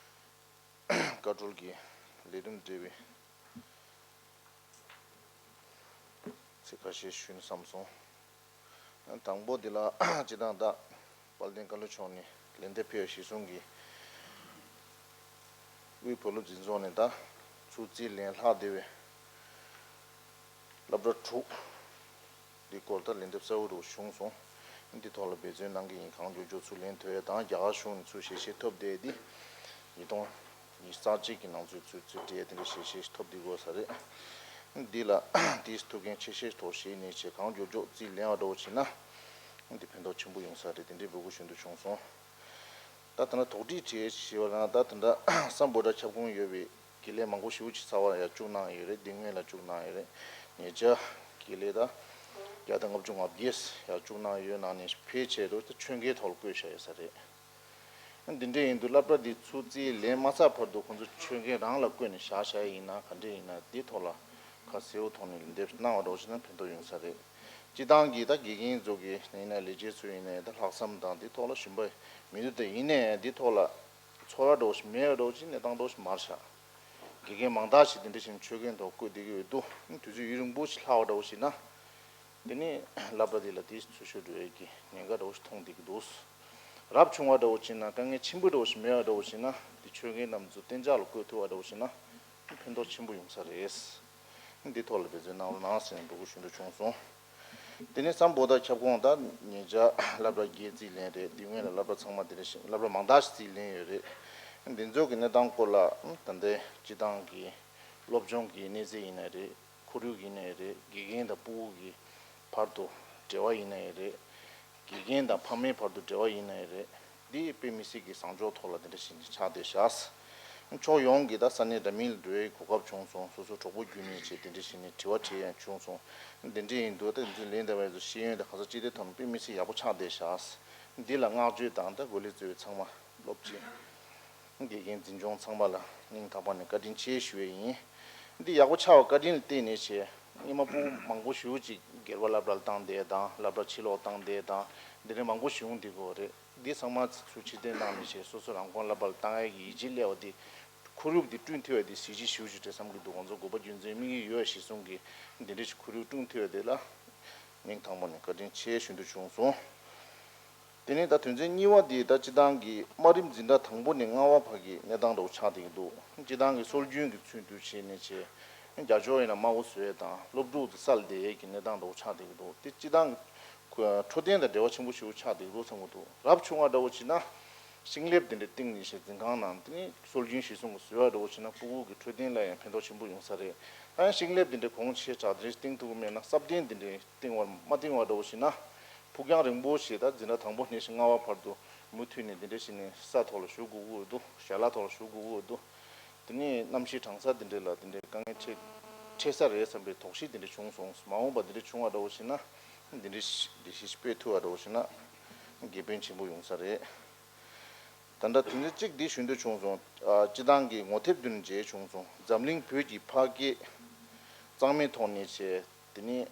བཀའ་འཁྲོལ་གྱི་ལས་རིམ་འབྲེལ་བའི་ཚིག་ཁ་ཤས་ཞུས་ན་བསམ་སོང་། དང་པོ་འདི་ལ་སྤྱི་བཏང་ད་དཔལ་ལྡན་བཀའ་བློན་མཆོག་ནས་ལན་འདེབས་ཕེབས་གཞི་བཟུང་གིས་དབུས་བོད་སློབ་འཛིན་ཚོགས་ནས་ད་ཚུར་རྩིས་ལེན་ལྷག་བསྡད་པའི་སློབ་གྲྭ་དྲུག་འདི་སྐོར་ད་ལན་འདེབས་གསལ་བོ་རུ་བྱུང་སོང་། འདི་ཐོག་ལ་འབད་བརྩོན་གནང་གི་ཡིན། གང་མགྱོགས་མགྱོགས་ཚུར་ལེན་ཐུབ་ཡ་དང་རྒྱ་གར་གཞུང་ནས་ཚུར་ཞལ་བཞེས་ཐོབ་བསྡད་འདི་ཉིས་སྟོང་ཉི་ཤུ་རྩ་གཅིག་གི་ནང་ཚུད་ཚུད་ཚུད་སྤྲད་དེ་འདྲ་ཞལ་བཞེས་ཐོབ་བསྡད་དགོས་ས་རེད། འདི་ལ་དེའི་ཐུགས་འགན་ཆེ་ཤོས་ཐོག་བཞེས་ནས་བྱས་གང་མགྱོགས་མགྱོགས་རྩིས་ལེན་པ་འདྲ་བོ་བྱས་ན་འདི་ཕན་ཐོགས་ཆེན་པོ་ཡོང་ས་རེད། དེ་འདྲའི་འབོད་སྐུལ་ཞུ་འདོད་བྱུང་སོང་། ད་ད་ལྟ་དོགས་འདྲི་བྱས་ཞེས་པ་ལ་ད་དེ་འདྲ་སམ་བྷོ་ཊ་ཁྱབ་ཁོངས་ཡོད་པའི་དགེ་ལས་མང་པོ་ཞེ་པོ་ཅིག་རྩ་བ་ཡར་བཅུག་གནང་ཡོད་རེད། དེ་སྔོན་ལ་བཅུག་གནང་ཡོད་རེད། ཉེ་ཆར་དགེ་ལས་ད་བརྒྱ་དང་ལྔ་བཅུ་ང་བརྒྱད་ཡར་བཅུག་གནང་ཡོད་ནང་ནས་ཕལ་ཆེར་དུ་ད་ཆོད་འགན་ཐོག་ལ་བསྐོས་བཞག་ཡོད་ས་རེད། འདི་འདྲ་ཡིན་དུས་སློབ་གྲྭ་འདི་ཚུར་རྩིས་ལེན་མ་ཚར་བར་དུ་ཁོང་ཚོ་ཆོད་འགན་རང་ལ་བསྐོས་ནས་བཞག་བཞག་ཡིན་ན་ག་འདྲ་ཡིན་ན་འདི་ཐོག་ལ་ཁ་གསལ་བོ་ཐོག་ནས་ལན་འདེབས་གནང་བ་འདྲ་བོ་ཞིག་ན་ཕན་ཐོགས་ཡོང་ས་རེད། སྤྱི་བཏང་གི་ད་དགེ་རྒན་ཚོ་གི་ཡིན་ན་ལས་བྱེད་ཚོ་ཡིན་ནའི་ད་ལྷག་བསམ་དང་འདི་ཐོག་ལ་ཞུམ་པ་མི་འདུག་ད་ཡིན་ནའི་འདི་ཐོག་ལ་ཚོར་བ་འདྲ་བོ་ཞིག་མེད་པ་འདྲ་བོ་ཞིག་གནས་སྟངས་འདྲ་བོ་ཞིག་མར་བཞག་དགེ་རྒན་མང་དག་ཞིག་འདི་འདྲ་ཞིག་ཆོད་འགན་ཐོག་བསྐོས་བསྡད་ཀྱི་ཡོད་འདུག་དུས་ཚོད་ཡུན་རིང་པོ་ཞིག་ལྷག་པ་འདྲ་བོ་ཞིག་ན། དེ་ནས་སློབ་གྲྭ་འདི་ལ་དེའི་ཚུལ་ཤུགས་འགྲོ་ཡས་ཀྱི་ཉེན་ཁ་འདྲ་བོ་ཞིག་མཐོང་བསྡད་ཀྱི་འདུག་རབ་བྱུང་བ་འདྲ་བོ་བྱས་ན་དཀའ་ངལ་ཆེན་པོ་འདྲ་བོ་ཞིག་མེད་པ་འདྲ་བོ་བྱས་ན་དེ་ཆོད་མཁན་རྣམས་ཚོ་གཏན་འཇགས་ལ་བཀོད་ཐུབ་པ་འདྲ་བོ་བྱས་ན་ཕན་ཐོགས་ཆེན་པོ་ཡོང་ས་རེད། འདི་ཐོག་ལ་འབད་བརྩོན་གནང་རོགས་གནང་ཟེར་ནས་འབོད་སྐུལ་ཞུ་འདོད་བྱུང་སོང་། དེ་ནས་སམ་བྷོ་ཊ་ཁྱབ་ཁོངས་ད་ཉེ་ཆར་སློབ་གྲྭ་བརྒྱད་རྩིས་ལེན་རེད། དེ་སྔོན་ལ་སློབ་གྲྭ་ཚང་མ་དེ་འདྲ་ཞིག་སློབ་གྲྭ་མང་དག་ཞིག་རྩིས་ལེན་ཡོད་རེད། འདི་ཚོ་གི་གནས་སྟངས་སྐོར་ལ་ད་ལྟའི་སྤྱི་བཏང་གི་སློབ་སྦྱོང་གི་གནས་ཚད་ཡིན་ན་རེད། ཁོར་ཡུག་ཡིན་ནའི་རེད། དགེ་རྒན་དང་སྤུ་གུ་གི་བར་དུ་འབྲེལ་བ་ཡིན་ནའི་རེད། དགེ་རྒན་དང་ཕ་མའི་བར་དུ་འབྲེལ་བ་ཡིན་ནའི་རེད། འདི་དཔེ་མི་སྲིད་ཀྱི་བཟང་ཕྱོགས་ཐོག་ལ་དེ་འདྲ་ཞིག་ནས་ཆགས་བསྡད་བཞག་ཕྱོགས་ཡོངས་ཀྱི་ད་ས་གནས་འདྲ་མིན་ལ་འགྲོ་བའི་གོ་སྐབས་བྱུང་སོང་། སོ་སོ་གྲོགས་པོ་བརྒྱུད་ནས་བྱས་དེ་འདྲ་ཞིག་ནས་དྲི་བ་དྲིས་ཡང་བྱུང་སོང་། འདི་འདྲ་ཡིན་འདུག་ད་འདི་ལན་འདེབས་པའི་ཤེས་ཡོན་དེ་ག་ས་ཅི་སྟེ་ཐོན་དཔེ་མི་སྲིད་ཡག་པོ་ཆགས་བསྡད་བཞག་འདི་ལ་བསྔགས་བརྗོད་དང་ད་འགོ་ལས་གཙོས་པའི་ཚང་མ་སློབ་ཆེན། དགེ་རྒན་འཛིན་སྐྱོང་ཚང་མ་ལ་སྙིང་ཐག་པ་ནས་བཀའ་དྲིན་ཆེ་ཞུ་ཡས་ཡིན། འདི་ཡག་པོ་ཆགས་པ་བཀའ་དྲིན་ལ་བརྟེན་ནས་བྱས། སྔོན་མ་ཕྲུ་གུ་མང་པོ་ཞེ་པོ་ཅིག་སྒེར་པ་སློབ་གྲྭ་ལ་བཏང་བསྡད་དང་སློབ་གྲྭ་ཕྱིར་ལོག་བཏང་བསྡད་དང་འདི་འདྲ་མང་པོ་ཞིག་ཡོང་བསྡད་ཀྱི་ཡོད་རེད། འདི་ཚང་མ་ཚུར་ཕྱིར་འཐེན་བཏང་ནས་བྱས་སོ་སོ་རང་ཁོངས་སློབ་གྲྭ་ལ་བཏང་ཡས་ཀྱི་ཡིད་ཆེས་སླེབས་པ་འདི་ཁོར་ཡུག་འདི་བསྐྲུན་ཐུབ་ཡས་འདི་གཟི་བརྗིད་ཞེ་པོ་ཅིག་རེད་བསམ་གྱི་འདུག་ང་ཚོ་དགོས་པ་རྒྱུ་མཚན་དམིགས་ཡུལ་ཡོད་གཞིར་བཟུང་གིས་འདི་འདྲ་ཞིག་ཁོར་ཡུག་བསྐྲུན་ཐུབ་ཡས་འདི་ལ་སྙིང་ཐག་པ་ནས་བཀའ་དྲིན་ཆེ་ཞུ་འདོད་བྱུང་སོང་། དེ་ནས་ད་དོན་ཚན་གཉིས་པ་དེ་ད་སྤྱི་བཏང་གི་དམའ་རིམ་འཛིན་གྲྭ་དང་པོ་ནས་ལྔ་པ་བར་གྱི་གནས་སྟངས་འདྲ་བོ་ཆགས་བསྡད་ཀྱི་འདུག་སྤྱི་བཏང་གི་སྲོལ་རྒྱུན་གྱི་ཚུལ་དུ་བྱས་ནས་བྱས། རྒྱ་ཆོག་ཡིན་ན་དམའ་བོ་བཟོ་ཡས་དང་སློབ་ཕྲུག་དེ་སལ་བསྡད་ཡས་ཀྱི་གནས་སྟངས་འདྲ་བོ་ཆགས་བསྡད་ཀྱི་འདུག་དེ་སྤྱི་བཏང་གི་འཕྲོད་བསྟེན་དང་འབྲེལ་བ་ཆེན་པོ་ཞེ་པོ་ཆགས་བསྡད་ཀྱི་འདུག་བསམ་གྱི་འདུག་རབ་བྱུང་བ་འདྲ་བོ་བྱས་ན། ཤིང་ལེབ་དེ་འདྲ་བཏིང་ནས་བྱས་འཛིན་ཁང་ནང་དེ་ནས་སྲོལ་རྒྱུན་གཞིར་བཟུང་གི་བཟོ་ཡས་འདྲ་བོ་བྱས་ན་ཕྲུ་གུ་གི་འཕྲོད་བསྟེན་ལ་ཡང་ཕན་ཐོགས་ཆེན་པོ་ཡོང་ས་རེད། ད་ཡང་ཤིང་ལེབ་དེ་འདྲ་གོང་ཆེ་དྲག་དེ་འདྲ་བཏིང་ཐུབ་ཀྱི་མེད་ན་སྲབ་གདན་དེ་འདྲ་བཏིང་བར་མ་བཏིང་བ་འདྲ་བོ་བྱས་ན། ཕུགས་རྒྱང་རིང་པོ་ཞིག་ད་འཛིན་གྲྭ་དང་པོ་ནས་བཞིན་ལྔ་པ་བར་དུ་མུ་མཐུད་ནས་འདི་འདྲ་ཞིག་ནས་ས་ཐོག་ལ་བཞུགས་དགོས་ཀྱི་འདུག་ཞལ་ལག་ཐོག་ལ་བཞུགས་དགོས་ཀྱི་འདུག་དེ་ནས་གནམ་གཤིས་གྲང་ས་འདི་འདྲ་ལ་འདི་འདྲའི་དཀའ་ངལ་འཕྲད་འཕྲད་ས་རེད་བསམ་པའི་དོགས་གཞི་འདི་འདྲ་བྱུང་སོང་། མ་འོངས་པ་འདི་འདྲ་བྱུང་བ་འདྲ་བོ་ཞིག་ན་འདི་འདྲའི་ཞིག་འདི་ཞིག་སྤེལ་ཐུབ་པ་འདྲ་བོ་ཞིག་ན་དགེ་ཕན་ཆེན་པོ་ཡོང་ས་རེད། ད་ལྟ་དོན་ཚན་གཅིག་འདི་ཞུ་འདོད་བྱུང་སོང་། ཨ། སྤྱི་བཏང་གི་ངོ་དེབ་བདུན་མཇལ་བྱུང་སོང་། འཛམ་གླིང་བོད་ཀྱི་ཕ་སྐད་གཙང་མའི་ཐོག་ནས་བྱས། དེ་ནས་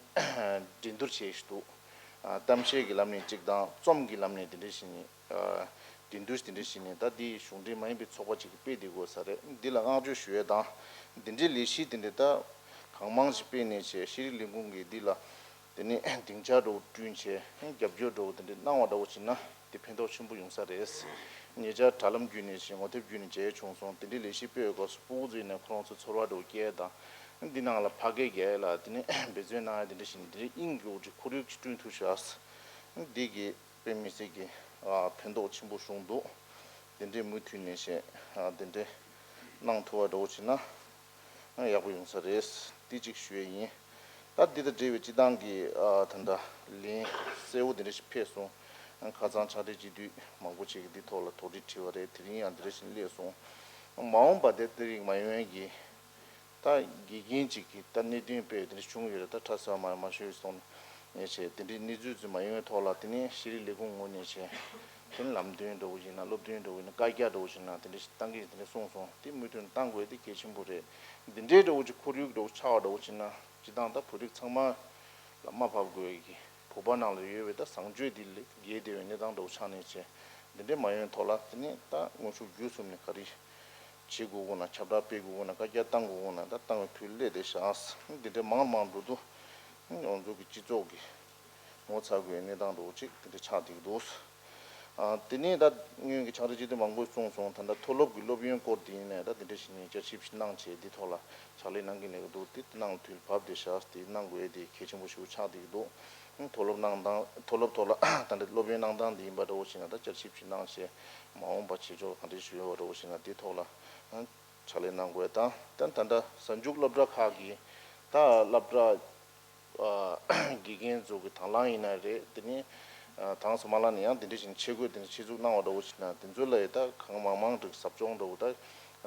འགྲན་བསྡུར་བྱས་ཤིག་འདུག་ཨ། གཏམ་བཤད་ཀྱི་ལམ་ནས་གཅིག་དང་རྩོམ་གྱི་ལམ་ནས་དེ་འདྲ་ཞིག་ནས། ཨ། འགྲན་བསྡུར་དེ་འདྲ་ཞིག་ནས་ད་འདི་གཞུང་འབྲེལ་མ་ཡིན་པའི་ཚོགས་པ་ཅིག་གིས་སྤེལ་བསྡད་དགོས་ས་རེད། འདི་ལ་བསྔགས་བརྗོད་ཞུ་ཡས་དང་། འདི་འདྲའི་ལས་གཞི་དེ་འདྲ་ད་གང་མང་ཞིག་སྤེལ་ནས་བྱས་ཤེས་རིག་ལས་ཁུངས་ཀྱིས་འདི་ལ། དེ་ནས་སྡིངས་ཆ་འདྲ་བོ་བསྐྲུན་བྱས་རྒྱབ་སྐྱོར་འདྲ་བོ་དེ་འདྲ་གནང་བ་འདྲ་བོ་བྱས་ན་དེ་ཕན་ཐོགས་ཆེན་པོ་ཡོང་ས་རེད། ཉེ་ཆར་དྲ་ལམ་བརྒྱུད་ནས་ཞིག་ངོ་དེབ་བརྒྱུད་ནས་མཇལ་བྱུང་སོང་། དེ་འདྲའི་ལས་གཞི་སྤེལ་བའི་སྐབས་སུ་ཕྲུ་གུ་ཚོ་ཡིན་ན་ཁོ་རང་ཚོ་ཚོར་བ་འདྲ་བོ་སྐྱེལ་དང་། འདི་ནང་ལ་ཕ་སྐད་རྒྱག་ཡ་ལ་དེ་ནས་འབད་བརྩོན་གནང་ཡ་དེ་འདྲ་ཞིག་འདི་འདྲའི་དབྱིངས་འགྱུར་གྱི་ཁོར་ཡུག་ཅིག་བསྐྲུན་ཐུབ་ཤག་འདི་གི་དཔེ་མི་སྲིད་ཀྱི་ཨ་ཕན་ཐོགས་ཆེན་པོ་བྱུང་འདུག་དེ་འདྲའི་མུ་མཐུད་ནས་བྱས་ཨ་དེ་འདྲའི་གནང་ཐུབ་པ་འདྲ་བོ་བྱས་ན་ཨ་ཡག་པོ་ཡོང་ས་རེད། དེ་གཅིག་ཞུ་ཡས་ཡིན། ད་འདི་དང་འབྲེལ་བའི་སྤྱི་བཏང་གི་ཨ་ད་ལྟ་ལན་གསལ་བོ་དེ་འདྲ་ཞིག་ཕེབས་སོང་། ཨ་ཁ་སང་ཕྱག་སྦྲེལ་སྤྱི་འཐུས་མང་པོ་ཅིག་གིས་འདི་ཐོག་ལ་དོགས་འདྲི་དྲིས་པ་རེད། དེ་རིང་ཡང་འདི་འདྲ་ཞིག་སླེབས་སོང་། མ་འོངས་པ་དེ་དེ་རིགས་མ་ཡོང་ཡས་ཀྱི། ད་དགེ་རྒན་ཅིག་གིས་ད་གནད་དོན་དཔེ་དེ་འདྲ་བྱུང་ཡོད་རེད། ད་ཁྲ་ཟེར་བ་མ་མ་ཤོད་སོང་ནས་བྱས་དེ་འདྲའི་གནས་ཚུལ་ཚོ་མ་ཡོང་བའི་ཐོག་ལ་དེ་ནས་ཤེས་རིག་ལས་ཁུངས་ངོས་ནས་བྱས་དེ་ནས་ལམ་སྟོན་འདྲ་བོ་ཡིན་ན་སློབ་སྟོན་འདྲ་བོ་ཡིན་ན་བཀའ་རྒྱ་འདྲ་བོ་ཡིན་ན་དེ་འདྲ་ཞིག་བཏང་གི་དེ་འདྲ་གསུངས་སོང་། དེ་མུ་མཐུད་ནས་བཏང་དགོས་དེ་གལ་ཆེན་པོ་རེད། འདི་འདྲའི་འདྲ་བོ་ཅིག་ཁོར་ཡུག་འདྲ་བོ་ཆགས་པ་འདྲ་བོ་ཡིན་ན་སྤྱི་བཏང་ད་བོད་རིགས་ཚང་མ་ལ་རྨ་ཕབ་དགོས་ཀྱི། བོད་པ་ནང་ལ་ཡོད་པའི་ད་བཟང་སྤྱོད་འདི་ལས་འགལ་བསྡད་པའི་གནས་སྟངས་འདྲ་བོ་ཆགས་ནས་བྱས། འདི་འདྲའི་མ་ཡོང་ཐོག་ལ་དེ་ནས་ད་དངོས་ཤུགས་བརྒྱུད་གསུམ་ནས་ག་རེ་བྱེད་དགོས་དགོས་ན་ཁྱབ་བསྒྲགས་སྤེལ་དགོས་དགོས་ན་བཀའ་རྒྱ་བཏང་དགོས་དགོས་ན་ད་བཏང་བའི་དུས་སླེབས་བསྡད་བཞག་འདི་འདྲའི་མང་མང་འགྲོ་དུས་ང་ཚོ་གི་སྤྱི་ཚོགས་ཀྱི་ངོ་ཚ་དགོས་པའི་གནས་སྟངས་འདྲ་བོ་ཅིག་དེ་འདྲ་ཆགས་བསྡད་ཀྱི་འདུག་ཨ་དེ་ནས་ད་སྔོན་གྱི་ཕྱག་སྦྲེལ་སྤྱི་འཐུས་མང་པོས་གསུངས་སོང་། ད་ལྟ་མཐོ་སློབ་ཀྱི་སློབ་ཡོན་སྐོར་དེ་ཡིན་ནའི་ད་དེ་འདྲ་ཞིག་ནས་བསྐྱར་ཞིབ་ཞིག་གནང་བྱས་འདི་ཐོག་ལ་ཕྱག་ལས་གནང་གི་གནས་ཀྱི་འདུག་དེ་ནང་ལ་དུས་བབ་བསྡད་བཞག་དེ་གནང་དགོས་དེ་གལ་ཆེན་པོ་ཞིག་ཆགས་བསྡད་ཀྱི་འདུག་མཐོ་སློབ་གནང་སྟངས་མཐོ་སློབ་ཐོག་ལ་ད་ལྟ་སློབ་ཡོན་གནང་སྟངས་འདི་ཡིན་པ་འདྲ་བོ་ཞིག་ན་ད་བསྐྱར་ཞིབ་ཞིག་གནང་བྱས་མ་འོངས་པ་བྱེད་ཕྱོགས་ག་འདྲ་ཞིག་ཡོད་པ་འདྲ་བོ་ཞིག་ན་དེ་ཐོག་ལ་ཕྱག་ལས་གནང་དགོས་དང་ད་ད་ལྟ་གཟའ་མཇུག་སློབ་གྲྭ་ཁག་གི་ད་སློབ་གྲྭ། ཨ་དགེ་རྒན་ཚོ་གི་དང་བླངས་ཡིན་ན་རེད། དེ་ནས་ཨ་དང་སོ་མ་ལ་ནས་ཡང་དེ་འདྲ་ཞིག་ཆས་གོས་དེ་འདྲ་ཆས་གཟུགས་གནང་བ་འདྲ་བོ་ཞིག་ན་དེ་ཚོ་ལ་ཡི་ད་གང་མང་མང་འགྲིག་ཟབ་སྦྱོང་འདྲ་བོ་ད་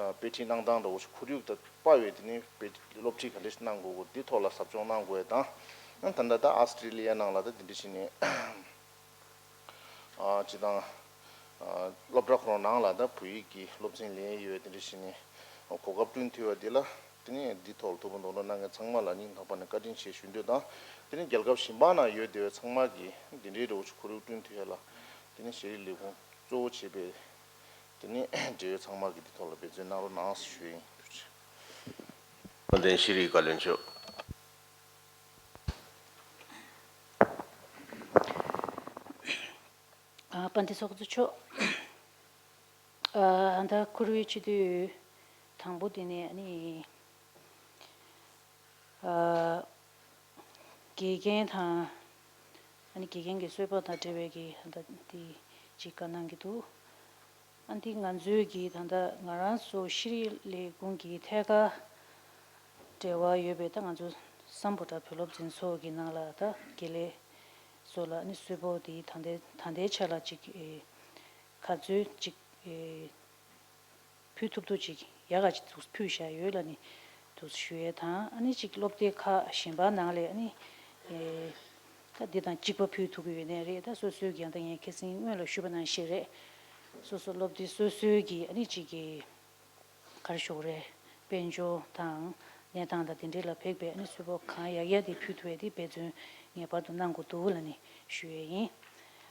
ཨ་དཔེ་ཁྲིད་གནང་སྟངས་འདྲ་བོ་ཞིག་ཁོར་ཡུག་ད་དཔའ་བའི་དེ་ནས་དཔེ་སློབ་ཁྲིད་ག་འདྲ་ཞིག་གནང་དགོས་གོ་དེ་ཐོག་ལ་ཟབ་སྦྱོང་གནང་དགོས་དང་ཨ་ད་ལྟ་ད་ཨ་སི་ཏྲེ་ལི་ཡ་ནང་ལ་ད་དེ་འདྲ་ཞིག་ནས། ཨ་སྤྱི་བཏང་ཨ་སློབ་གྲྭ་ཁོ་རང་ནང་ལ་ད་བོད་ཡིག་གི་སློབ་ཚན་ལེན་ཡོད་དེ་འདྲ་ཞིག་ནས་གོ་སྐབས་བསྐྲུན་ཐུབ་པ་དེ་ལ་དེ་ནས་འདི་ཐོག་ལ་ཐུགས་ཕན་གདོང་གྲོགས་གནང་མཁན་ཚང་མ་ལ་སྙིང་ཐག་པ་ནས་བཀའ་དྲིན་ཆེ་ཞུ་འདོད་དང་དེ་ནས་རྒྱལ་ཁབ་གཞན་པ་ན་ཡོད་བསྡད་པའི་ཚང་མ་གིས་འདི་འདྲའི་འདྲ་བོ་ཞིག་ཁོར་ཡུག་བསྐྲུན་ཐུབ་ཡ་ལ་དེ་ནས་ཤེས་རིག་ལས་ཁུངས་གཙོ་བོ་བྱས་པའི་དེ་ནས་འབྲེལ་ཡོད་ཚང་མ་གིས་འདི་ཐོག་ལ་འབད་བརྩོན་གནང་རོགས་གནང་ཞུ་ཡིན། ཐུགས་རྗེ་ཆེ། དཔལ་ལྡན་ཤེས་རིག་བཀའ་བློན་མཆོག་ཨ་དཔལ་ལྡན་ཚོགས་གཙོ་མཆོག་ཨ་ད་ཁུར་བའི་སྤྱི་འཐུས་དང་པོ་དེ་ནས་ཨ་ནི་ཨ་དགེ་རྒན་དང་ཨ་ནི་དགེ་རྒན་གྱི་གསོལ་ཕོགས་དང་འབྲེལ་བའི་གི་ཨ་ད་དེ་ཅིག་བཀའ་གནང་གི་འདུག་ཨ་འདི་ང་ཚོའི་གི་ད་ལྟ་ང་རང་ཚོ་ཤེས་རིག་ལས་ཁུངས་ཀྱི་ཐད་ཀར་འབྲེལ་བ་ཡོད་པའི་ད་ང་ཚོ་སམ་བྷོ་ཊ་བོད་སློབ་འཛིན་ཚོགས་ཀྱི་ནང་ལ་ད་དགེ་ལས་ཚོ་ལ་ཨ་ནི་གསོལ་ཕོགས་དེ་ད་ལྟའི་ད་ལྟའི་ཆ་ལ་ཅིག་ཨེ་ ལབ་ཚོད་ཅིག་ཨེ་ཕུལ་ཐུབ་ཐུབ་ཅིག་ཡག་ག་ཅིག་ཏུ་ཕུལ་བཞག་ཡོད་ལབ་ནས་དུ་ཞུ་ཡས་དང་། ཨ་ནི་ཅིག་སློབ་སྡེ་ཁག་གཞན་པ་ནང་ལས་ཨ་ནི་ཨེ་ད་འདི་དང་གཅིག་པ་ཕུལ་ཐུབ་ཀྱི་ཡོད་ནའི་རེད། ད་སོ་སོའི་གི་ཡང་ད་ངས་ཁ་སང་སྔོན་ལ་ཞུས་པ་ནང་བཞིན་རེད། སོ་སོ་སློབ་སྡེ་སོ་སོའི་གི་ཨ་ནི་ཅིག་གི་ག་རེ་ཞུ་དགོས་རེད། དཔལ་འབྱོར་དང་གནས་སྟངས་དང་དེ་འདྲའི་ལ་ཕེགས་པའི་ཨ་ནི་གསོལ་པ་གང་ཡག་ཡག་དེ་ཕུལ་ཐུབ་ཡས་དེ་འབད་བརྩོན་ངེས་པར་དུ་གནང་དགོས་འདུག་ལབ་ནས་ཞུ་ཡས་ཡིན།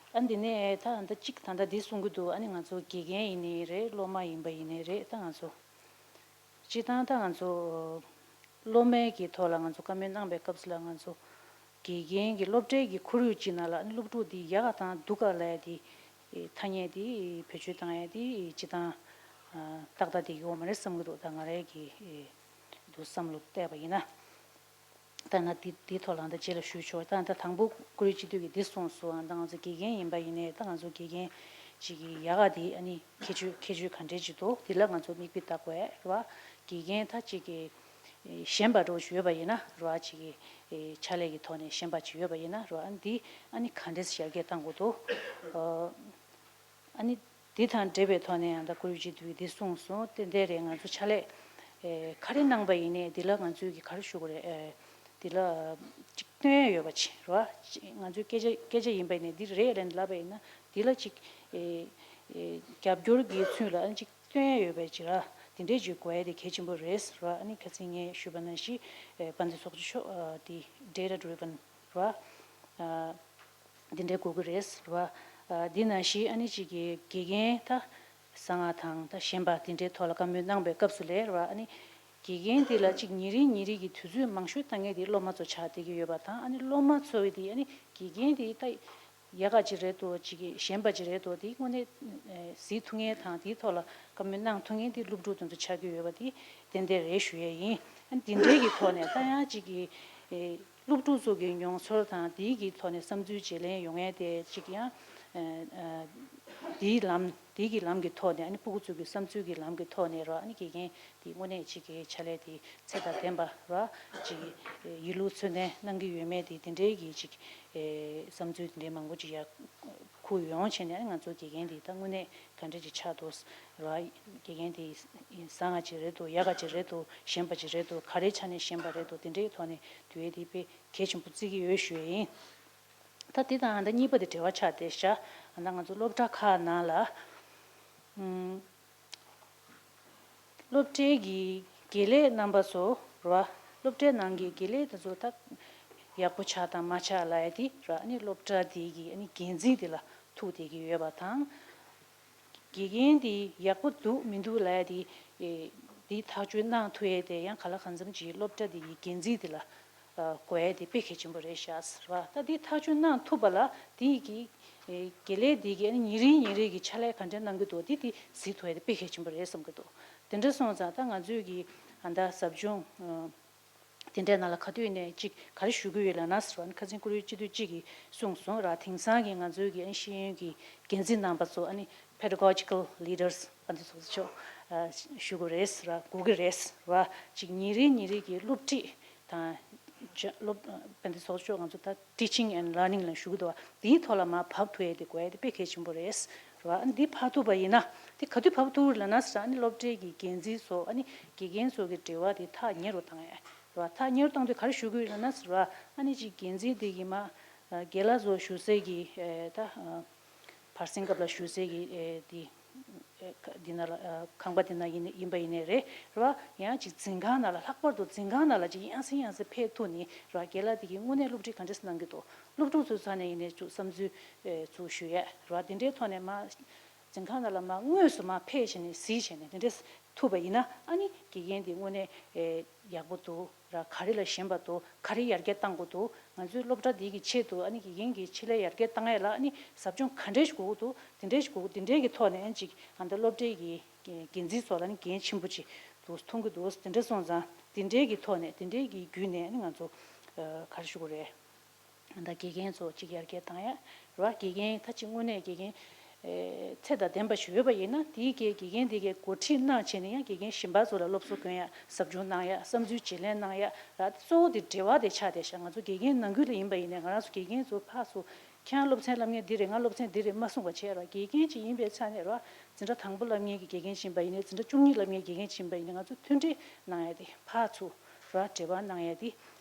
ཨ་འདི་ནས་ད་ད་གཅིག་ད་ལྟ་འདི་གསུང་གི་འདུག་ཨ་ནི་ང་ཚོ་དགེ་རྒན་ཡིན་ནའི་རེད། སློབ་མ་ཡིན་པ་ཡིན་ནའི་རེད། ད་ང་ཚོ་སྤྱིར་བཏང་ད་ང་ཚོ་སློབ་མའི་གི་ཐོག་ལ་ང་ཚོ་བཀའ་མོལ་གནང་པའི་སྐབས་སུ་ལ་ང་ཚོ་དགེ་རྒན་གྱི་སློབ་གྲྭའི་གི་ཁོར་ཡུག་ཅིག་ནང་ལ་ཨ་ནི་སློབ་ཕྲུག་འདི་ཡག་ག་དང་སྡུག་ག་ལབ་ཡ་དེ་ཐ་སྙད་དེ་བེད་སྤྱོད་བཏང་ཡ་དེ་སྤྱིར་བཏང་ཏག་ཏག་དེ་ཡོད་མ་རེད་བསམ་གྱི་འདུག་ད་ང་རའི་གི་འདུག་བསམ་བློ་བཏང་པ་ཡིན་ན། ད་ང་འདི་འདི་ཐོག་ལ་ད་རྗེས་ལ་ཞུ་ཆོག་ད་ད་དང་པོ་ཀུ་རེ་སྤྱི་འཐུས་ཀྱིས་འདི་གསུངས་སོང་། ད་ང་ཚོ་དགེ་རྒན་ཡིན་པ་ཡིན་ནའི་ད་ང་ཚོ་དགེ་རྒན་ཅིག་གི་ཡག་ག་དེ་ཨ་ནི་ཁྱད་ཆོས་ཁྱད་ཆོས་ག་འདྲས་ཅིག་འདུག་དེ་ལ་ང་ཚོ་མིག་དཔེ་ལྟ་དགོས་རེད་བ། དགེ་རྒན་ད་ཅིག་གི་ཞན་པ་འདྲ་བོ་ཅིག་ཡོད་པ་ཡིན་ན་རེད་བ། ཅིག་གི་ཕྱག་ལས་ཀྱི་ཐོག་ནས་ཞན་པ་ཅིག་ཡོད་པ་ཡིན་ན་རེད་བ། ཨ་ནི་འདི་ཨ་ནི་ག་འདྲས་ཡར་རྒྱས་གཏང་དགོས་འདུག་ཨ་ནི་འདི་དང་འབྲེལ་བའི་ཐོག་ནས་ཡང་ད་ཀུ་རེ་སྤྱི་འཐུས་འདི་གསུངས་སོང་། ཏན་ཏན་རེད། ང་ཚོ་ཕྱག་ལས་ཨེ་ག་རེ་གནང་པ་ཡིན་ནའི་འདི་ལ་ང་ཚོས་ཀྱི་ག་རེ་ཞུ་དགོས་རེད། ཨེ་འདི་ལ་ཅིག་སྟོན་ཡ་ཡོད་པ་ཅིག་རེད་བ། ཅིག་ང་ཚོའི་སྐད་ཆ་སྐད་ཆ་ཡིན་པ་ཡིན་ནའི་འདི་རེད་ལབ་ལབ་པ་ཡིན་ན་འདི་ལ་ཅིག་ཨེ་ཨེ་རྒྱབ་སྐྱོར་གྱི་ཚུལ་ལ་ཅིག་སྟོན་ཡ་ཡོད་པ་ཅིག་ར། འདི་འདྲས་ཅིག་དགོས་ཡ་དེ་གལ་ཆེན་པོ་རེད་རེད་བ། ཨ་ནི་ཁ་སང་ངས་ཞུས་པ་ནང་བཞིན་ཨེ་དཔལ་ལྡན་ཚོགས་གཙོ་མཆོག་ཨ་དེ་data driven་རེད་བ། ཨ། འདི་འདྲའི་དགོས་ཀྱི་རེད་ཟེར་བ། ཨ་འདི་ནང་བཞིན་ཨ་ནི་གཅིག་གི་དགེ་རྒན་ད་གསང་སྔགས་དང་ད་གཞན་པ་འདི་འདྲའི་ཐོག་ལ་བཀའ་མོལ་གནང་པའི་སྐབས་སུ་ལས་རེད་བ། ཨ་ནི་དགེ་རྒན་འདི་ལ་གཅིག་ཉིན་རེ་ཉིན་རེ་གི་དུས་ཚོད་མང་ཤོས་བཏང་མཁན་དེ་སློབ་མ་ཚོ་ཆགས་བསྡད་ཀྱི་ཡོད་པ་དང་། ཨ་ནི་སློབ་མ་ཚོ་གི་དེ་ཨ་ནི་དགེ་རྒན་དེ་ད་ཡག་ག་ཅིག་རེད་དོ། གཅིག་གི་གཞན་པ་ཅིག་རེད་དོ། དེ་དངོས་གནས་གཟིགས་ཐུབ་མཁན་དང་དེའི་ཐོག་ལ་བཀའ་མོལ་གནང་ཐུབ་མཁན་དེ་སློབ་ཕྲུག་དེ་ཚོ་ཆགས་ཀྱི་ཡོད་པ་དེ་ཏན་ཏན་རེད་ཞུ་ཡས་ཡིན། ཨ་ནི་འདི་འདྲའི་གི་ཐོག་ནས་ད་ཡང་གཅིག་གི་སློབ་ཕྲུག་ཚོ་གི་མྱོང་ཚོར་དང་དེའི་གི་ཐོག་ནས་བསམ་ཚུལ་བརྗེ་ལེན་ཡོང་ཡས་དེ་གཅིག་ཡང་། ཨ་ཨ་དེའི་ལམ་དེའི་གི་ལམ་གི་ཐོག་ནས་ཨ་ནི་སྤུ་གུ་ཚོ་གི་བསམ་ཚུལ་གི་ལམ་གི་ཐོག་ནས་རོ། ཨ་ནི་དགེ་རྒན་དེ་དངོས་གནས་གཅིག་གི་ཕྱག་ལས་དེ་ཚད་དང་ལྡན་པ་རོ། གཅིག་ཡིད་བློ་ཚོད་ལྡན་གནང་གི་ཡོད་མེད་དེ་དེ་འདྲའི་གི་གཅིག་བསམ་ཚུལ་དེ་འདྲའི་མང་པོ་ཅིག་ཡར་འཁུར་ཡོང་བྱས་ནས་ཨ་ནི་ང་ཚོ་དགེ་རྒན་དེ་ད་དངོས་གནས་ག་འདྲ་ཅིག་ཆགས་འདུག་རོ། དགེ་རྒན་དེ་བཟང་ང་ཅིག་རེད་འདུག་ཡག་ག་ཅིག་རེད་འདུག་གཞན་པ་ཅིག་རེད་འདུག་ག་རེ་ཆ་ནས་གཞན་པ་རེད་འདུག་དེ་འདྲའི་ཐོག་ནས་དུས་དེ་དཔེ་གལ་ཆེན་པོ་བརྩི་གི་ཡོད་ཞུ་ཡས་ཡིན། ད་དེ་དང་ད་གཉིས་པ་དེ་འབྲེལ་བ་ཆགས་བསྡད་ཤག་ད་ང་ཚོ་སློབ་གྲྭ་ཁག་ནང་ལ་ཨུམ་སློབ་གྲྭའི་གི་དགེ་ལས་རྣམ་པ་ཚོ་ར། སློབ་གྲྭའི་ནང་གི་དགེ་ལས་དེ་ཚོ་ད་ཡག་པོ་ཆགས་དང་མ་ཆགས་ལབ་ཡ་དེ་ར། ཨ་ནི་སློབ་གྲྭ་དེ་གི་ཨ་ནི་འགན་འཛིན་དེ་ལ་ཐུག་བསྡད་ཀྱི་ཡོད་པ་དང་། དགེ་རྒན་དེ་ཡག་པོ་འདུག་མི་འདུག་ལབ་ཡ་དེ། ཨེ་དེ་ཐག་གཅོད་གནང་ཐུབ་ཡ་དེ་ཡང་ག་ལ་གང་འཚམ་གྱིས་སློབ་གྲྭ་དེ་ཡི་འགན་འཛིན་དེ་ལ་ཨ་གོ་ཡ་དེ་དཔེ་གལ་ཆེན་པོ་རེད་ཤག་ཟེར་བ། ད་དེ་ཐག་གཅོད་གནང་ཐུབ་པ་ལ་དེ་གི་ཨེ་དགེ་ལས་དེ་གི་ཨ་ནི་ཉིན་རེ་ཉིན་རེ་གི་ཕྱག་ལས་ག་འདྲ་གནང་གི་འདུག་དེ་དེ་གཟིགས་ཐུབ་ཡ་དེ་དཔེ་གལ་ཆེན་པོ་རེད་བསམ་གི་འདུག་དེ་འདྲ་སོང་ཙང་ད་ང་ཚོས་གི་ཨ་ད་ཟབ་སྦྱོང་ཨ། དེ་འདྲའི་ནང་ལ་ག་དུས་ནས་གཅིག་ག་རེ་ཞུ་གི་ཡོད་ལབ་ན་ཟེར་བ་ནི། ཁ་སང་ཀུ་རེ་སྤྱི་འཐུས་གཅིག་གིས་གསུངས་སོང་ར། དེང་སང་གི་ང་ཚོའི་གི་ཨ་ནི་ཤེས་ཡོན་གྱི་འགན་འཛིན་རྣམ་པ་ཚོ་ཨ་ནི་pedagogical leaders དཔལ་ལྡན་ཚོགས་གཙོ་མཆོག་ཨ་ཞུ་དགོས་རེད་ཟེར་བ། དགོས་ཀྱི་རེད་ཟེར་བ། གཅིག་ཉིན་རེ་ཉིན་རེ་གི་སློབ་ཁྲིད་དང་། སློབ་དཔལ་ལྡན་ཚོགས་གཙོ་མཆོག་ང་ཚོ་ད་teaching and learning ལ་ཞུ་གི་འདུག་བ། དེའི་ཐོག་ལ་མར་བབས་ཐུབ་ཡས་དེ་དགོས་ཡས་དེ་དཔེ་གལ་ཆེན་པོ་རེད་ཟེར་བ། ཨ་ནི་འདི་ཕར་ཐུག་པ་ཡིན་ན་དེ་ག་དུས་བབས་ཐུབ་ལབ་ན་ཟེར། ཨ་ནི་སློབ་གྲྭའི་གི་འགན་འཛིན་ཚོ་ཨ་ནི་དགེ་རྒན་ཚོ་གི་འབྲེལ་བ་དེ་ཐག་ཉེ་རུ་བཏང་ཡས། རེད་བ། ཐག་ཉེ་རུ་བཏང་དུས་ག་རེ་ཞུ་གི་ཡོད་ལབ་ན་ཟེར་བ། ཨ་ནི་ཅིག་འགན་འཛིན་དེ་གི་མ་ཨ་རྒན་ལགས་ཚོ་བཞུགས་སའི་གི་ཨེ་ད་ཨ་བར་གསེང་སྐབས་ལ་བཞུགས་སའི་གི་ཨེ་དེ་ཨེ་ཁ་འདི་ན་ལ་ཨ་ཁང་པ་འདི་ན་ཡིན་ཡིན་པ་ཡིན་ནའི་རེད། རེད་བ། ཡང་ཅིག་འཛིན་ཁང་ནང་ལ། ལྷག་པར་དུ་འཛིན་ཁང་ནང་ལ་ཅིག་ཡང་སེ་ཡང་སེ་ཕེབས་ཐུབ་ནས་རེད་བ། རྒན་ལགས་དེ་གི་དངོས་གནས་སློབ་ཁྲིད་ག་འདྲས་གནང་གི་འདུག་སློབ་ཕྲུག་ཚོའི་ས་ནས་ཡིན་ནའི་ཅིག་བསམ་ཚུལ་ཨེ་ཚུར་ཞུ་ཡས་རེད་བ། དེ་འདྲའི་ཐོག་ནས་མ། འཛིན་ཁང་ནང་ལ་མར་དངོས་སུ་མར་ཕེབས་བྱས་ནས་གཟིགས་བྱས་ནས་དེ་འདྲས་ཐུབ་པ་ཡིན་ན། ཨ་ནི་དགེ་རྒན་དེ་དངོས་གནས་ཨེ་ཡག་པོ་འདུག་ར། ག་རེ་ལ་ཞན་པ་འདུག་ག་རེ་ཡར་རྒྱས་གཏང་དགོས་འདུག་ང་ཚོའི་སློབ་གྲྭ་འདི་གི་ཆེད་དུ་ཨ་ནི་དགེ་རྒན་གྱི་ཆེད་ལས་ཡར་རྒྱས་གཏང་ཡས་ལ་ཨ་ནི་ཟབ་སྦྱོང་ག་འདྲས་ཞིག་དགོས་ཀྱི་འདུག་དེ་འདྲས་ཞིག་དགོས། དེ་འདྲས་ཀྱི་ཐོག་ནས་ཨ་ནི་ཅིག་ཨ་ད་སློབ་གྲྭའི་གི་འགན་འཛིན་ཚོ་ལ་ཨ་ནི་འགན་ཆེན་པོ་ཅིག་འདུག་མཐོང་གི་འདུག་དེ་འདྲས་སོང་ཙང་དེ་འདྲས་ཀྱི་ཐོག་ནས་དེ་འདྲས་ཀྱི་བརྒྱུད་ནས་ཨ་ནི་ང་ཚོ་ཨ་ག་རེ་ཞུ་དགོས་རེད། ད་དགེ་རྒན་ཚོ་གཅིག་ཡར་རྒྱས་བཏང་ཡ་རེད་བ། དགེ་རྒན་ད་གཅིག་དངོས་གནས་དགེ་རྒན་ ཚད་དང་ལྡན་པ་ཞིག་ཡོད་པ་ཡིན་ན། དེའི་གའི་དགེ་རྒན་དེ་གའི་འགོ་ཁྲིད་གནང་བྱས་ནས་ཡང་དགེ་རྒན་གཞན་པ་ཚོ་ལ་སློབ་གསོ་སྐྱོན་ཡ། ཟབ་སྦྱོང་གནང་ཡ། བསམ་ཚུལ་བརྗེ་ལེན་གནང་ཡ་ར། གཙོ་བོ་དེ་འབྲེལ་བ་དེ་ཆགས་བསྡད་ཤག་ང་ཚོ་དགེ་རྒན་ནང་ཁུལ་ལ་ཡིན་པ་ཡིན་ནའི་ང་རང་ཚོ་དགེ་རྒན་ཚོ་ཕར་ཚུར་ཁྱེད་རང་སློབ་ཚན་བསླབ་མཁན་འདི་རེད། ང་སློབ་ཚན་འདི་རེད་མ་གསུངས་པ་བྱས་ར། དགེ་རྒན་ཅིག་ཡིན་པའི་ཆ་ནས་ར། འཛིན་གྲྭ་དང་པོ་བསླབ་མཁན་གྱི་དགེ་རྒན་ཅིག་ཡིན་པ་ཡིན་ནའི། འཛིན་གྲྭ་བཅུ་གཉིས་བསླབ་མཁན་དགེ་རྒན་ཅིག་ཡིན་པ་ཡིན་ནའི། ང་ཚོ་མཐུན་སྒྲིལ་གནང་ཡ་དེ། ཕར་ཚུར་ར་འབྲེལ་བ་གནང་ཡ་དེ།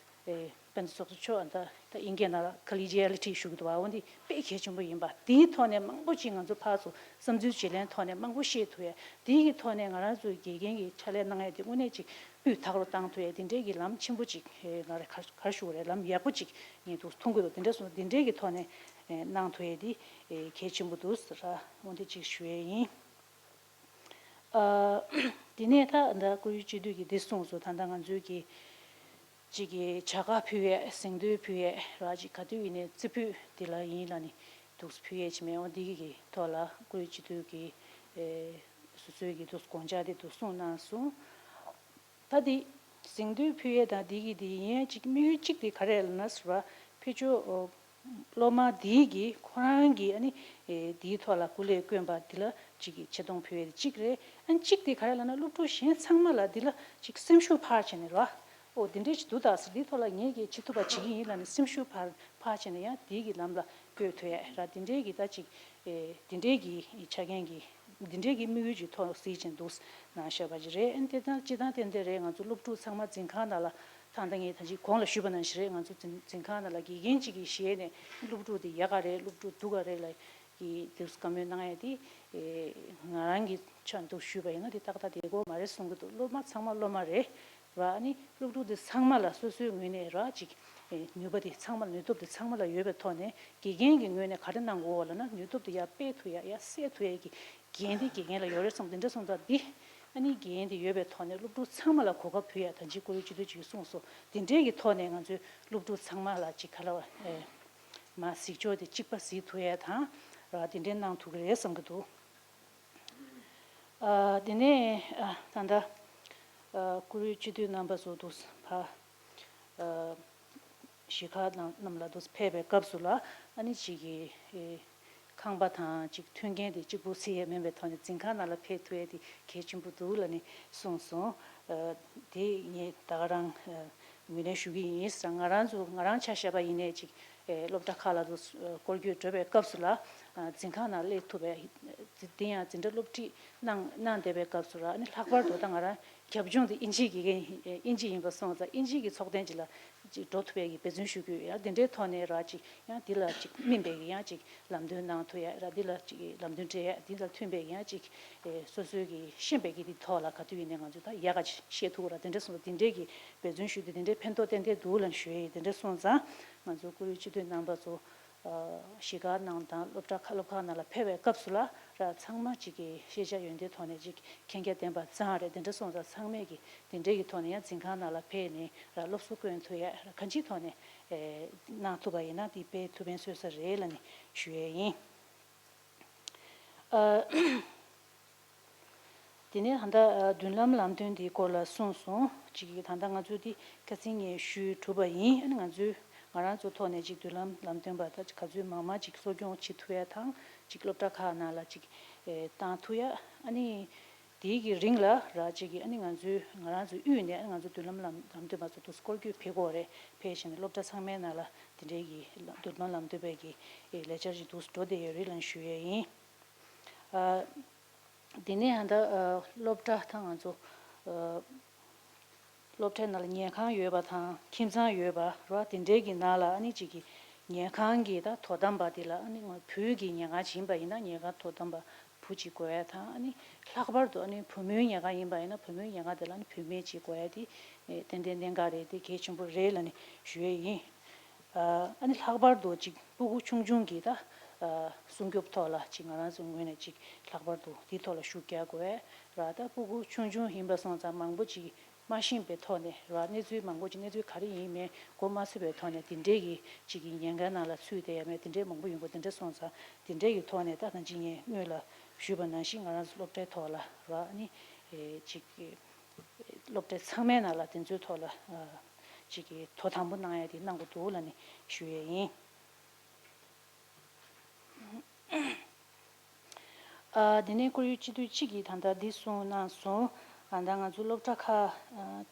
ཨེ། དཔེ་མཛོད་ཚོགས་གཙོ་མཆོག་ད་ད་ཨིན་སྐད་ནང་ལ་collegiality་ཞུ་གི་འདུག་བ། འོ་འདི་དཔེ་གལ་ཆེན་པོ་ཡིན་པ། དེའི་ཐོག་ནས་མང་པོ་ཅིག་ང་ཚོ་ཕར་ཚུར་བསམ་ཚུལ་བརྗེ་ལེན་ཐོག་ནས་མང་པོ་བཤད་ཐུབ་ཡ། དེའི་གི་ཐོག་ནས་ང་རང་ཚོའི་དགེ་རྒན་གྱི་ཕྱག་ལས་གནང་ཡ་དེ་དངོས་གནས་ཅིག་སྤུས་དག་རུ་བཏང་ཐུབ་ཡ། དེ་འདྲའི་གི་ལམ་ཆེན་པོ་ཅིག་ཨེ། ང་རེ་ག་ག་རེ་ཞུ་དགོས་རེད། ལམ་ཡག་པོ་ཅིག་ངས་འདུག་མཐོང་གི་འདུག་དེ་འདྲ་སོང་། དེ་འདྲའི་གི་ཐོག་ནས་ཨེ། གནང་ཐུབ་ཡ་དེ་ཨེ། གལ་ཆེན་པོ་འདུག་ཟེར་ར། འོ་འདི་ཅིག་ཞུ་ཡ་ཡིན། ཨ། དེ་ནས་ད་ད་བཀུར་འོས་སྤྱི་འཐུས་ཀྱིས་འདི་གསུངས་སོང་། ད་ལྟ་ང་ཚོའི་གི་ཅིག་གི་བྱ་དགའ་ཕུལ་ཡས། གཟེངས་བསྟོད་ཕུལ་ཡས་ར། ཅིག་ག་དུས་ཡིན་ནའི་རྩེ་ཕུད་འདི་ལ་ཡིན་ལབ་ནས་འདུག་ཕུལ་ཡས་ཅིག་མེད། འོ་འདི་གི་ཐོག་ལ་བཀུར་འོས་སྤྱི་འཐུས་ཀྱིས་ཨེ། སོ་སོའི་གི་འདུག་དགོངས་འཆར་དེ་འདུག་གསུངས་གནང་སོང་། ད་འདི་གཟེངས་བསྟོད་ཕུལ་ཡས་དང་འདི་གི་འདི་ཡིན་ཡས་ཅིག་དམིགས་ཡུལ་གཅིག་དེ་ག་རེ་ལབ་ན་ཟེར་བ། ཕུལ་ཆོག་སློབ་མ་འདིའི་གི་ཁོ་རང་གི་ཨ་ནི་ཨེ། འདིའི་ཐོག་ལ་སྐུ་ལས་བསྐོན་པ་འདི་ལ་ཅིག་གི་ཆེ་མཐོང་ཕུལ་ཡས་དེ་གཅིག་རེད། ཨ་ནི་གཅིག་དེ་ག་རེ་ལབ་ན་སློབ་ཕྲུག་གཞན་ཚང་མ་ལ་འདི་ལ་ཅིག་སེམས་ཤུགས་འཕར་བྱས་ནས་ར། ཨོ་འདི་འདྲས་ཅིག་འདུག་ད་ཟེར། འདིའི་ཐོག་ལ་ངས་གི་བྱེད་ཐུབ་པ་བྱེད་ཀྱི་ཡིན་ལབ་ནས་སེམས་ཤུགས་འཕར་འཕར་བྱས་ནས་ཡང་འདིའི་གི་ལམ་ལ་བསྐྱོད་ཐུབ་ཡས་ར། འདི་འདྲའི་གི་ད་ཅིག་ཨེ། འདི་འདྲའི་གི་ཆ་རྐྱེན་གྱི་འདི་འདྲའི་གི་དམིགས་ཡུལ་གྱི་ཐོག་གཟིགས་བྱས་འདུག་གནང་བཞག་པ་ཅིག་རེད། ཨ་ནི་དེ་ལྟར་སྤྱིར་བཏང་ཏན་ཏན་རེད། ང་ཚོ་སློབ་ཕྲུག་ཚང་མ་འཛིན་ཁང་ནང་ལ་ད་ལྟ་ངས་ད་ཅིག་གོང་ལ་ཞུས་པ་ནང་བཞིན་རེད། ང་ཚོ་འཛིན་འཛིན་ཁང་ནང་ལ་དགེ་རྒན་གཅིག་གིས་ཞེད་ནས་སློབ་ཕྲུག་དེ་ཡག་ག་རེད། སློབ་ཕྲུག་སྡུག་ག་རེད་ལབ་ཀྱི་འདུག་བཀའ་མོལ་གནང་ཡ་དེ་ཨེ། ང་རང་གི་ཆ་འདུག་ཞུས་པ་ཡིན་ན་དེ་ཏག་ཏག་བདེ་པོ་མ་རེད་གསུང་གི་འདུག་སློབ་མ་ཚང་མ་སློབ་མ་རེད། ར། ཨ་ནི་སློབ་ཕྲུག་དེ་ཚང་མ་ལ་སོ་སོའི་ངོས་ནས་ར་ཅིག་ཨེ། ནུས་པ་དེ་ཚང་མ་ལ་ནུས་སྟོབས་དེ་ཚང་མ་ལ་ཡོད་པའི་ཐོག་ནས་དགེ་རྒན་གྱི་ངོས་ནས་ག་རེ་གནང་དགོས་ལབ་ན་ནུས་སྟོབས་དེ་ཡར་སྤེལ་ཐུབ་ཡ། ཡར་གསལ་ཐུབ་ཡ་གི་འགན་དེ་དགེ་རྒན་ལ་ཡོད་རེད་བསམ། དེ་འདྲ་སོང་ཙང་འདི་ཨ་ནི་འགན་དེ་ཡོད་པའི་ཐོག་ནས་སློབ་ཕྲུག་ཚང་མ་ལ་གོ་སྐབས་ཕུལ་ཡ། ད་ཅི་བཀུར་འོས་སྤྱི་འཐུས་ཅིག་གསུངས་སོང་། དེ་འདྲའི་གི་ཐོག་ནས་ང་ཚོའི་སློབ་ཕྲུག་ཚང་མ་ལ་ཅིག་ག་ལབ་ཨེ། མར་གཟིགས་ཕྱོགས་དེ་གཅིག་པ་གཟིགས་ཐུབ་ཡ་དང་ར། དེ་འདྲའི་གནང་ཐུབ་ཀྱི་རེད་བསམ་གྱི་འདུག་ཨ། དེ་ནས་ཨ། ད་ལྟ་ཨ། བཀུར་འོས་སྤྱི་འཐུས་རྣམ་པ་ཚོ་འདུག་ཕ་ཨ། གཞིས་ཁག་རྣམས་རྣམས་ལ་འདུག་ཕེབས་པའི་སྐབས་སུ་ལ་ཨ་ནི་ཅིག་གི་ཨེ། ཁང་པ་དང་ཅིག་མཐུན་རྐྱེན་དེ་གཅིག་པུ་ཟེར་ཡས་མིན་པའི་ཐོག་ནས་འཛིན་ཁང་ནང་ལ་ཕེབས་ཐུབ་ཡས་དེ་གལ་ཆེན་པོ་འདུག་ལབ་ནས་གསུངས་སོང་། ཨ། དེ་ངས་ད་ག་རང་ཨ། ངོས་ལེན་ཞུ་གི་ཡིན་ཟེར། ང་རང་ཚོ་ང་རང་ཆ་བཞག་པ་ཡིན་ནའི་ཅིག་ཨེ། སློབ་གྲྭ་ཁག་ལ་དུ་སྐོར་སྐྱོད་འགྲོ་བའི་སྐབས་སུ་ལ་ཨ། འཛིན་ཁང་ནང་སླེབས་ཐུབ་པའི་དེ་ཡང་འཛིན་གྲྭ་སློབ་ཁྲིད་གནང་གནང་བསྡད་པའི་སྐབས་སུ་ར། ཨ་ནི་ལྷག་པར་དུ་ད་ང་རང་རྒྱབ་ལྗོངས་དེ་ཨིན་ཇི་དགེ་རྒན་ཨིན་ཇི་ཡིན་པ་སོང་ཙང་ཨིན་ཇི་གི་ཚོགས་ཐེངས་ཅིག་ལ་ཅིག་འགྲོ་ཐུབ་པའི་གི་འབད་བརྩོན་ཞུ་གི་ཡོད། ཡང་དེ་འདྲའི་ཐོག་ནས་ར་ཅིག་ཡང་འདི་ལ་ཅིག་སྨིན་པའི་གི་ཡང་ཅིག་ལམ་སྟོན་གནང་ཐུབ་ཡ་ར། འདི་ལ་ཅིག་ལམ་སྟོན་སྤྲད་ཡ། འདི་ལ་མཐུན་པའི་གི་ཡང་ཅིག་ཨེ། སོ་སོའི་གི་ཤེས་པའི་གི་འདི་ཐོག་ལ་ག་དུས་ཡིན་ནའི་ང་ཚོས་ད་ཡག་ག་ཅིག་ཤེས་ཐུབ་ར། དེ་འདྲ་སོང་ཙང་དེ་འདྲའི་གི་འབད་བརྩོན་ཞུས་ཏེ་དེ་འདྲའི་ཕན་ཐོགས་ཏན་ཏན་འདུག་ལབ་ཞུ་ཡ་ཡིན། དེ་འདྲ་སོང་ཙང་ང་ཚོ་བཀུར་འོས་སྤྱི་འཐུས་རྣམ་པ་ཚོ་ཨ། གཞིས་ཀ་ནང་དང་སློབ་གྲྭ་ཁག་སློབ་ཁག་ནང་ལ་ཕེབས་པའི་སྐབས་སུ་ལ་ར་ཚང་མ་ཅིག་གི་ཤེས་བྱ་ཡོན་ཏན་ཐོག་ནས་ཅིག་མཁྱེན་རྒྱ་ལྡན་པ་ཙང་རེད། དེ་འདྲ་སོང་ཙང་ཚང་མས་ཀྱི་དེ་འདྲའི་གི་ཐོག་ནས་ཡང་འཛིན་ཁང་ནང་ལ་ཕེབས་ནས་ར་སློབ་གསོ་བསྐོན་ཐུབ་ཡ་ར་གང་ཅིའི་ཐོག་ནས་ཨེ། གནང་ཐུབ་པ་ཡིན་ན་དེ་དཔེ་ཐུགས་ཕན་གསོས་ས་རེད་ལབ་ནས་ཞུ་ཡས་ཡིན། ཨ། དེ་ནས་ད་ལྟ་མདུན་ལམ་ལམ་སྟོན་དེའི་སྐོར་ལ་གསུངས་སོང་། གཅིག་གིས་ད་ལྟ་ང་ཚོས་འདི་ཁ་སང་ངས་ཞུས་གྲུབ་པ་ཡིན། ཨ་ནི་ང་ཚོས་ང་རང་ཚོ་ཐོག་ནས་ཅིག་མདུན་ལམ་ལམ་སྟོན་པ་ད་ག་ཚོད་མང་མང་ཅིག་གསོ་སྐྱོང་བྱེད་ཐུབ་ཡ་དང་ཅིག་སློབ་གྲྭ་ཁག་ནང་ལ་ཅིག་ཨེ་བཏང་ཐུབ་ཡ། ཨ་ནི་དེའི་གི་རིང་ལ་ར་ཅིག་གིས་ཨ་ནི་ང་ཚོའི་ང་རང་ཚོའི་དབུས་ནས་ཨ་ནི་ང་ཚོ་མདུན་ལམ་ལམ་ལམ་སྟོན་པ་ཚོ་དུ་སྐོར་སྐྱོད་ཕེབས་དགོས་རེད། ཕེབས་བྱས་ནས་སློབ་གྲྭ་ཚང་མའི་ནང་ལ་དེ་འདྲའི་གི་མདུན་ལམ་ལམ་སྟོན་པའི་གི་ཨེ་ལས་འཆར་ཅིག་དུ་འགྲོ་བསྡད་ཡོད་རེད་ལབ་ཞུ་ཡ་ཡིན། ཨ། དེ་ནས་ད་ལྟ་ཨ་སློབ་གྲྭ་དང་ང་ཚོ་ཨ་སློབ་གྲྭའི་ནང་ལ་ཉལ་ཁང་ཡོད་པ་དང་ཁྱིམ་ཚང་ཡོད་པ་ར་དེ་འདྲའི་གི་ནང་ལ་ཨ་ནི་གཅིག་གི་ཉལ་ཁང་གི་ད་དོ་དམ་པ་དེ་ལ་ཨ་ནི་ང་བུ་གི་ཉལ་ཁང་ཅིག་ཡིན་པ་ཡིན་ན་ཉལ་ཁང་དོ་དམ་པ་བུ་གཅིག་དགོས་ཡ་དང་། ཨ་ནི་ལྷག་པར་དུ་ཨ་ནི་བུ་མོའི་ཉལ་ཁང་ཡིན་པ་ཡིན་ན་བུ་མོའི་ཉལ་ཁང་དེ་ལ་ཨ་ནི་བུད་མེད་ཅིག་དགོས་ཡ་དེ་ཨེ་ཏན་ཏན་གནད་འགག་རེད། དེ་གལ་ཆེན་པོ་རེད་ལབ་ནས་ཞུ་ཡས་ཡིན། ཨ་ནི་ལྷག་པར་དུ་ཅིག་སྤུ་གུ་ཆུང་ཆུང་གི་ད་ཨ་སྲུང་སྐྱོབ་ཐོག་ལ་ཅིག་ང་རང་ཚོའི་ངོས་ནས་ཅིག་ལྷག་པར་དུ་འདི་ཐོག་ལ་ཤུགས་རྒྱག་དགོས་ར། ད་སྤུ་གུ་ཆུང་ཆུང་ཡིན་པ་སོང་ཙང་མང་པོ་ཅིག་མ་ཤེས་པའི་ཐོག་ནས་ར་གནས་ཚུལ་མང་པོ་ཅིག་གནས་ཚུལ་ག་རེ་ཡིན་མིན་གོ་མ་ཚོད་པའི་ཐོག་ནས་དེ་འདྲའི་གི་ཅིག་གི་ཉེན་ཁའི་ནང་ལ་ཚུད་བསྡད་ཡ་མེད་དེ་འདྲའི་མང་པོ་ཡོང་གི། དེ་འདྲ་སོང་ཙང་དེ་འདྲའི་གི་ཐོག་ནས་ད་ད་ཅིག་ངས་སྔོན་ལ་ཞུས་པ་ནང་བཞིན་ང་རང་ཚོ་སློབ་གྲྭའི་ཐོག་ལ་ར་ཨ་ནི་ཨེ་ཅིག་གི་སློབ་གྲྭ་ཚང་མའི་ནང་ལ་དེ་ཚོའི་ཐོག་ལ་ཨ་ཅིག་གི་དོ་དམ་པོ་གནང་ཡ་དེ་གནང་དགོས་འདུག་ལབ་ནས་ཞུ་ཡས་ཡིན། ཨ། དེ་ནས་བཀུར་འོས་སྤྱི་འཐུས་གཅིག་གིས་ད་ལྟ་འདི་གསུངས་གནང་སོང་། ཨ། ད་ང་ཚོ་སློབ་གྲྭ་ཁག་ཨ།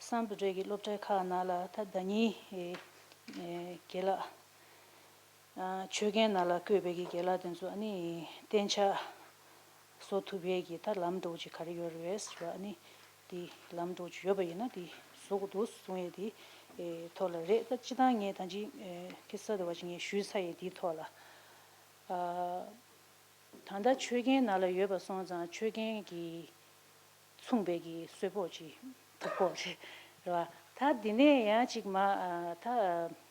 སམ་བྷོ་ཊའི་གི་སློབ་གྲྭ་ཁག་ནང་ལ་ད་ཟླ་ཉིན་ཨེ་ཨེ་རྒན་ལགས། ཨ། ཆོས་རྒན་ནང་ལ་བསྐོས་པའི་གི་རྒན་ལགས་དེ་ཚོ་ཨ་ནི་གཏན་འཇགས་བཟོ་ཐུབ་པའི་གི་ད་ལམ་འགྲོ་ཅིག་ག་རེ་ཡོད་རེད་ཟེར་བ། ཨ་ནི་དེ་ལམ་འགྲོ་ཅིག་ཡོད་པ་ཡིན་ན་དེ་བཟོ་དགོས་འདུག་གསུང་ཡས་དེ་ཨེ་ཐོག་ལ་རེད། ད་སྤྱིར་བཏང་ངས་ད་ཅི་ཨེ་ཁ་སང་དེ་བ་ཅིག་ངས་ཞུས་ཚར་ཡས་དེའི་ཐོག་ལ། ཨ། ད་ལྟ་ཆོས་རྒན་ནང་ལ་ཡོད་པ་སོང་ཙང་ཆོས་རྒན་གྱིས་མཚུངས་པའི་གི་གསོལ་ཕོགས་ཅིག་ཐོབ་ཀྱི་རེད། རེད་བ། ད་འདི་ནས་ཡང་ཅིག་མ་ཨ། ད་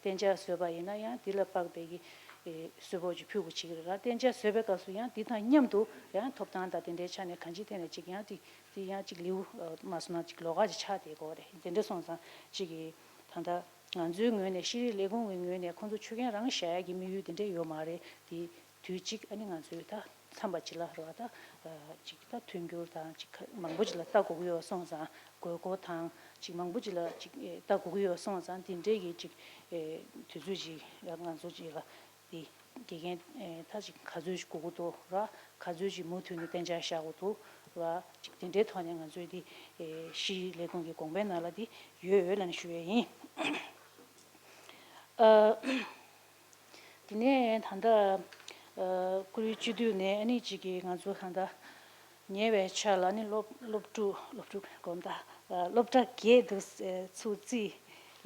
གཏན་འཇགས་བཟོས་པ་ཡིན་ན་ཡང་འདི་ལ་དཔག་པའི་གི་ཨེ་གསོལ་ཕོགས་ཅིག་ཕུལ་དགོས་ཀྱི་རེད། ར་གཏན་འཇགས་བཟོས་པའི་སྐབས་སུ་ཡང་འདི་དང་མཉམ་དུ་ཡང་ཐོབ་ཐང་དང་དེ་འདྲའི་ཆ་ནས་གང་ཅིའི་ཐད་ནས་ཅིག་ཡང་དེ་དེ་ཡང་ཅིག་ལེའུ་ཨ། མ་སོང་ན་ཅིག་ལོགས་ཀ་ཅིག་ཆགས་བསྡད་ཀྱི་རེད། དེ་འདྲ་སོང་ཙང་ཅིག་གི་ད་ལྟ་ང་ཚོའི་ངོས་ནས་ཤེས་རིག་ལས་ཁུངས་ཀྱི་ངོས་ནས་ཁོང་ཚོ་ཆོས་རྒན་རང་བཞག་ཡག་གི་དམིགས་ཡུལ་དེ་འདྲ་ཡོད་མ་རེད། དེ་དུས་གཅིག་ཨ་ནི་ང་ཚོའི་ད་མཚམས་པ་ཅིག་ལ་རེད་བ། ད་ཅིག་ད་མཐུན་འགྱུར་དང་ཅིག་མང་པོ་ཅིག་ལ་ལྟ་དགོས་ཀྱི་ཡོད་སོང་ཙང་དགོས་མཁོ་དང་ཅིག་མང་པོ་ཅིག་ལ་ཅིག་ལྟ་དགོས་ཀྱི་ཡོད་སོང་ཙང་དེ་འདྲའི་གི་ཅིག་དུས་ཚོད་ཅིག་ང་ཚོ་ཅིག་ལ་དེ་དགེ་རྒན་ད་ཅིག་ག་ཚོད་ཅིག་དགོས་ཀྱི་འདུག་ར། ག་ཚོད་ཅིག་མུ་མཐུད་ནས་གཏན་འཇགས་བཞག་དགོས་འདུག་ར། ཅིག་དེ་འདྲའི་ཐོག་ནས་ང་ཚོས་དེ་ཤེས་རིག་ལས་ཁུངས་ཀྱི་དགོངས་པའི་ནང་ལ་དེ་ཡོད་ཡོད་ལབ་ནས་ཞུ་ཡས་ཡིན། ཨ། དེ་ནས་ད་ལྟ་ཨ། བཀུར་འོས་སྤྱི་འཐུས་ནས་ཨ་ནི་ཅིག་གིས་ང་ཚོ་ད་ལྟ་ཉེ་བའི་ཆར་ལ་ཨ་ནི་སློབ་སློབ་ཕྲུག་སློབ་ཕྲུག་གོམ་ད་ཨ། སློབ་གྲྭ་བརྒྱད་དུ་ཚུར་རྩིས་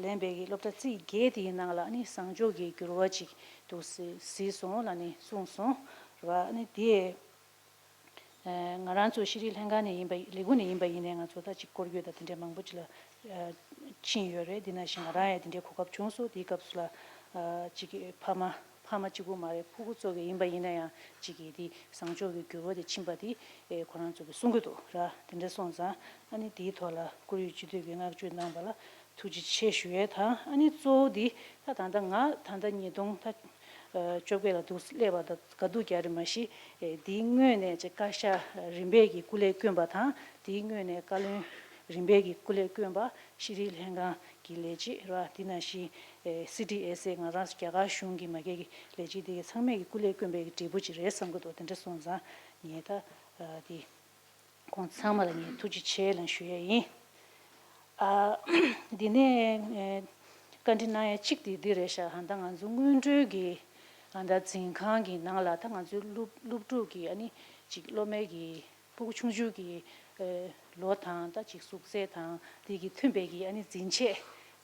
ལེན་པའི་གི་སློབ་གྲྭ་རྩིས་བརྒྱད་དེའི་ནང་ལ་ཨ་ནི་བཟང་ཕྱོགས་ཀྱི་འགྱུར་བ་ཅིག་འདུག་གཟིགས་སོང་ལབ་ནས་གསུངས་སོང་ར། ཨ་ནི་དེ། ཨ། ང་རང་ཚོ་ཤེས་རིག་ལྷན་ཁང་ནས་ཡིན་པ་ལས་ཁུངས་ནས་ཡིན་པ་ཡིན་ནའི་ང་ཚོ་ད་ཅིག་སྐོར་སྐྱོད་དང་དེ་འདྲའི་མང་པོ་ཅིག་ལ་ཨ། ཕྱིན་ཡོད་རེད། དེ་ནང་བཞིན་ང་རང་ཡང་དེ་འདྲའི་གོ་སྐབས་བྱུང་སོང་། དེའི་སྐབས་སུ་ལ་ཨ། ཅིག་གི་ཕ་མ་ཕ་མ་གཅིག་པུ་མ་རེད། ཕྲུ་གུ་ཚོ་གི་ཡིན་པ་ཡིན་ན་ཡང་ཅིག་གི་དེ་བཟང་ཕྱོགས་ཀྱི་འགྱུར་བ་དེ་ཕྱིན་པ་དེ་ཨེ། ཁོ་རང་ཚོ་གིས་གསུང་གི་འདུག་ར། དེ་འདྲ་སོང་ཙང་ཨ་ནི་དེའི་ཐོག་ལ་བཀུར་འོས་སྤྱི་འཐུས་ཀྱིས་བསྔགས་བརྗོད་གནང་བ་ལ་ཐུགས་རྗེ་ཆེ་ཞུ་ཡས་དང་། ཨ་ནི་གཙོ་བོ་འདི་ད་ད་ལྟ་ང་ད་ལྟ་ཉིས་སྟོང་ད་བཅོ་བརྒྱད་ལ་འདུག་སླེབས་པ་ད་དཀའ་སྡུག་རྒྱག་རེད། མ་གཞི་འདིའི་སྔོན་ནས་ཅིག་བཀའ་ཤག་རིམ་པས་ཀྱི་སྐུ་ལས་བསྐྱོན་པ་དང་། དེའི་སྔོན་ནས་བཀའ་བློན་རིམ་པས་ཀྱི་སྐུ་ལས་བསྐྱོན་པ། ཤེས་རིག་ལྷན་ཁང་གི་ལས་བྱེད་ར། དེ་ནང་བཞིན་སི་ཌི་ཨེ་སི་ཨེ་ང་རང་རྒྱ་གར་གཞུང་གི་མ་གི་ལས་བྱེད་དེ་གའི་ཚང་མས་ཀྱི་སྐུ་ལས་བསྐྱོན་པའི་གི་འབྲས་བུ་ཅིག་རེད་བསམ་གྱི་འདུག་དེ་འདྲ་སོང་ཙང་ངས་ད་དེ། ཁོང་ཚང་མ་ལ་ངས་ཐུགས་རྗེ་ཆེ་ལབ་ཞུ་ཡས་ཡིན། ཨ། འདི་ནས་ཨེ། བཀའ་འདྲི་གནང་ཡས་གཅིག་དེ་འདི་རེད་ཤག་ད་ང་ཚོ་སྔོན་འགྲོའི་གི་ཨ། ད་འཛིན་ཁང་གི་ནང་ལ་ད་ང་ཚོའི་སློབ་སློབ་ཕྲུག་གི་ཨ་ནི་ཅིག་སློབ་མའི་གི་ཕྲུ་གུ་ཆུང་ཆུང་གི་ཨེ། ལོ་དང་ད་ཅིག་གཟུགས་ཚད་དང་དེ་གི་མཐུན་པའི་གི་ཨ་ནི་འཛིན་ཆས།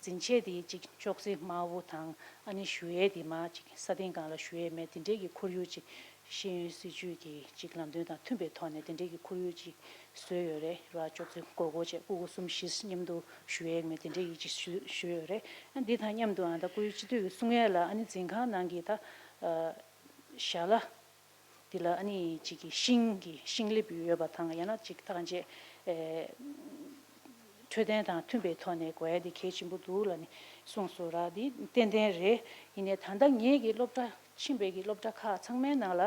འཛིན་ཆས་དེ་ཅིག་ཅོག་ཙེ་དམར་པོ་དང་། ཨ་ནི་བཞུགས་ཡས་དེ་མར་ཅིག་ས་སྟེང་སྒང་ལ་བཞུགས་ཡས་མེད། དེ་འདྲའི་གི་ཁོར་ཡུག་ཅིག་ཤེས་ཡོན་སྲིད་བྱུས་ཀྱི་ཅིག་ལམ་སྟོན་དང་མཐུན་པའི་ཐོག་ནས་དེ་འདྲའི་གི་ཁོར་ཡུག་ཅིག་བཟོས་ཡོད་རེད་ར། ཅོག་ཙེ་སྒོར་སྒོར་བྱས་ཕྲུ་གུ་གསུམ་བཞི་མཉམ་དུ་བཞུགས་ཡས་མེད། དེ་འདྲའི་གི་ཅིག་ཞུ་ཞུས་ཡོད་རེད། ཨ། འདི་དང་མཉམ་དུ་ཨ། ད་བཀུར་འོས་སྤྱི་འཐུས་ཀྱི་གསུང་ཡས་ལ་ཨ་ནི་འཛིན་ཁང་ནང་གི་ད་ཨ། ཞལ་ལག་འདི་ལ་ཨ་ནི་ཅིག་གི་ཤིང་གི་ཤིང་ལེབ་ཡོད་པ་དང་། ཡང་ན་ཅིག་ཐག་བཅད་ཨེ། འཕྲོད་བསྟེན་དང་མཐུན་པའི་ཐོག་ནས་དགོས་ཡ་དེ་གལ་ཆེན་པོ་འདུག་ལབ་ནས་གསུངས་སོང་ར། འདི་ཏན་ཏན་རེད། ཡིན་ནའི་ད་ལྟ་ངེད་ཀྱི་སློབ་གྲྭ་ཕྱིན་པའི་གི་སློབ་གྲྭ་ཁག་ཚང་མའི་ནང་ལ་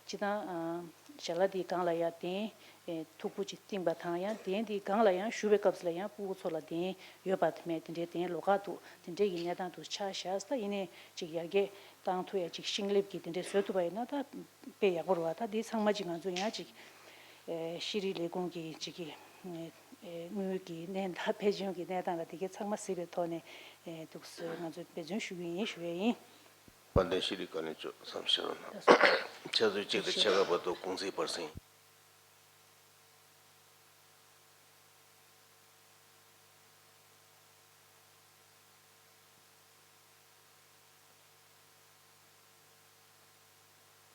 སྤྱིར་བཏང་ཨ། ཞལ་ལག་འདི་སྒང་ལ་ཡ་གདན་ཨེ། མཐུག་པོ་ཅིག་བཏིང་པ་དང་། ཡང་གདན་འདི་སྒང་ལ་ཡང་བཞུགས་པའི་སྐབས་སུ་ལ་ཡང་ཕྲུ་གུ་ཚོ་ལ་གདན་ཡོད་པ་མེད། དེ་འདྲའི་གདན་ལོགས་ཀ་འདུག་དེ་འདྲའི་གི་གནས་སྟངས་འདུག་ཆགས་བཞག་ད་ཡིན་ནའི་ཅིག་ཡར་རྒྱས་བཏང་ཐུབ་ཡ་ཅིག་ཤིང་ལེབ་ཀྱི་དེ་འདྲའི་བཟོ་ཐུབ་པ་ཡིན་ན་ད་དཔེ་ཡག་པོ་རེད་བ། ད་འདི་ཚང་མ་ཅིག་ང་ཚོ་ཡང་ཅིག་ཨེ། ཤེས་རིག་ལས་ཁུངས་ཀྱི་ཅིག་གི་ཨེ། དངུལ་གྱི་གནས་སྟངས་ཕན་ཆུང་གི་གནས་སྟངས་ལ་དེ་གའི་ཚང་མ་གཟིགས་པའི་ཐོག་ནས་ཨེ། འདུག་སེ་ང་ཚོས་འབད་བརྩོན་ཞུ་གི་ཡིན་ཞུ་ཡས་ཡིན། དཔལ་ལྡན་ཤེས་རིག་བཀའ་བློན་མཆོག་བསམ་ཤེས་རོགས་གནང་། ཕྱག་ཚོད་གཅིག་དང་ཕྱེད་ཀ་བར་དུ་གུང་ཚིགས་སྤར་གསེང་།